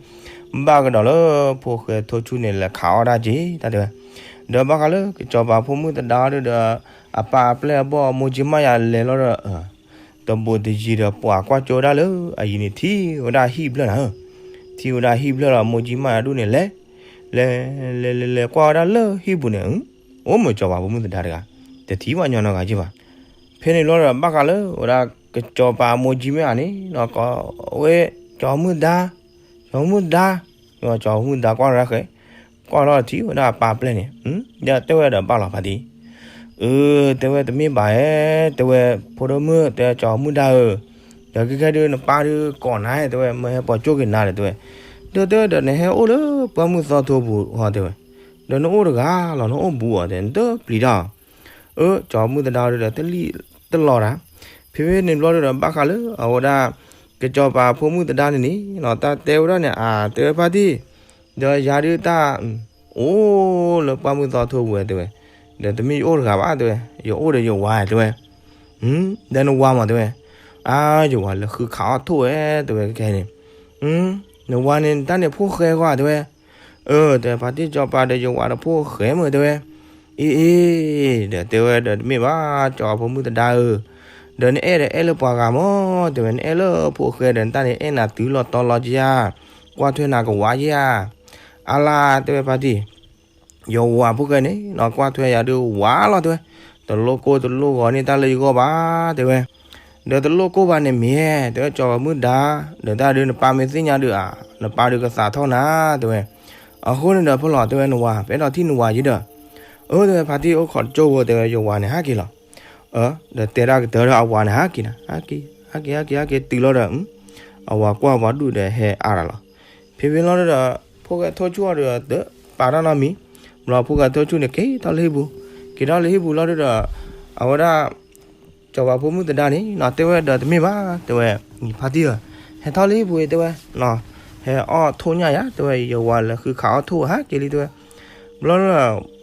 ဘၣ်ကဒီးလၢ ဖိၣ်ဃဲထိၣ်ဆူၣ်န့ၣ် လဲၤခးအီၣ်တၢ်က့ၤ တၢ်တဲဝဲ, ဒီးဘၣ်ဃးလၢ ကစီၤပၤဖိမုၣ်သဒါဒုးဒီး အပၢ်အပျဲၢ်အဘီၣ်အမိၢ်ကံမၢ်ယၤလဲၤလီၤဒီး တဘူးတယံၤဒီး ပှၤကွၢ်ကၠိဝဲဒၣ်လၢအယံၤန့ၣ် ထံၣ်ဝဲဒၣ်ဟံၣ်ဖျၢၣ်နၤဧၢ, ထံၣ်ဝဲဒၣ်ဟံၣ်ဖျၢၣ်လီၤ မိၢ်ကံမၢ်အဒူၣ်န့ၣ် လဲၤ, လဲၤလဲၤလဲၤလဲၤကွၢ်ဝဲဒၣ်လၢဟံၣ်ပူၤန့ၣ်, အိၣ်မ့ၢ်စီၤပၤဖိမုၣ်သဒါတဂၤ, တထံၣ်ဘၣ်ညီနီတဂၤက့ၤဘၣ်, ဖဲန့ၣ်လီၤဒီး ဘၣ်ဃးလၢ ဝဲဒၣ်ကစီၤပၤမိၢ်ကံမၢ်ယၤန့ၣ် ဝဲ ကၠီၤမုၢ်ဒါ, ကၠီၤမုၢ်ဒါ, ကၠီၤမုၢ်ဒါကွၢ်ရၣ်ဃဲ ကွၢ်လီၤထံၣ်ဝဲဒၣ်အပၢ်ပျဲၢ်န့ၣ်, ဒီးတဲဝဲဒီးဘၣ်လီၤဖးတံၢ်, အၢ, တဲဝဲတမ့ၢ်ဘၣ်ဧဲ, တဲဝဲဖိဒိၣ်မုၣ် တဲကၠီၤမုၢ်ဒါဧၢ, ဒီးခဲခဲဒုးနပၢ်ဒုးကိးနၤ တဲဝဲ, မၢဟဲပိာ်ကၠိက့ၤနၤဒီး တဲဝဲ, ဒီးတဲဝဲဒီးနဟဲအိၣ်လၢပှၢ်မုၢ်သီထိပူၤအီၤ တဲဝဲ, ဒီးနအိၣ်တဂၤလီၤ နအိၣ်ဘူးအီၤ တဲ နတပျံၤတၢ်အီၤ. အၢ စီၤပၤဖိမုၣ်သဒါဒုးဒီး တလံၣ်တလီၤတၢ်, ဖဲဖဲန့ၣ်ဘျီဒုးဒီး ဘၣ်ဃးလၢအဝဲဒၣ် ကစီၤပၤဖိမုၣ်သဒါန့ၣ်န့ၣ် တၢ်တဲဝဲဒၣ်န့ၣ် အါ တဲဝဲဖါတံၢ်, ဒီးယၤဒုးတၢ် အိၣ်လၢပှၢ်မုၢ်သီထိပူၤဝဲ တဲဝဲ, ဒီးတမ့ၢ်ယအိၣ်တဂၤဘၣ် တဲဝဲ, ယအိၣ်ဒီးယဝၤ တဲဝဲ, ဒီးနဝၤမး တဲဝဲ, အါ ယဝၤလဲၤဃုခးအီၣ်ထိၣ်ဝဲ တဲဝဲခဲန့ၣ်, နဝၤန့ၣ်တၢ်န့ၣ်ဖိၣ်ဃဲဂီၢ် တဲဝဲ, အၢ တဲဖါတံၢ် စီၤပၤဒီးယဝၤဒီးဖိၣ်ဃဲမး တဲဝဲ, အ့ အ့ ဒီးတဲဝဲဒီးတမ့ၢ်ဘၣ် စီၤပၤဖိမုၣ်သဒါဧၢ, ဒီးနအဲၣ်ဒီးအဲၣ်လၢပှၤဂၤမး တဲဝဲ, နအဲၣ်လၢဖိၣ်ဃဲဒီးနတၢ်န့ၣ်အဲၣ်နၤတုၤလီၤတီၤလီၤကယၤ, ကွၢ်ထွဲနၤကဝါယၤ, အါလါ တဲဝဲဖါတံၢ် ယဝၤဖိၣ်ဃဲန့ၣ် ကွၢ်ထွဲယၤဒုးဝါလီၤ တဲဝဲ, တလိၣ်ကိၢ်တလိၣ်ဂီၤန့ၢ်တၢ်လၢယဂီၢ်ဘၣ် တဲဝဲ, ဒီးတလိၣ်ကိၢ်ဘၣ်န့ၣ်မ့ၢ် တဲဝဲ စီၤပၤမုၣ်ဒါ, ဒီးတၢ်ဒုးနပၢ်မ့ၢ်သ့ၣ်ညါဒုးဧါ, နပၢ်ဒုးကသးထီၣ်နၤ တဲဝဲ, အဃိန့ၣ်ဒီးဖဲလီၤ တဲဝဲ နဝၤ ပအဲၣ်ဒိးထံၣ်နဝၤယံၤဒီး, အၢ တဲဝဲ ဖါတံၢ်အိၣ်ခိးတကၠိဖိ တဲဝဲ ယဝၤန့ၣ်ဟးက့ၤလီၤ, ဒီးတဲတၢ်ကတၢၢ်ဒီးအဝၤန့ၣ်ဟးက့ၤနၤ, ဟးက့ၤ ဟးက့ၤ ဟးက့ၤ ဟဲက့ၤတုၤလီၤဒီး အဝၤကွၢ်ပှၤဒူၣ်ဒီးဟဲအါရၤလီၤ, ဖဲဖဲလီၤဒီး ဖိၣ်ဃဲထိၣ်ဆူၣ်အီၤဒီး တပာ်တၢ်နီတမံၤ, ဘျီဖိၣ်ဃဲထိၣ်ဆူၣ်န့ၣ် က့ၤထီၣ်လၢဟံၣ်ပူၤ, က့ၤထီၣ်လၢဟံၣ်ပူၤလီၤဒီး အဝဲဒၣ် စီၤပၤဖိမုၣ်သဒါန့ၣ် တဲဝဲဒီးတမ့ၢ်ဘၣ် တဲဝဲ, ဖါတံၢ်ဧၢ, ဟဲထီၣ်လၢဟံၣ်ပူၤ တဲဝဲ, ဟဲအီၣ်ထိၣ်ညၣ်ယၤ တဲဝဲ, ယဝၤလဲၤဃုခးအီၣ်ထိၣ်ဟးက့ၤလံ တဲဝဲ,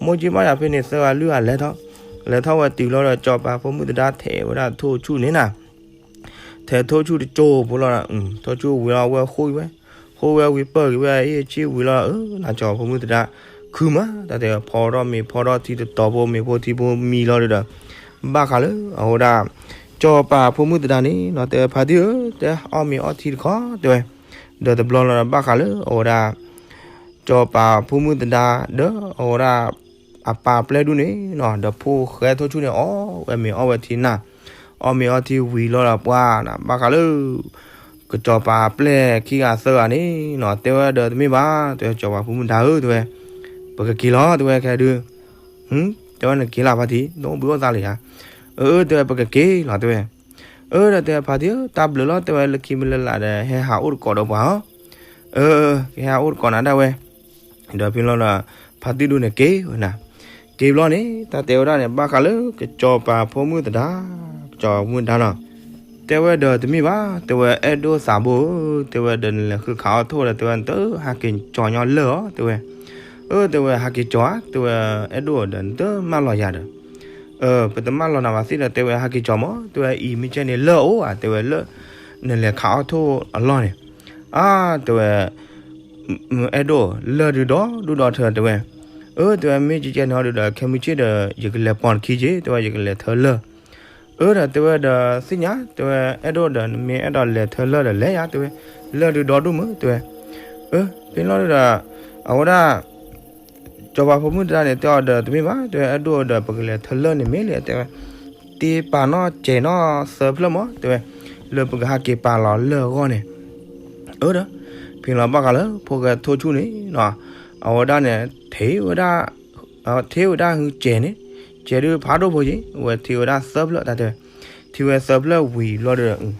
ဘျီဒီး မိၢ်ကၠံဘၣ်ယၤဖဲန့ၣ် သၢဂၤလွံၢ်ဂၤလဲၤထီၣ်, လဲၤထီၣ်ဝဲတုၤလီၤဒီး စီၤပၤဖိမုၣ်သဒါထဲးဝဲဒၣ်ထိၣ်ဆူၣ်န့ၣ်နၤ ထဲးထိၣ်ဆူၣ်တကၠိဖိလီၤ, ထိၣ်ဆူၣ်ဝံၤလီၤ အဝဲဃိဝဲ, ဃိဝဲဝံၤပၢၢ်က့ၤဝဲ အ့ၣ်ဆ့ၣ်ဝံၤလီၤ, အၢ နၤ စီၤပၤဖိမုၣ်သဒါ ခုမး တၢ်တဲ ဖီထီၣ်မ့ၤဖီထီၣ်ထံတတီၤဖိ မ့ၤဖိထံဖိမံလီၤဒီး ဘၣ်ဃးလၢအဝဲဒၣ် စီၤပၤဖိမုၣ်သဒါန့ၣ်နီၤ တဲဖါတံၢ်ဧၢ တဲအီၣ်မ့ၤအီထံတခီ တဲဝဲ, ဒီးတဘျီလီၤဒီး ဘၣ်ဃးလၢအဝဲဒၣ် စီၤပၤဖိမုၣ်သဒါ ဒီးအဝဲဒၣ် အပၢ်ပျဲၢ်ဒူၣ်န့ၣ်နီၤ ဒီးဖိၣ်ဃဲထိၣ်ဆူၣ်န့ၣ် အီၣ်ဝဲမ့ၤအီဝဲထံနၤ, အီၣ်မ့ၤအီထံဝံၤလီၤဒီးပှၢ်နၤ ဘၣ်ဃးလၢ ကစီၤပၤပျဲၢ်ခံဂၤသၢဂၤန့ၣ်နီၤ တဲဝဲဒီးတမ့ၢ်ဘၣ် တဲဝဲ စီၤပၤဖိမုၣ်သဒါဧၢ တဲဝဲ, ပကက့ၤလီၤ တဲဝဲ ခဲဒုး တဲဝဲ နက့ၤလၢ်ဖါတံၢ် နအိၣ်ဘှံးအိၣ်သါလၢၤဧါ, အၢ တဲဝဲ ပကက့ၤလီၤ တဲဝဲ, အၢ ဒီးတဲဖါတံၢ်ဧၢ တၢ်ဘျုးလီၤ တဲဝဲ လၢခံမ့ၢ်လၢလာ်ဒီး ဟဲဟးအိၣ်တကိးဒီးပှၤဧၢ, အၢ ကဟဲဟးအိၣ်တကိးနၤဒၣ်ဝဲ, ဒီးဖဲလီၤဒီး ဖါတံၢ်ဒုန့ၣ်က့ၤဝဲနၤ, က့ၤဘျီန့ၣ် တၢ်တဲဝဲဒၣ်န့ၣ် ဘၣ်ဃးလၢကစီၤပၤဖိမုၣ်သဒါ, ကစီၤပၤဖိမုၣ်သဒါနီၤ တဲဝဲဒီးတမ့ၢ်ဘၣ် တဲဝဲ အဲၣ်ဒိၣ်သးဘိဧၢ တဲဝဲ ဒီးနလဲၤဃုခးအီၣ်ထိၣ်ဒီး တဲဝဲ နတဟးက့ၤကၠီၤညီလၢၢ်ဧါ တဲဝဲ, အၢ တဲဝဲ ဟးက့ၤကၠီၤဧါ တဲဝဲ အဲၣ်ဒိၣ်ဒီး နတမၢလီၤယၤဒီး, ပတမၢလီၤနၤဘၣ်သ့ၣ်ဒီး တဲဝဲ ဟးက့ၤကၠီၤမး တဲဝဲ အံၤမ့ၢ်ကဲန့ၣ်လၢၢ်အိၣ်ဧါ တဲဝဲ လၢၢ် နလဲၤခးအီၣ်ထိၣ်အလီၢ်န့ၣ်, အါ တဲဝဲ အဲၣ်ဒိၣ် လၢၢ်ဒုးဒီဒူၣ်ဒီထၢ တဲဝဲ, အၢ တဲဝဲ မ့ၢ်ကဲကဲန့ၣ်ဒီး ခဲမုၢ်ဆ့ၣ်ဒီး ယကလဲၤပိာ်နခံက့ၤ တဲဝဲ ယကလဲၤထၢလၢၢ်, အၢ ဒီးတဲဝဲဒီးသ့ၣ်ညါ တဲဝဲ အဲၣ်ဒိၣ်ဒီး နမ့ၢ်အဲၣ်ဒိးလဲၤထၢလၢၢ်ဒီးလဲၤယၤ တဲဝဲ, လၢၢ်ဒုးဒီဒူၣ်မး တဲဝဲ, အၢ ဖဲလီၤဒီး အဝဲဒၣ် စီၤပၤဖိမုၣ်သဒါန့ၣ် တဲအီၤဒီးတမ့ၢ်ဘၣ် တဲဝဲ အဲၣ်ဒိၣ်ဒီး ပကလဲၤထၢလၢၢ်န့ၣ်မ့ၢ်လဲၣ် တဲဝဲ, တ့ပာ်နီၣ်စဲးနီၣ်သၢဖျၢၣ်မး တဲဝဲ, လၢပကဟးက့ၤပာ်လီၤလၢၢ်အဂီၢ်န့ၣ်, အၢ ဒီး ဖဲလီၤဘၣ်ဃးလၢဖိၣ်ဃဲထိၣ်ဆူၣ်န့ၣ်နီၤ အဝဲဒၣ်န့ၣ် ထံၣ်ဝဲဒၣ် ထံၣ်ဝဲဒၣ်ဟုစဲးန့ၣ်, စဲးဒုးဖးဒိၣ်ဖိက့ၤ အဝဲထံၣ်ဝဲဒၣ်သၢဖျၢၣ်တၢ်တဲဝဲ, ထံၣ်ဝဲသၢဖျၢၣ်ဝံၤလီၤဒီး ဟးက့ၤအိၣ်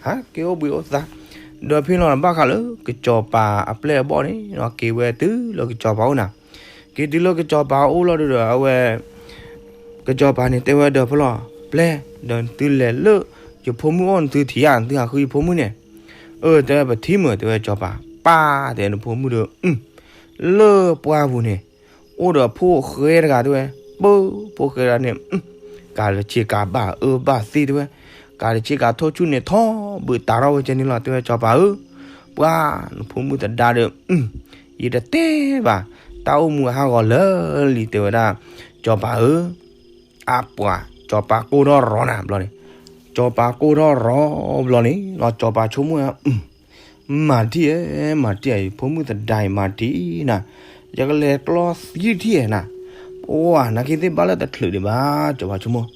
ဘှံးအိၣ်သါ, ဒီးဖဲလီၤဘၣ်ဃးလၢကစီၤပၤအပျဲၢ်အဘီၣ်န့ၣ်နီၤ က့ၤဝဲတုၤလၢကစီၤပၤအိၣ်နၤ, က့ၤတုၤလၢကစီၤပၤအိၣ်လီၤဒီး အဝဲ ကစီၤပၤန့ၣ်တဲဝဲဒီးဖဲလီၤ ပျဲၢ် ဒီးနသုလဲၤလၢ ယဖိမုၣ်အိၣ် နသုထံၣ်ဧါ နသုဟးဃုယဖိမုၣ်န့ၣ်, အၢ တဲဝဲ ပထံၣ်မုာ် တဲဝဲ စီၤပၤ ပၢ် တဲနဖိမုၣ်ဒီး လၢပှၢ်ပူၤန့ၣ် အိၣ်ဒီးဖိၣ်ဃဲတဂၤ တဲဝဲ, ပၢ် ဖိၣ်ဃဲတဂၤန့ၣ် ကးတဆ့ကၤဘၣ်အၢဘၣ်သီ တဲဝဲ, ကးတဆ့ကၤထိၣ်ဆူၣ်န့ၣ်ထီၣ်ဘုးတးထီၣ်ဝဲကဲန့ၣ်လီၤ တဲဝဲ စီၤပၤဧၢ, ပှၢ် နဖိမုၣ်သဒါဒီး ယတတဲဘၣ် တၢ်အိၣ်မူအဟးဂီၤလၢာ်လံ တဲဝဲဒၣ် စီၤပၤဧၢ, အါပှၤ စီၤပၤကိၢ်ထီၣ်ရီနၤဘျီန့ၣ်, စီၤပၤကိၢ်ထီၣ်ရီဘျီန့ၣ် စီၤပၤဆိကမိၣ် မၤတံၢ်ဧၢ မၤတံၢ်ဧၢ ယဖိမုၣ်သဒါအံၤ မၤတံၢ်နၤ, ယကလဲၤကျီသံတံၢ်ဧၢနၤ, ပှၢ် နာ်က့သ့ၣ်ဘၣ်လၢတချုးဒံးဘၣ် စီၤပၤဆိကမိၣ်,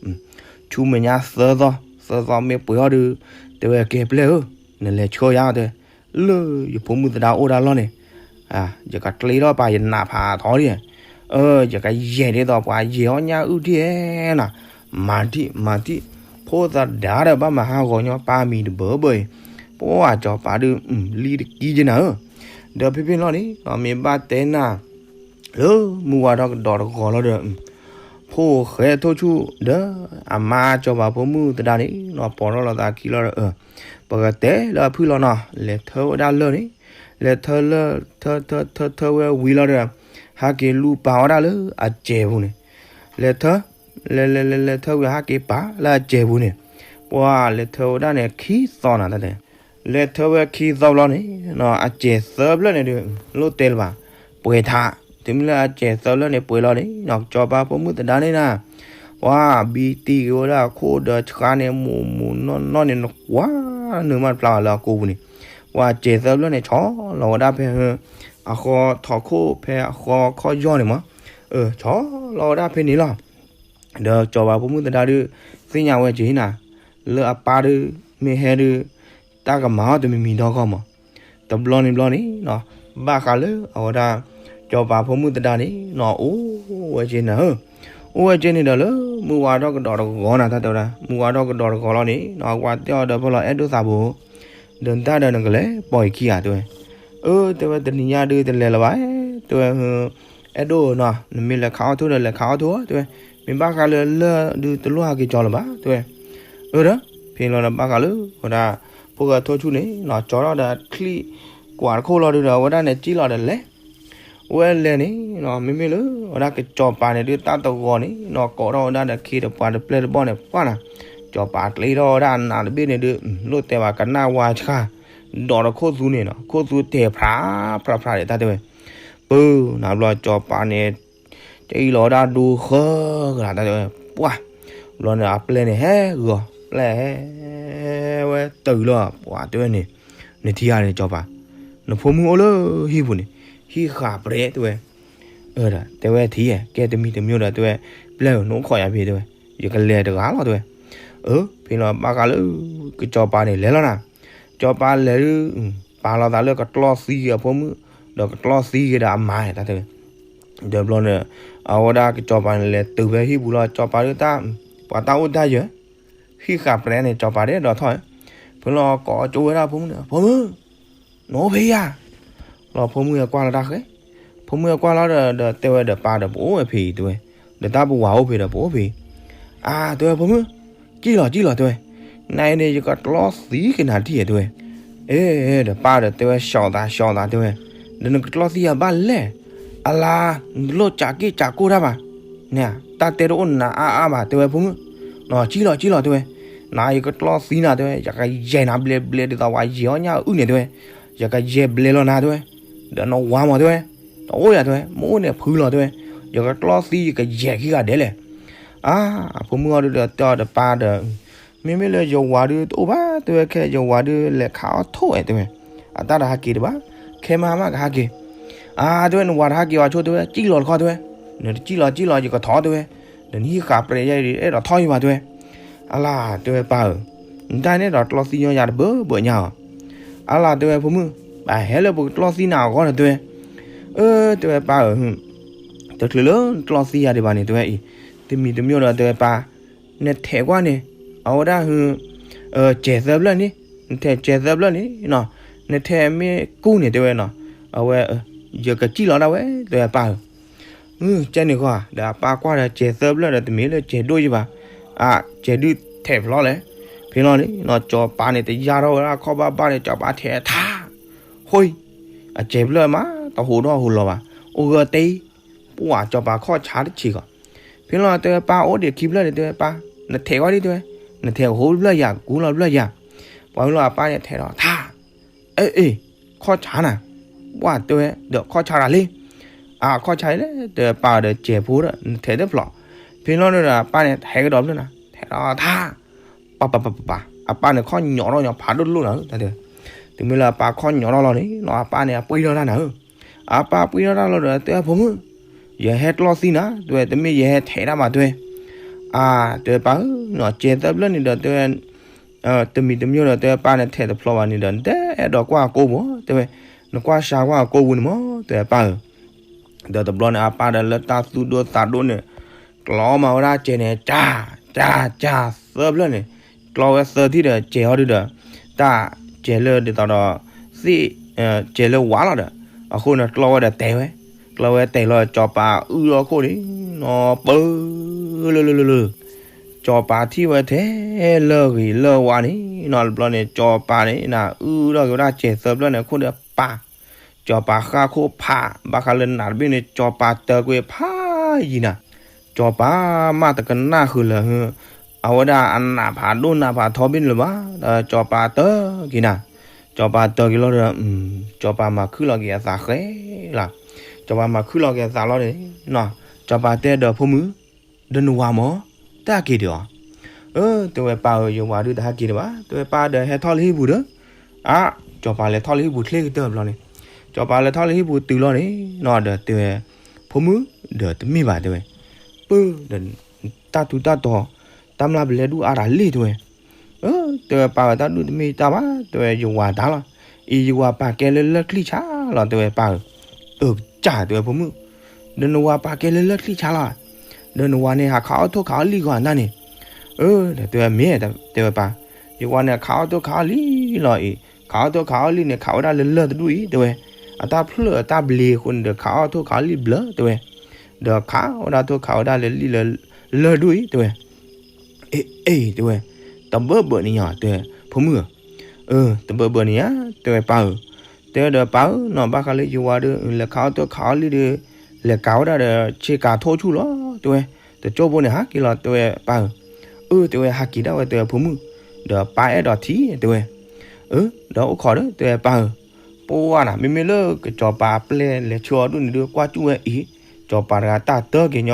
ဆူမဲာ်ညါသၢသီ သၢသီမ့ၢ်ပှဲၤအီၤဒီး တဲဝဲ ကဲပျဲၢ်ဧၢ, နလဲၤဆှၢယၤ တဲ လၢယဖိမုၣ်သဒါအိၣ်တၢ်လီၢ်န့ၣ်, ယကကျ့ထီၣ်ပာ်ယနးဖးထီဒံး, ယကယဲၢ်ဒ်သိးပှၤယဲၢ်အီၣ်ညၣ်အုၣ်တံၢ်ဧဲနၤ, မၤတံၢ် မၤတံၢ်, ဖိသဒါဒီးဘၣ်မၤဟးဂီၤညီပၢ်မံၤတဘၢဘၢအံၤ, ပှၢ်စီၤပၤဒုး လံတကံက့နၤဧၢ, ဒီးဖဲဖဲန့ၣ်လီၤန့ၣ် မ့ၢ်ဘၣ်တဲနၤ လၢမုၢ်ဝါထီၣ်ကဒီးတဂီၤလီၤဒီး ဖိၣ်ဃဲထိၣ်ဆူၣ် ဒီးအမါစီၤပၤဖိမုၣ်သဒါန့ၣ် ပိာ်ထီၣ်လီၤသးခံလီၤဒီး ပကတဲလၢအဖုၣ်လီၤနီၤ လဲၤထၢဝဲဒၣ်လၢၢ်န့ၣ်, လဲၤထၢလၢၢ် ထၢထၢထၢထၢဝဲဝံၤလီၤဒီး ဟဲက့ၤလူၤပာ်ဝဲဒၣ်လၢအစဲးပူၤန့ၣ်, လဲၤထၢ လဲၤလဲၤလဲၤလဲၤထၢဝံၤဟဲက့ၤပာ်လၢအစဲးပူၤန့ၣ်, ပှၢ်လဲၤထၢဝဲဒၣ်န့ၣ် ခံသီနၤ တၢ်တဲ လဲၤထၢဝဲခံသီဘျီန့ၣ် အစဲးသၢဖျၢၣ်န့ၣ်ဒီး လိၣ်တဲလၢၤဘၣ်, ပှဲၤထး, တုၤမ့ၢ်လၢအစဲးသၢဖျၢၣ်န့ၣ်ပှဲၤလီၤန့ၣ် စီၤပၤဖိမုၣ်သဒါန့ၣ်နၤ ပှၢ်ဘံတံၢ်က့ၤဝဲဒၣ်အခိၣ်ဒီးဆှါန့ၣ် မူးမူးနီၢ်နီၢ်န့ၣ် နကွၢ်နုာ်မးတဖျါဘၣ်လၢအကိာ်ပူၤန့ၣ်, ပှၢ်စဲးသၢဖျၢၣ်န့ၣ် ဆီလီၤဝဲဒၣ်ဖဲ အဃီထီၣ်ခိၣ်ဖဲအဃီခီၣ်ယီၢ်န့ၣ်မး, ဆီလီၤဝဲဒၣ်ဖဲန့ၣ်လီၤ. ဒီးစီၤပၤဖိမုၣ်သဒါဒုး သ့ၣ်ညါဝဲက့ၤနၤ လၢအပၢ်ဒုး မ့ၢ်ဟဲဒုး တၢ်ကမၤအီၤတမံၤမံၤဒီဂီၢ်မး, တဘျီန့ၣ်ဘျီန့ၣ် ဘၣ်ဃးလၢအဝဲဒၣ် စီၤပၤဖိမုၣ်သဒါန့ၣ် အိၣ်ဝဲက့ၤနၤဧၢ, အိၣ်ဝဲက့ၤန့ၣ်ဒီးလၢ မုၢ်ဝါထီၣ်ကဒီးတဂီၤနၤ တၢ်တဲဝဲဒၣ် မုၢ်ဝါထီၣ်ကဒီးတဂီၤလီၤန့ၣ် အဝဲတဲအီၤဒီး ဖဲလီၤအဲၣ်ဒိၣ်သးဘိ ဒီးတၢ်ဒီးနကလဲၤပိာ်ယခံဂၤတဲဝဲ, အၢ တဲဝဲ တနံၤညါဒုးတလဲၤလၢၤဘၣ်, တဲဝဲ အဲၣ်ဒိၣ်နီၤ နမ့ၢ်လဲၤခးအီၣ်ထိၣ်ဒီးလဲၤခးအီၣ်ထိၣ်ဧါ တဲဝဲ, မ့ၢ်ဘၣ်ဃးလၢလၢၢ်ဒုးတလိၣ်ဟးက့ၤကၠီလၢၤဘၣ် တဲဝဲ, အၢဒီး ဖဲလီၤဒီးဘၣ်ဃးလၢ ဝဲဒၣ် ဖိၣ်ဃဲထိၣ်ဆူၣ်န့ၣ် ကၠီထီၣ်ဒီးချံၣ်ကွၢ်တခိၣ်လီၤဒုးဒီး အဝဲဒၣ်န့ၣ်စံၣ်လီၤဒီးလဲၤ ဝဲလဲၤန့ၣ် မ့မ့ၢ်လၢ ဝဲဒၣ်ကစီၤပၤန့ၣ်ဒုးတၢ်တဂီၤန့ၣ် ကိးထီၣ်ဝဲဒၣ်ဒီးခ့တပှၤတပျဲၢ်တဘီၣ်န့ၣ် ပှၢ်နၤ, စီၤပၤကျ့ထီၣ်ဝဲဒၣ်အနးတဘ့ၣ်န့ၣ်ဒုး လိၣ်တဲဘၣ်ကနၣ်ဝါဆှါ, ဒီးတခိၣ်သူန့ၣ်နီၤ ခိၣ်သူတဲာ်ဖြးဖြးဖြးဒံး တၢ်တဲဝဲ, ပၢနၤဘျီစီၤပၤန့ၣ် ကအံၤလီၤဝဲဒၣ်ဒိဃၢကလၤ တၢ်တဲဝဲ, ပှၢ်, ဘျီန့ၣ်အပျဲၢ်န့ၣ်ဟဲဂီၤ ပျဲၢ်ဟဲဝဲတုၤလီၤ ပှၢ်တဲဝဲန့ၣ်, နထံၣ်ဧါန့ၣ် စီၤပၤ, နဖိမုၣ်အိၣ်လၢဟံၣ်ပူၤန့ၣ်, ဟံၣ်ဃာ်ပြဲးတဲဝဲ, အၢဒီး တဲဝဲထံၣ်ဧါ ကဲတမံၤတမံၤဒီးတဲဝဲ, ပျဲၢ်ဧၢ နအိၣ်ခိးယၤဖဲတဲဝဲ, ယကလဲၤတဂၤလီၤတဲဝဲ, အၢ ဖဲလီၤဘၣ်ဃးလၢ ကစီၤပၤန့ၣ်လဲၤလီၤနၤ, စီၤပၤလဲၤဒုး ပာ်လီၤသးလၢကကျီသံက့ၤအဖိမုၣ်, ဒီးကကျီသံက့ၤဒီးအမါတၢ်တဲဝဲ, ဒီးဘျီန့ၣ် အဝဲဒၣ်ကစီၤပၤန့ၣ်လဲၤတုၤဖဲဟံၣ်ပူၤလီၤ စီၤပၤဒုးတၢ်, ပှၤတၢ်အိၣ်တၢ်ယၢၤ, ဟံၣ်ဃာ်ပြဲးန့ၣ် စီၤပၤဒဲးဒီးထီၣ်, ဖဲလီၤကိးကၠိဝဲဒၣ်ဖိမုၣ်န့ၣ် ဖိမုၣ်, နအိၣ်ဖဲယၤ, လီၤဖိမုၣ်ဟဲကွၢ်လီၤတၢ်ဃဲ, ဖိမုၣ်ဟဲကွၢ်လီၤဒီး ဒီးတဲဝဲဒီးပၢ်ဒီးပအိၣ်ဝဲဖဲအံၤတဲဝဲ, ဒီးတၢ်ပဝၤအိၣ်ဖဲဒီးပအိၣ်ဖဲအံၤ, အါတဲဝဲဖိမုၣ်, ကံၣ်လီၤကံၣ်လီၤတဲဝဲ, နအံၤန့ၣ် ယကကျီသံက့ၤနၤထံၣ်တဲဝဲ, အ့ ဒီးပၢ်ဒီးတဲဝဲ ရှောင်သး ရှောင်သး တဲဝဲ, ဒီးနကကျီသံယၤဘၣ်လဲၣ်, အလါ, နတလိၣ်ကးက့ၣ်ကးကိၢ်တၢ်ဘၣ်, န့ၣ် တၢ်တဲတအိၣ်နၤအါအါဘၣ် တဲဝဲဖိမုၣ်, ကံၣ်လီၤကံၣ်လီၤတဲဝဲ, နၤယကကျီသံနၤတဲဝဲ ယကယဲၢ်နၤဘျဲးဘျဲး ဒ်သိးဝဲယဲၢ်အီၣ်ညၣ်အုၣ်န့ၣ်တဲဝဲ, ယကယဲၢ်ဘျဲးလီၤနၤတဲဝဲ, ဒီးနဝၤမးတဲဝဲ, တအိၣ်ယၤတဲဝဲ မ့ၢ်အိၣ်န့ၣ်ဖုလီၤတဲဝဲ, ယကကျီသံယကယဲၢ်ခံဂၤဒဲးလဲၣ်, အါ, အဖိမုၣ်အီၤဒုးဒီးတဲအီၤဒီးပၢ်ဒီး မ့မ့ၢ်လၢယဝၤဒုးတအိၣ်ဘၣ်တဲဝဲ ခဲယဝၤဒုးလဲၤခးအီၣ်ထိၣ်ဝဲတဲဝဲ, အတၢ်တဟးက့ၤတဘၣ်, ခဲမးမးကဟးက့ၤ, အါတဲဝဲ နဝၤတဟးက့ၤဘၣ်ဆိတဲဝဲ ကံၣ်လီၤတခီတဲဝဲ, နတကံၣ်လီၤကံၣ်လီၤ ယကထီၣ်တဲဝဲ, နဟံၣ်ဃာ်ပြဲးယဲအံၤအဲၣ်ဒိးထီၣ်ယၤဘၣ်တဲဝဲ, အလါတဲဝဲပၢ်ဧၢ, နတၢ်န့ၣ်ဒီးကျီသံညီယၤတဘၢဘၢညါအီၤ, အလါတဲဝဲဖိမုၣ်, ဘၣ်ဟဲလၢပကကျီသံနၤအဂီၢ်ဒီးတဲဝဲ, အၢတဲဝဲပၢ်ဧၢ တချုးလၢနကျီသံယၤဒံးဘၣ်န့ၣ် တဲဝဲအံၤ, တမံၤတမံၤဒီးတဲဝဲပၢ်, နထဲးကွၢ်န့ၣ်, အဝဲဒၣ်ဟ, စဲးသၢဖျၢၣ်န့ၣ်, နထဲးစဲးသၢဖျၢၣ်န့ၣ်နီၤ, နထဲးမ့ၢ်ကူန့ၣ်တဲဝဲနီၤ, အဝဲ, ယကစံၣ်လီၤဒၣ်ဝဲ တဲဝဲပၢ်ဧၢ ကဲန့ၣ်ဃီ, ဒီးအပၢ်ကွၢ်ဒီးစဲးသၢဖျၢၣ်ဒီးတမ့ၢ်လၢစဲးဒိၣ်ယံၤဘၣ်, အ, စဲးဒုးထဲးဖျီလဲၣ်, ဖဲလီၤန့ၣ်နီၤ စီၤပၤန့ၣ်တယါထီၣ်ဝဲဒၣ်ခီၣ်ဘၣ်ဘၣ်န့ၣ် စီၤပၤထဲးထါ, ဟိ, အစဲးဖျၢၣ်မး တဟူးထီၣ်ဟူးလီၤဘၣ်, အိၣ်ဂၢၢ်တ့ ပှၢ်စီၤပၤခီၣ်ဆါတဆံးဃီ, ဖဲလီၤတဲဝဲပၢ်အိၣ်ဒံးခံဖျၢၣ်န့ၣ်တဲဝဲပၢ်, နထဲးကွၢ်ဒ်တဲဝဲ, နထဲးဟူးဖျၢၣ်ယၤ ကူလီၤဖျၢၣ်ယၤ, ပှၤဖဲလီၤအပၢ်န့ၣ်ထဲးထီၣ်ထါ, အ့ၣ်အ့ၣ်, ခီၣ်ဆါနၤ, ပှၢ်တဲဝဲ ဒီးခီၣ်ဆါတၢ်လံ, အါခီၣ်ဆါအံၤလဲၣ် တဲဝဲပၢ်ဒီးစဲးဖိဒီး နထဲးတဖျီ, ဖဲလီၤန့ၣ်ဒီးအပၢ်န့ၣ်ထဲးကဒီးဖျၢၣ်နၤ ထဲးထီၣ်ထါ ပပပပပ, အပၢ်န့ၣ်ခီၣ်ညီၣ်ထီၣ်ညီဖးဒိၣ်တလိၣ်နၤဧၢ, တၢ်တဲ, တုၤမ့ၢ်လၢအပၢ်ခီၣ်ညီၣ်ထီၣ်လီၤန့ၣ်နီၤ အပၢ်န့ၣ်အပှ့ၤထီၣ်တၢ်နၤဧၢ, အပၢ်ပှ့ၤထီၣ်တၢ်လီၤဒီးတဲဖိမုၣ်, ယဟဲကျီသံနၤ တဲဝဲ တမ့ၢ်ယဟဲထဲးတၢ်ဘၣ်တဲဝဲ, အါ, တဲဝဲပၢ်ဧၢ, စဲးသၢဖျၢၣ်န့ၣ်ဒီးတဲဝဲ တမံၤတမံၤဒီးတဲဝဲပၢ်န့ၣ်ထဲးတဖျီဘၣ်န့ၣ်ဒီး နတအဲၣ်ဒိးကွၢ်အကိပူၤ တဲဝဲ, နကွၢ်စှၤကွၢ်အကိပူၤန့ၣ်မး တဲဝဲပၢ်ဧၢ, ဒီးတဘျီန့ၣ် အပၢ်ဒီးလၢတၢ်သူၣ်ဒိၣ်သးဒိၣ်န့ၣ် ကျီမးဝဲဒၣ်စဲးန့ၣ် ကၢ်, ကၢ်, ကၢ်, သၢဖျၢၣ်န့ၣ်, ကျီဝဲသၢထံၣ်ဒီးစဲးဟီဒုဒီး, တၢ်, ကဲၤလၢဒ်သိးဒီး သ့ၣ်, ကဲၤလၢဝါလီၤဒီး, အဃိန့ၣ်ကျီဝဲဒီးတဲာ်ဝဲ, ကျီဝဲတဲာ်လီၤ စီၤပၤအုၣ်ထီၣ်ခိၣ်န့ၣ်, နီၢ်ပၢ, လၢလၢလၢလၢ, စီၤပၤထံၣ်ဝဲထဲလၢဂ့ၤလၢဝါန့ၣ်, နီၢ်တဘျီန့ၣ် စီၤပၤန့ၣ် နအုၣ်ထီၣ်က့ၤဝဲဒၣ်ကဲၤသၢဖျၢၣ်န့ၣ် အခိၣ်ဒီးပၢ်, စီၤပၤဃၣ်ခိၣ်ဖး, ဘၣ်ဃးလၢနးတဘ့ၣ်န့ၣ် စီၤပၤတၢကွံာ်ဖးယံၤနၤ, စီၤပၤမ့ၢ်တကနၣ်ဃုာ်လၢာ် အဝဲဒၣ်အနးဖးဒိၣ်နးဖးထီဘ့ၣ်န့ၣ်လၢၤဘၣ်, ဒီးစီၤပၤတၢက့ၤနၤ, စီၤပၤတၢက့ၤလီၤဒီး, စီၤပၤမၤခုၣ်လီၤက့ၤအသးဃဲလီၤ, စီၤပၤမၤခုၣ်လီၤက့ၤအသးလီၤန့ၣ်, စီၤပၤတဲဒီးဖိမုၣ်, ဒီးနဝၤမ့ၢ်, တဟဲက့ၤဒံးအီၤ, အၢ တဲဝဲပၢ်ဧၢ ယဝၤဒုးတဟဲက့ၤဒံးဘၣ်, တဲဝဲပၢ်ဒီးဟဲထီၣ်လၢဟံၣ်ပူၤဒီး, အါ, စီၤပၤလဲၤထီၣ်လၢဟံၣ်ပူၤချ့ကတၢၢ်ဘျီန့ၣ်, စီၤပၤလဲၤထီၣ်လၢဟံၣ်ပူၤတုၤလီၤန့ၣ်, ဒီးတဲဝဲ, ဖိမုၣ်, ဒီးတမ့ၢ်ဘၣ်တဲဝဲ, ပၢ, ဒီး, တၢ်ထူးတၢ်တီၤ, တၢ်မျၢ်ပလဲဒူၣ်အါတၢ်လံၣ်တဲဝဲ, အၢ, တဲဝဲပၢ်ဝဲတၢ်ဒူၣ်တမ့ၢ်တၢ်ဘၣ်, တဲဝဲယဝၤတၢ်လီၤ, အံၤယဝၤပာ်ကဲလၢလၢၢ်ချံၣ်ဆါလီၤ တဲဝဲပၢ်ဧၢ, အၢကစၢ်တဲဝဲဖိမုၣ်, ဒီးနဝၤပာ်ကဲလၢလၢၢ်ချံၣ်ဆါလီၤ, ဒီးနဝၤန့ၣ်ဟးခးအီၣ်ထိၣ်ခးအီၣ်လံၣ်ဂီၢ်နၤန့ၣ်, အၢ, ဒီးတဲဝဲမ့ၢ်, တဲဝဲပၢ်, ယဝၤန့ၣ်ခးအီၣ်ထိၣ်ခးအီၣ်လံၣ်လီၤအံၤ, ခးအီၣ်ထိၣ်ခးအီၣ်လံၣ်န့ၣ် ခးဝဲဒၣ်လၢလၢၢ်တဒူၣ်အံၤ တဲဝဲ, အတၢ်ဖျၢၣ်အတၢ်ဘျ့အဃိန့ၣ်ဒီးခးအီၣ်ထိၣ်ခးအီၣ်လံၣ်ဘျၢတဲဝဲ, ဒီးခးဝဲဒၣ်ထိၣ်ခးဝဲဒၣ်လၢလံၣ်လၢလၢၢ်ဒူၣ်အံၤ တဲဝဲ အ့ အ့ တဲဝဲ, တဘၢဘၢန့ၣ်ညါ တဲဝဲ, ဖိမုၣ်ဧၢ, အၢ တဘၢဘၢန့ၣ်ညါ တဲဝဲပၢ်ဧၢ, တဲဝဲဒီးပၢ်ဧၢနီၤ ဘၣ်ဃးလၢယဝၤဒီး လဲၤခးအီၣ်ထိၣ်ခးအီၣ်လံၣ်ဒီး လဲၤကၤဝဲဒၣ်ဒီးဆ့ကၤထိၣ်ဆူၣ်လီၤ တဲဝဲ, တကၠိဖိန့ၣ်ဟးက့ၤလီၤ တဲဝဲပၢ်ဧၢ, အၢ တဲဝဲဟးက့ၤဒၣ်ဝဲ တဲဝဲဖိမုၣ်, ဒီးပၢ်အဲၣ်ဒိးထံၣ် တဲဝဲ, အၢ ဒီးအိၣ်ခိးဒီး တဲဝဲပၢ်ဧၢ, ပှၢ်နၤ မ့မ့ၢ်လၢကစီၤပၤအပျဲၢ်လဲၤဆှၢအီၤဒူၣ်န့ၣ်ဒီး ကွၢ်စူၣ်ဝဲအံၤ, စီၤပၤတဂၤတၢ်တၢက့ၤညီ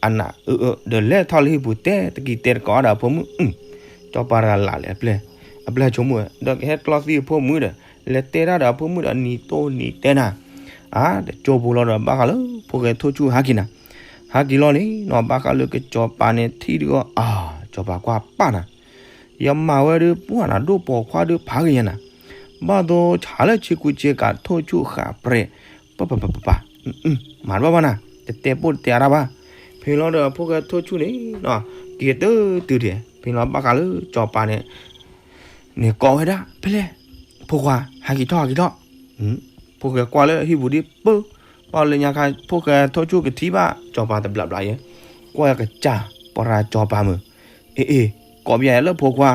အနးအၢအၢ ဒီးလဲၤထီၣ်လၢဟံၣ်ပူၤတဲတကံၤတဲတကိးဒီးအဖိမုၣ်, စီၤပၤတဂၤလၢ်လၢ်အပျဲၢ်, အပျဲၢ်ဆိကမိၣ်ဝဲ ဒီးကဟဲကျီသံအဖိမုၣ်ဒီး လဲၤတဲတၢ်ဒီးအဖိမုၣ်ဒီးနံၤတိၢ်နံၤတဲနၤ, အါ တကၠိဖိလီၤဒီး ဘၣ်ဃးလၢဖိၣ်ဃဲထိၣ်ဆူၣ်ဟးက့ၤနၤ, ဟးက့ၤလီၤန့ၣ်နီၤ ဘၣ်ဃးလၢကစီၤပၤန့ၣ်ထံၣ်ဒီး အါ စီၤပၤကွၢ်ပာ်နၤ ယမၤဝဲဒုးပှၢ်နၤဒိၣ်ပိာ်ခွါဒုးဖးက့ၤညါနၤ, ဘၣ်သိဆါလၢဆ့ကူဆ့ကၤထိၣ်ဆူၣ်ဃးပြဲး, ပပပပပ, မၤတဘၣ်ဘၣ်နၤ တတဲပိၢ်တတဲအါတၢ်ဘၣ်, ဖဲလီၤဒီးဖိၣ်ဃဲထိၣ်ဆူၣ်န့ၣ်နီၤ က့ၤတုၤတုၤဒဲး ဖဲလီၤဘၣ်ဃးလၢစီၤပၤန့ၣ် န့ၣ်ကိးဝဲဒၣ် ဖဲလဲၣ်, ဖိခွါ ဟဲက့ၤထီၣ်ဟဲက့ၤထီၣ်, ဖိၣ်ဃဲကွၢ်လၢဟံၣ်ပူၤဒ်ပၢ, ဘၣ်လၢညါခါ ဖိၣ်ဃဲထိၣ်ဆူၣ်ကထံၣ်ဘၣ် စီၤပၤတဘျးဘျးယဲ, ကွၢ်ကစၢ် ပှၤစီၤပၤမုၢ်, အ့အ့, ကိးပယလၢဖိခွါ,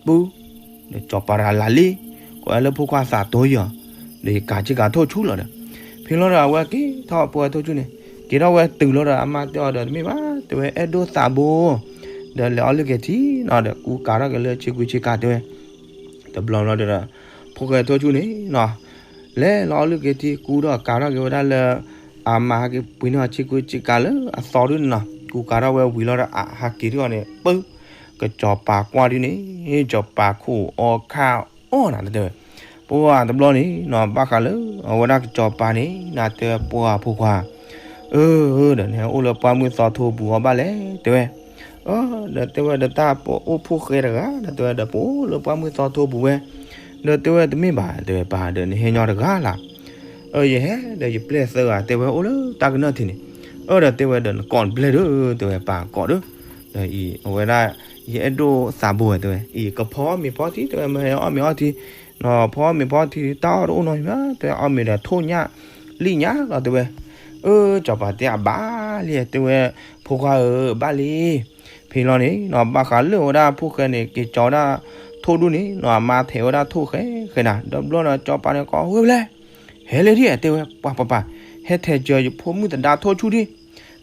ပၢ, ဒီးစီၤပၤတဂၤလၢ်လံ, ကိးလၢဖိခွါသးတိယီၤ, ဒီးယကၤဆ့ကၤထိၣ်ဆူၣ်လီၤဒီး, ဖဲလီၤဒီးအဝဲက့ၤထီၣ်ဖိၣ်ဃဲထိၣ်ဆူၣ်န့ၣ်, က့ၤထီၣ်ဝဲတုၤလီၤဒီးအမါတဲအီၤဒီးတမ့ၢ်ဘၣ် တဲဝဲအဲၣ်ဒိးသးဘိ ဒီးလဲၤအီၣ်လုၢ်က့ၤထံနီၤ ဒီးကူကၤထီၣ်က့ၤလၢဆ့ကူဆ့ကၤတဲဝဲ, တဘျီဘျီဒီး ဖိၣ်ဃဲထိၣ်ဆူၣ်န့ၣ်နီၤ, လဲၤလီၤအီၣ်လုၢ်က့ၤထံ ကူထီၣ်ကၤထီၣ်က့ၤဝဲဒၣ်လၢ အမါဟဲက့ၤပှ့ၤန့ၢ်အီၤဆ့ကူဆ့ကၤလၢအသီဒုန့ၣ်နီၤ, ကူကၤထီၣ်ဝဲဝံၤလီၤဒီးအဟးက့ၤထံအီၤန့ၣ် ပၢ, ကစီၤပၤကွၢ်ဒုန့ၣ် စီၤပၤခိၣ်အီခါအီၣ်နၤတဲဝဲ, ပှၢ်တဘျီန့ၣ်နီၤ ဘၣ်ဃးလၢ အဝဲဒၣ်ကစီၤပၤန့ၣ် နၤတဲပှၢ်ဖိခွါ အၢ ဒီးနဟဲအိၣ်လၢပှၢ်မုၢ်သီထိပူၤအီၤဘၣ်လဲၣ် တဲဝဲ, ဒီးတဲဝဲဒီးတၢ်ပအိၣ်ဖိၣ်ဃဲတဂၤ ဒီးတဲဝဲဒီးပအိၣ်လၢပှၢ်မုၢ်သီထိပူၤဝဲ, ဒီးတဲဝဲတမ့ၢ်ဘၣ် တဲဝဲပၢ်ဒီးနဟဲညီတဂၤလၢ်, အၢ ယဟဲဒီးယပျဲၢ်သၢဂၤ တဲဝဲအိၣ်လၢတၢ်ကနၢၢ်ထံးန့ၣ်, အၢ ဒီးတဲဝဲဒီးနကိးနပျဲၢ်ဒီး တဲဝဲပၢ်ကိးဒီး, ဒီးအံၤအဝဲဒၣ် ယအဲၣ်ဒိးသးဘိဝဲ တဲဝဲ, အံၤကဖီအီၣ်မ့ၤဖီထံ တဲဝဲ မ့ၢ်ဟဲအီၣ်မ့ၤအီထံ, ဖီအီၣ်မ့ၤဖီထံ တၢ်အီၣ်တအိၣ်နီတမံၤဘၣ် တဲဝဲ အီၣ်မ့ၤဒီးထိၣ်ညၣ် လံၣ်ညၣ်လီၤ တဲဝဲ, အၢ စီၤပၤတဲအဘၣ်လံ တဲဝဲ, ဖိခွါဧၢ ဘၣ်လံ, ဖဲလီၤန့ၣ်နီၤ ဘၣ်ဃးလၢဝဲဒၣ်ဖိၣ်ဃဲန့ၣ် က့ၤကၠီဝဲဒၣ်ထိၣ်ဒူၣ်န့ၣ်နီၤ အမါထဲးဝဲဒၣ်ထိၣ်ဃဲဃဲနၤ ဒီဘျီဒီးစီၤပၤန့ၣ်ကိးဝဲဖဲလဲၣ်, ဟဲလၢဒ် တဲဝဲ ပှၢ်ပှၢ်ပှၢ်, ဟဲထဲးစၢၤယဖိမုၣ်သဒါထိၣ်ဆူၣ်ဒ်,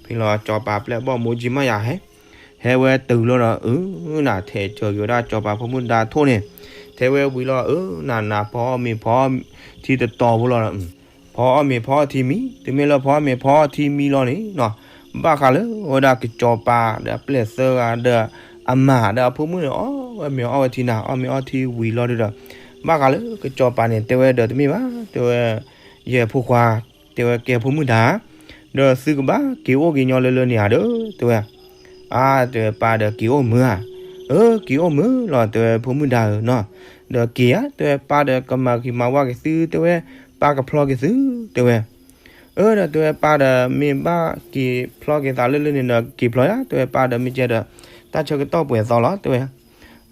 ဖဲလီၤစီၤပၤပျဲၢ်ဘီၣ်မိၢ်ကၠံမးယၤဟဲ ဟဲဝဲတုၤလီၤဒီး အၢ နၤထဲးစၢၤက့ၤဝဲဒၣ်စီၤပၤဖိမုၣ်သဒါထိၣ်န့ၣ်, ထဲးဝဲဝံၤလီၤ အၢ နၤနၤဖီအီၣ်မ့ၤဖီထံတတီၤဖိလီၤဒီး, ဖီအီၣ်မ့ၤဖီထံမံၤ တမ့ၢ်လၢဖီအီၣ်မ့ၤဖီထံမံၤလီၤန့ၣ်နီၤ, ဘၣ်ဃးလၢဝဲဒၣ်ကစီၤပၤဒီးအပျဲၢ်သၢဂၤဒီး အမါဒီးအဖိမုၣ်န့ၣ် အီၣ်ဝဲမ့ၤအီၣ်ဝဲထံနၤ အီၣ်မ့ၤအီထံဝံၤလီၤဒီး, ဘၣ်ဃးလၢကစီၤပၤန့ၣ် တဲဝဲဒီးတမ့ၢ်ဘၣ် တဲဝဲ, ယဖိခွါ တဲဝဲကဲဖိမုၣ်တၢ်, ဒီးသုကဘၣ်က့ၤအိၣ်က့ၤညီလၢလၢန့ၣ်ဧါဒီး တဲဝဲ, အါ တဲဝဲပၢ်ဒီးက့ၤအိၣ်မုာ်ဧါ, အၢ က့ၤအိၣ်မုာ်လီၤ တဲဝဲဖိမုၣ်တၢ်ဧၢနီၤ, ဒီးက့ၤဧါ တဲဝဲပၢ်ဒီးကမၤဂ့ၤမၤဝါက့ၤသု တဲဝဲ, ပၢ်ကဖျီက့ၤသု တဲဝဲ, အၢ ဒီးတဲဝဲပၢ်ဒီးမ့ၢ်ဘၣ်က့ၤဖျီက့ၤသးလၢလၢန့ၣ်ဒီးက့ၤဖျီယါ တဲဝဲပၢ်ဒီးမ့ၢ်ကဲဒီး တၢ်ဆၢကတီၢ်ပှဲၤသီလီၤ တဲဝဲ,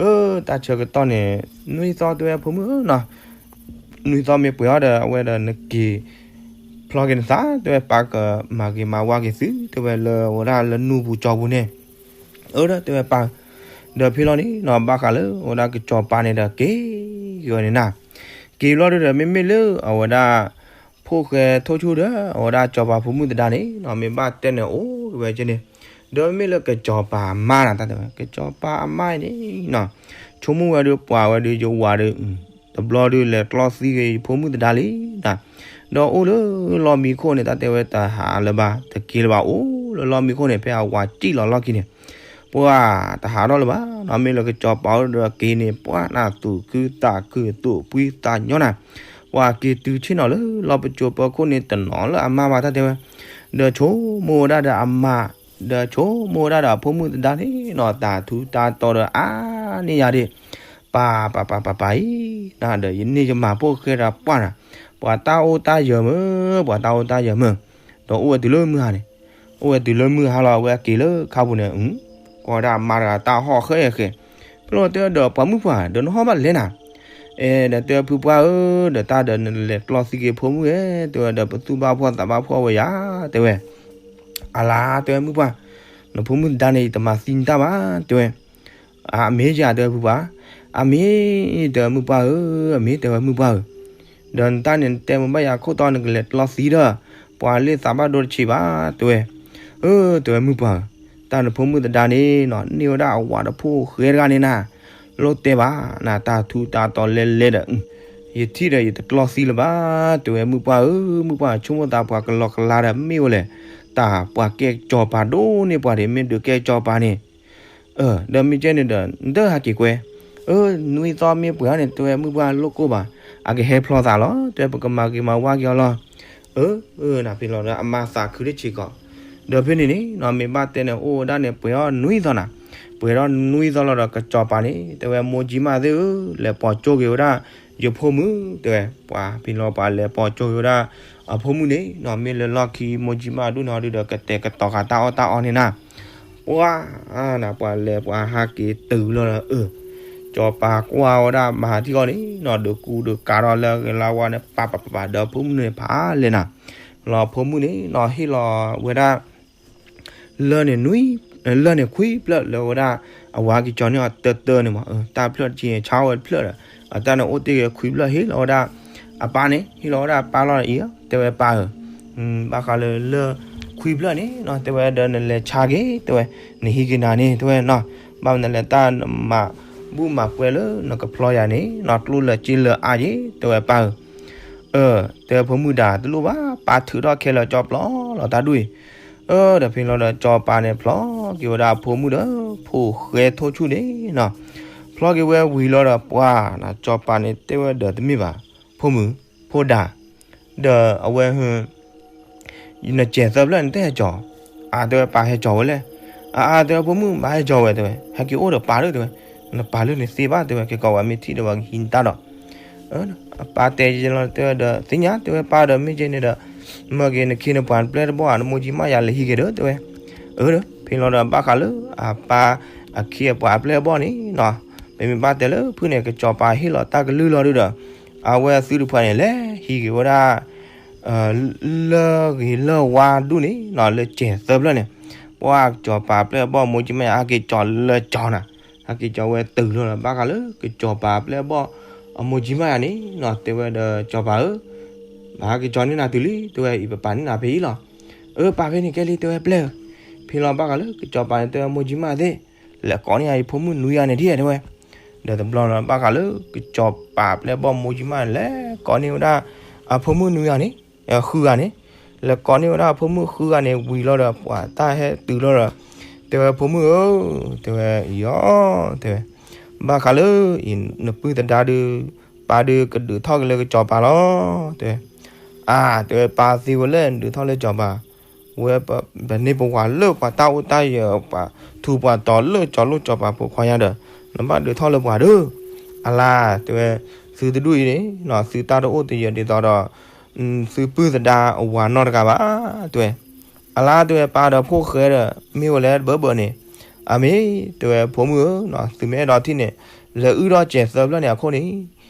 အၢ တၢ်ဆၢကတီၢ်န့ၣ် နွံသီတဲဝဲဖိမုၣ်ဧၢနီၤ, နွံသီမ့ၢ်ပှဲၤအီၤဒီး အဝဲဒီးနက့ၤဖျီက့ၤနသး တဲဝဲ ပၢ်ကမၤဂ့ၤမၤဝါက့ၤသု တဲဝဲလၢအဝဲဒၣ်လၢနူၢ်ပူၤကၠီပူၤန့ၣ်. အၢ ဒီးတဲဝဲပၢ်, ဒီးဖဲလီၤန့ၣ်နီၤ ဘၣ်ဃးလၢအဝဲဒၣ်ကစီၤပၤန့ၣ်ဒီးက့ၤက့ၤဝဲန့ၣ်နၤ, က့ၤဘျီဒုဒီးမ့မ့ၢ်လၢအဝဲဒၣ် ဖိၣ်ဃဲထိၣ်ဆူၣ်ဒီး အဝဲဒၣ်စီၤပၤဖိမုၣ်သဒါန့ၣ်နီၤ မ့ၢ်ဘၣ်တဲန့ၣ်အိၣ်က့ၤဝဲက့န့ၣ်, ဒီးမ့မ့ၢ်လၢကစီၤပၤအမါနၤ တၢ်တဲဝဲ ကစီၤပၤအမါအံၤန့ၣ်နီၤ, ဆိကမိၣ်ဝဲဒုးပှၤဝဲဒုးယဝၤဒီး တဘျီဒုးလဲၤကျီသံက့ၤယဖိမုၣ်သဒါလံနၤ, ဒီးအိၣ်လၢလီၢ်မံခိၣ်န့ၣ် တၢ်တဲဝဲတဟးလၢၤဘၣ် တက့ၤလၢၤဘၣ် အိၣ်လၢလီၢ်မံခိၣ်န့ၣ် ဖဲအဝၤစံၣ်လီၤလီၢ်ခံန့ၣ် ပှၤတဟးထီၣ်လၢၤဘၣ်နီၤ, မ့ၢ်လၢကစီၤပၤအိၣ်ဒီးက့ၤန့ၣ် ပှၤနသူၣ်ခုသးခုသူၣ်ဖှံသးညီနၤ, ပှၤက့ၤတုၤဆ့ၣ်နီၤလၢလီၢ်ပစိၤပၢခိၣ်န့ၣ် တနီၤလၢအမါဘၣ် တၢ်တဲဝဲ, ဒီးဆိကမိၣ်ဝဲဒၣ်ဒီးအမါ ဒီးဆိကမိၣ်ဝဲဒၣ်ဒီးအဖိမုၣ်သဒါန့ၣ်နီၤ တၢ်ထူးတၢ်တီၤဒီးအါန့ၢ်ယၤဒၣ်, ပၢ်ပၢ်ပၢ်ပၢ်ပၢ်အံၤနၤ ဒီးယန့ၢ်ယမၤဖိၣ်ဃဲဒီးပှၢ်နၤ, ပှၤတၢ်အိၣ်တၢ်ယၢၤမုၢ် ပှၤတၢ်အိၣ်တၢ်ယၢၤမုၢ်, ဒီးအိၣ်ဝဲတုၤလၢမုၢ်ဟါန့ၣ်, အိၣ်ဝဲတုၤလၢမုၢ်ဟါလီၤ အဝဲက့ၤလၢခါပူၤန့ၣ် ကွၢ်ဝဲဒၣ်အမါတဂၤတၢ်ဟီၣ်ဃဲဃဲ, ဖဲလီၤတဲဒီးပှၤမုၣ်ပှၢ် ဒီးနဟီၣ်ဘၣ်လဲၣ်နၤ, အဲ ဒီးတဲဝဲဖုပှၢ်ဧၢ, ဒီးတၢ်ဒီးနလဲၤကျီသံက့ၤဖိမုၣ်ဧဲ တဲဝဲဒီးပသူၣ်ဘၣ်ဖှီၣ်သးဘၣ်ဖှီၣ်ဝဲယၤ တဲဝဲ, အလါ တဲဝဲမုၣ်ပှၢ်, နဖိမုၣ်သဒါန့ၣ် ယတမၤသံနတၢ်ဘၣ် တဲဝဲ, အမ့ၢ်ယၤ တဲဝဲဖုပှၢ်, အမ့ၢ် တဲဝဲမုၣ်ပှၢ်ဧၢ, အမ့ၢ် တဲဝဲမုၣ်ပှၢ်ဧၢ, ဒီးနတၢ်န့ၣ် နတဲမုာ်ဘၣ်ယၤခိၣ်တီနကလဲၤကျီသံဒီး ပှၤလၢသးဘၣ်ဒိတဆံးဘၣ် တဲဝဲ, အၢ တဲဝဲမုၣ်ပှၢ်ဧၢ, တၢ်နဖိမုၣ်သဒါန့ၣ်နီၤ န့ၢ်ဝဲဒၣ်အဝၤတဖိၣ်ဃဲတဂၤန့ၣ်နၤ, လိၣ်တဲဘၣ်နၤ တၢ်ထူးတၢ်တီၤလဲၤလဲၤဒီး ယထံၣ်ဒီးယတကျီသံလၢၤဘၣ် တဲဝဲမုၣ်ပှၢ်ဧၢ, မုၣ်ပှၢ်ဆိကမိၣ်သးပှၤကလီကလါဒီးမ့ၢ်ဝဲလဲၣ်, တၢ်ပှၤကဲကစီၤပၤဒိၣ်န့ၢ်ပှၤဒၣ် မ့ၢ်ဒုးကဲကစီၤပၤန့ၣ် ဒီးမ့ၢ်ကဲန့ၣ်ဒီး နတဟးက့ၤကွဲ, အၢ နွံသီမ့ၢ်ပှဲၤအီၤန့ၣ် တဲဝဲမုၣ်ပှၢ်လိၣ်ကိၢ်ဘၣ်, အကဟဲဖျီသးလီၤ တဲဝဲ ပကမၤဂ့ၤမၤဝါက့ၤအီၤလီၤ, အၢ အၢ နၤဖဲလီၤဒီးအမါသးခုတဆံးကီး, ဒီးဖဲန့ၣ်န့ၣ်နီၤ မ့ၢ်ဘၣ်တဲန့ၣ် အိၣ်ဝဲဒၣ်န့ၣ် ပှဲၤအီၤနွံသီနၤ, ပှဲၤဒီးနွံသီလီၤဒီးကစီၤပၤန့ၣ် တဲဝဲမိၢ်ကၠံမၣ်သ့ၣ်ဧၢ, လဲၤပိာ်ကၠိက့ၤဝဲဒၣ် ယဖိမုၣ် တဲဝဲ, ပှၤဖဲလီၤပှၤလဲၤပိာ်ကၠိက့ၤဝဲဒၣ် အဖိမုၣ်န့ၣ်နီၤ မ့ၢ်လၢလီၢ်ခံမိၢ်ကၠံမၣ်ဒိၣ်န့ၣ်ဒုးဒီး ကတဲာ်ကတီၤဃာ်တၢ်အီၣ်တၢ်အီန့ၣ်နၤ ပှၤနၤ ပှၤလဲၤပှၤဟးက့ၤတုၤလီၤဒီး အၢ စီၤပၤကွၢ်ဝဲဒၣ်မၤထံအီၤန့ၣ်နီၤ ဒုးကူဒုးကၤထီၣ်လၢအဂ့ၤလၢဝါန့ၣ် ပာ်ပာ်ပာ်ပာ်ဒီးဖိမုၣ်န့ၣ်ဖးလဲၣ်နၤ, လီၤဖိမုၣ်န့ၣ်နီၤ ဟ့ၣ်လီၤဝဲဒၣ် လၢၢ်န့ၣ်နွံ, လၢၢ်န့ၣ်ခွံဖျၢၣ်လၢဝဲဒၣ် အဝၤက့ၤကၠီန့ၢ်အီၤတၢတၢန့ၣ်မး, တၢ်ဖျၢၣ်တက့ၢ်န့ၣ် ဆါဝဲတဖျၢၣ်ဒီး အတၢ်န့ၣ်အိၣ်တ့ၢ်ဂ့ၤခွံဖျၢၣ် ဟ့ၣ်လီၤဝဲဒၣ် အပၢ်န့ၣ် ဟ့ၣ်လီၤဝဲဒၣ်အပၢ်လီၤအံၤ တဲဝဲပၢ်ဧၢ, ဘၣ်ဃးလၢလၢၢ်ခွံဖျၢၣ်န့ၣ်နီၤ တဲဝဲဒီးနလဲၤဆါက့ၤ တဲဝဲ, နဟံးက့ၤနၤန့ၣ် တဲဝဲနီၤ, ဘၣ်မနုၤလဲၣ်တၢ်မၤဘူၣ်မၤပှဲၤလၢနကဖျီယၤန့ၣ်နီၤ ကျိၣ်လၢာ်စ့လၢာ်အါက့ၤ တဲဝဲပၢ်ဧၢ အၢ တဲဝဲဖိမုၣ်ဒၣ်တလိၣ်ဘၣ် ပၢ်ထုးထီၣ်ခဲလၢာ်ကၠီပျီလီၤတၢ်ဒူၣ်အံၤ, အၢ ဒီးဖဲလီၤဒီးကၠီပၤန့ၣ် ဖျီက့ၤဝဲဒၣ်အဖိမုၣ်ဒီး ဖိၣ်ဃဲထိၣ်ဆူၣ်န့ၣ်နီၤ, ဖျီက့ၤဝဲဝံၤလီၤဒီးပှၤနၤ ကၠီပၤန့ၣ် တဲဝဲဒီးတမ့ၢ်ဘၣ်, ဖိမုၣ်, ဖိဒၣ်, ဒီးအဝဲ နစဲးသၢဖျၢၣ်နတဟဲကၠီၤ, အါ တဲဝဲပၢ်ဟဲကၠီၤဝဲလဲၣ်, အါ အါ တဲဝဲဖိမုၣ်ဘၣ်ဟဲကၠီၤဝဲ တဲဝဲ ဟဲက့ၤအိၣ်ဒီးပၢ်ဒီး တဲဝဲ, နပၢ်လၢနသ့ဘၣ် တဲဝဲ ကဲကီးဝဲမ့ၢ်ထံၣ်ဒီးပှၤကဟံးနတၢ်ဒီး, အပၢ်တဲယလီၤ တဲဝဲဒီး သ့ၣ်ညါ တဲဝဲပၢ်ဒီး မ့ၢ်ကဲန့ၣ်ဒီး မၢက့ၤနခ့နပှၤနပျဲၢ်တဘီၣ် နမိၢ်ကၠံမၣ်ယၤလဲၤဟံးက့ၤဒီး တဲဝဲ, အၢ ဒီး ဖဲလီၤဒီးဘၣ်ဃးလၢအပၢ်အခ့အပှၤအပျဲၢ်အဘီၣ်န့ၣ်နီၤ, ပမ့ၢ်ဘၣ်တဲလၢဖုၣ်န့ၣ် ကစီၤပၤဟ့ၣ်လီၤတၢ်ကလုၢ်လီၤဒုးဒီး အဝဲအသုတဖၣ်န့ၣ် လဲၤဟံးက့ၤဝဲဒၣ် လၢၢ်ဂ့ၤလၢၢ်ဝါဒူၣ်န့ၣ်နီၤ လၢစဲးသၢဖျၢၣ်န့ၣ်, ပှၤကစီၤပၤပျဲၢ်အဘီၣ်မိၢ်ကၠံမၣ်ယၤ ဟဲက့ၤကၠီၤလၢကၠီနၤ, ဟဲက့ၤကၠီၤဝဲတုၤလီၤဒီး ဘၣ်ဃးလၢကစီၤပၤပျဲၢ်အဘီၣ်အမိၢ်ကၠံမၣ်ယၤန့ၣ်နီၤ တဲဝဲဒီးကစီၤပၤဧၢ, ဘၣ်ဟဲက့ၤကၠီၤန့ၢ်နၤတုၤလံ တဲဝဲအံၤ ပပာ်န့ၢ်နၤဖဲအံၤလီၤ, အၢ ပၢ်ဖဲန့ၣ်ကဲလံ တဲဝဲပျဲၢ်ဧၢ, ဖဲလီၤဘၣ်ဃးလၢကစီၤပၤန့ၣ် တဲဝဲမိၢ်ကၠံမၣ်သ့ၣ် လဲၤကိးန့ၢ်ယၤယဖိမုၣ်နွံဂၤန့ၣ်ဒ် တဲဝဲ, ဒီးတဘျီလီၤဘၣ်ဃးလၢကစီၤပၤပျဲၢ်အဘီၣ်မိၢ်ကၠံမၣ်န့ၣ် လဲၤကိးန့ၢ်ဝဲဒၣ်အဖိမုၣ်နွံဂၤန့ၣ်, ဃုဂၤန့ၣ်, လဲၤကိးန့ၢ်ဝဲဒၣ်အဖိမုၣ်ဃုဂၤန့ၣ် ဝံၤလီၤဒီးပှၤတၢ်ဟဲတုၤလီၤဒီး တဲဝဲဖိမုၣ်ဧၢ, တဲဝဲအံၤအီၤ တဲဝဲ, ဘၣ်ဃးလၢအံၤ နပုၢ်သဒါဒုး ပၢ်ဒုးကဒုးထီၣ်က့ၤလၢကစီၤပၤလီၤ, တဲဝဲ, အါ တဲဝဲပၢ်သ့ဝဲလဲၣ် နဒုးထီၣ်လၢကစီၤပၤ ဝဲပန့ၢ်ပဝၤလၢပှၤတၢ်အိၣ်တၢ်ယၢၤ ပှၤထူးပှၤတီၤလၢကၠီၤလိၣ်ကၠီၤပၤဖိခွါညါဒီး နဘၣ်ဒုးထီၣ်လၢပှၤဒီး, အလါ တဲဝဲ, သုတဒူၣ်အံၤန့ၣ်နီၤ သုတၢ်တအိၣ်တယၢၤဒ်သိးဒီး သုပုၢ်သဒါအဝၤနီတဂၤဘၣ်, တဲဝဲ, အလါ တဲဝဲ ပၢ်ဒီးဖိၣ်ဃဲဒီး မ့ၢ်ဝဲလဲၣ်တဘၢဘၢန့ၣ်, အမ့ၢ် တဲဝဲ ဖိမုၣ်ဧၢ, သုမ့ၢ်အဲၣ်ဒိးထံၣ်န့ၣ် လဲၤအုၣ်ထီၣ်စဲးသၢဖျၢၣ်န့ၣ်အခိၣ်န့ၣ်,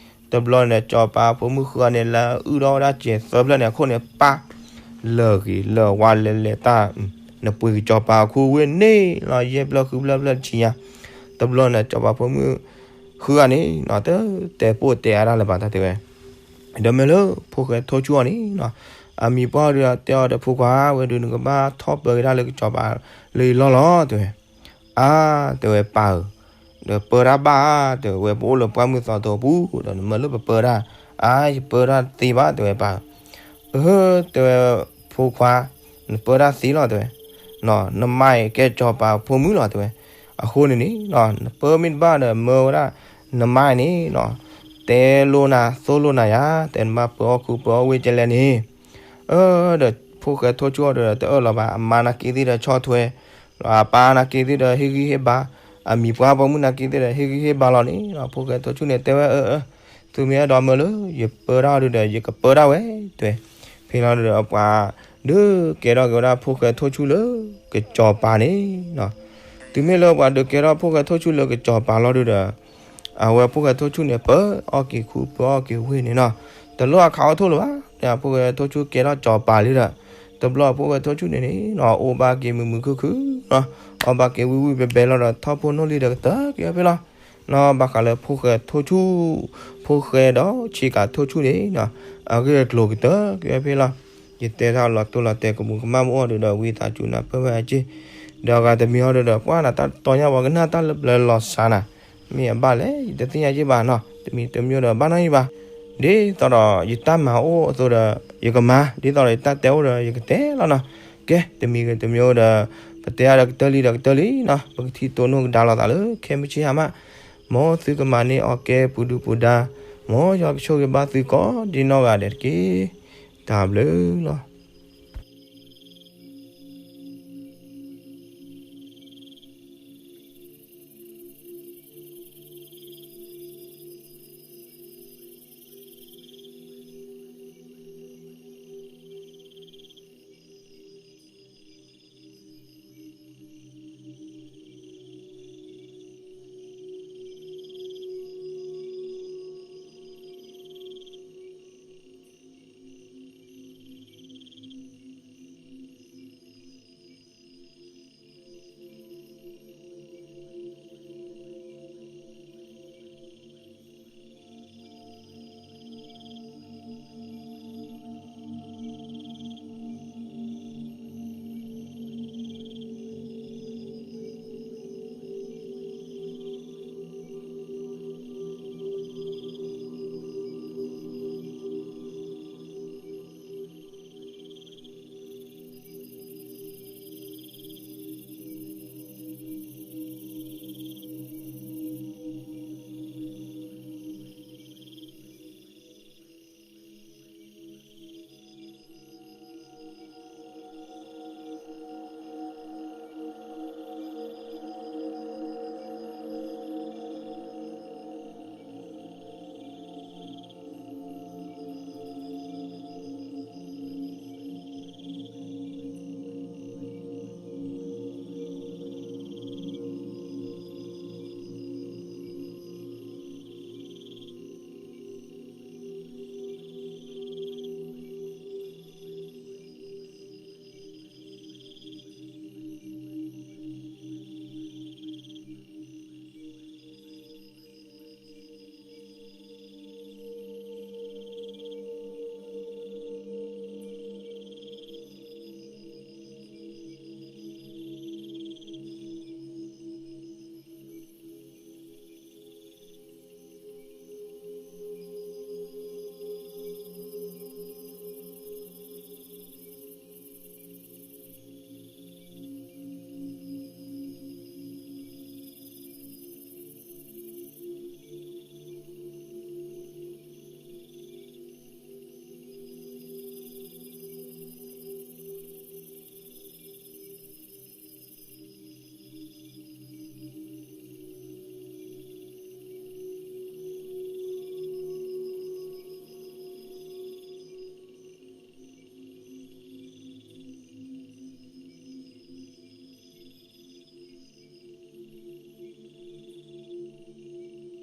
တဘျီန့ၣ် စီၤပၤဖိမုၣ်ဃုဂၤန့ၣ် လဲၤအုၣ်ထီၣ်ဝဲဒၣ်စဲးသၢဖျၢၣ်န့ၣ်အခိၣ်န့ၣ် ပၢ် လၢာ်ဂ့ၤလၢာ်ဝါလဲၤလဲၤတၢ်, နပှ့ၤကစီၤပၤခူဝ့ၢ်န့ၣ်လီၤ ယဲၢ်ဖျၢၣ်ဃုဖျၢၣ်ဖျၢၣ်တဆံညါ, တဘျီန့ၣ် စီၤပၤဖိမုၣ်ဃုဂၤန့ၣ် တတဲပိာ်တဲအါဒၣ်လၢၤဘၣ် တၢ်တဲဝဲ ဒီးမ့ၢ်လၢဖိၣ်ဃဲထိၣ်ဆူၣ်အီၤန့ၣ်, အမံၤပှၢ်ဒုးတဲအီၤဒီး ဖိခွါဝဲဒုး နကဘၣ်ထီၣ်ပၢက့ၤဒၣ်လၢကစီၤပၤလၢယလီၢ်လီၤ တဲဝဲ, အါ တဲဝဲပၢ်ဧၢ, ဒီးပၢတၢ်ဘၣ်ဧါ တဲဝဲ ပအိၣ်လၢပှၢ်မုၢ်သီတပူၤ ဒီးနမၢလၢပပၢတၢ်, အါ ယပၢတၢ်တသ့ဘၣ် တဲဝဲပၢ်ဧၢ, အၢ တဲဝဲ ဖိခွါ နပၢတၢ်သ့လီၤ တဲဝဲ, နမါအံၤကဲစီၤပၤဖိမုၣ်လီၤ တဲဝဲ, အဃိန့ၣ်န့ၣ် နပၢမ့ၢ်တဘၣ်ဒီးမၢဝဲဒၣ် နမါအံၤန့ၣ် တဲလိာ်နၤသိၣ်လိာ်နၤယၤ တဲနဘၣ်ပၢအီၣ်ခူပၢအီၣ်ဝ့ၢ်ကဲလဲၣ်န့ၣ်, အၢ ဒီးဖိၣ်ဃဲထိၣ်ဆူၣ်အီၤဒီးတအၢၣ်လီၤဘၣ် အမါနာ်က့သ့ၣ်ဒီးဆီၣ်ထွဲ, ဒီးအပၢ်နာ်က့သ့ၣ်ဒီးဟ့ၣ်ဂံၢ်ဟ့ၣ်ဘါ, အမံၤပှၢ်ပိာ်မုၣ်နာ်က့သ့ၣ်ဒီးဟ့ၣ်ဂံၢ်ဟ့ၣ်ဘါလီၤန့ၣ်, ဖိၣ်ဃဲထိၣ်ဆူၣ်န့ၣ်တဲဝဲ အၢ အၢ သုမ့ၢ်အဲၣ်ဒိးမၢလၢ ယပၢတၢ်အီၤဒုးဒီး ယကပၢတၢ်ဝဲ တဲဝဲ, ဖဲလီၤဒုးဒီးပှၤဒုးကဲထီၣ်က့ၤဝဲဒၣ်ဖိၣ်ဃဲထိၣ်ဆူၣ်လၢကစီၤပၤန့ၣ်, တုၤမ့ၢ်လၢပှၤဒုးကဲထီၣ်ဖိၣ်ဃဲထိၣ်ဆူၣ်လၢကစီၤပၤလီၤဒုးဒီး အဝဲဖိၣ်ဃဲထိၣ်ဆူၣ်န့ၣ် ပၢအီၣ်က့ၤခူပၢအီၣ်က့ၤဝ့ၢ်န့ၣ်နီၤ, တလိၣ်အခးအီၣ်ထိၣ်လၢၤဘၣ်, ဖိၣ်ဃဲထိၣ်ဆူၣ်ကဲထီၣ်စီၤပၤလံဒီး, တဘျီဖိၣ်ဃဲထိၣ်ဆူၣ်န့ၣ်န့ၣ် အိၣ်ဘၣ်က့ၤမုာ်မုာ်ခုၣ်ခုၣ်နီၤ, အိၣ်ဘၣ်က့ၤဝံၣ်ဝံၣ်ဘဲဘဲလီၤဒီး ထီၣ်ဖိနီၣ်လံဒီးကတၢၢ်က့ၤဝဲဖဲလီၤ, နီၤ ဘၣ်ဃးလၢဖိၣ်ဃဲထိၣ်ဆူၣ်, ဖိၣ်ဃဲဒီးဆ့ကၤထိၣ်ဆူၣ်န့ၣ်နီၤ, အဂ့ၢ်အကျိၤကတၢၢ်က့ၤဝဲဖဲလီၤ, ယတဲထီၣ်လီၤတိၢ်လီၤတဲာ်ကမူးကမၣ်မ့ၢ်အိၣ်ဒုးဒီး ဝံသးစူၤနၢ်ပၢၢ်ဝဲအစ့ၢ်, ဒီးအဂၤတမံၤဟီဒုးဒီး ပှၤနတၢ်တီညါပှၤကနၣ်တၢ်လၢပျၢၤလီၤစၢ်နၤ, မ့ၢ်အဘၣ်လဲၣ် ယတသ့ၣ်ညါက့ဘၣ်နီၤ, တမံၤတမံၤဒီးဘၣ်နီၢ်ယံဘၣ်, ဒ်သိးဒီးယတၢ်မၤအိၣ်အသိးဒီး ယကမၤ, ဒ်သိးဒီးယတၢ်တဲအိၣ်ဒီးယကတဲလီၤနီၤ, ကဲ တမံၤဂ့ၤတမံၤအိၣ်ဒီး ပတဲအါဒီးကတၢၢ်လံဒီးကတၢၢ်လံနီၤ, ပကထံၣ်တိၢ်နီၣ်ကဒါလိာ်သးလၢခဲမုၢ်ဆ့ၣ်ဟါမး, မ်သုကမၤန့ၢ်အီၤကဲပူၤဒုပူၤဒါ, မ်ယွၤကဆိၣ်ဂ့ၤဘၣ်သုကိးဒ်နီၢ်ဂၤဒဲးတက့ၢ်, တၢ်ဘျုးလီၤ.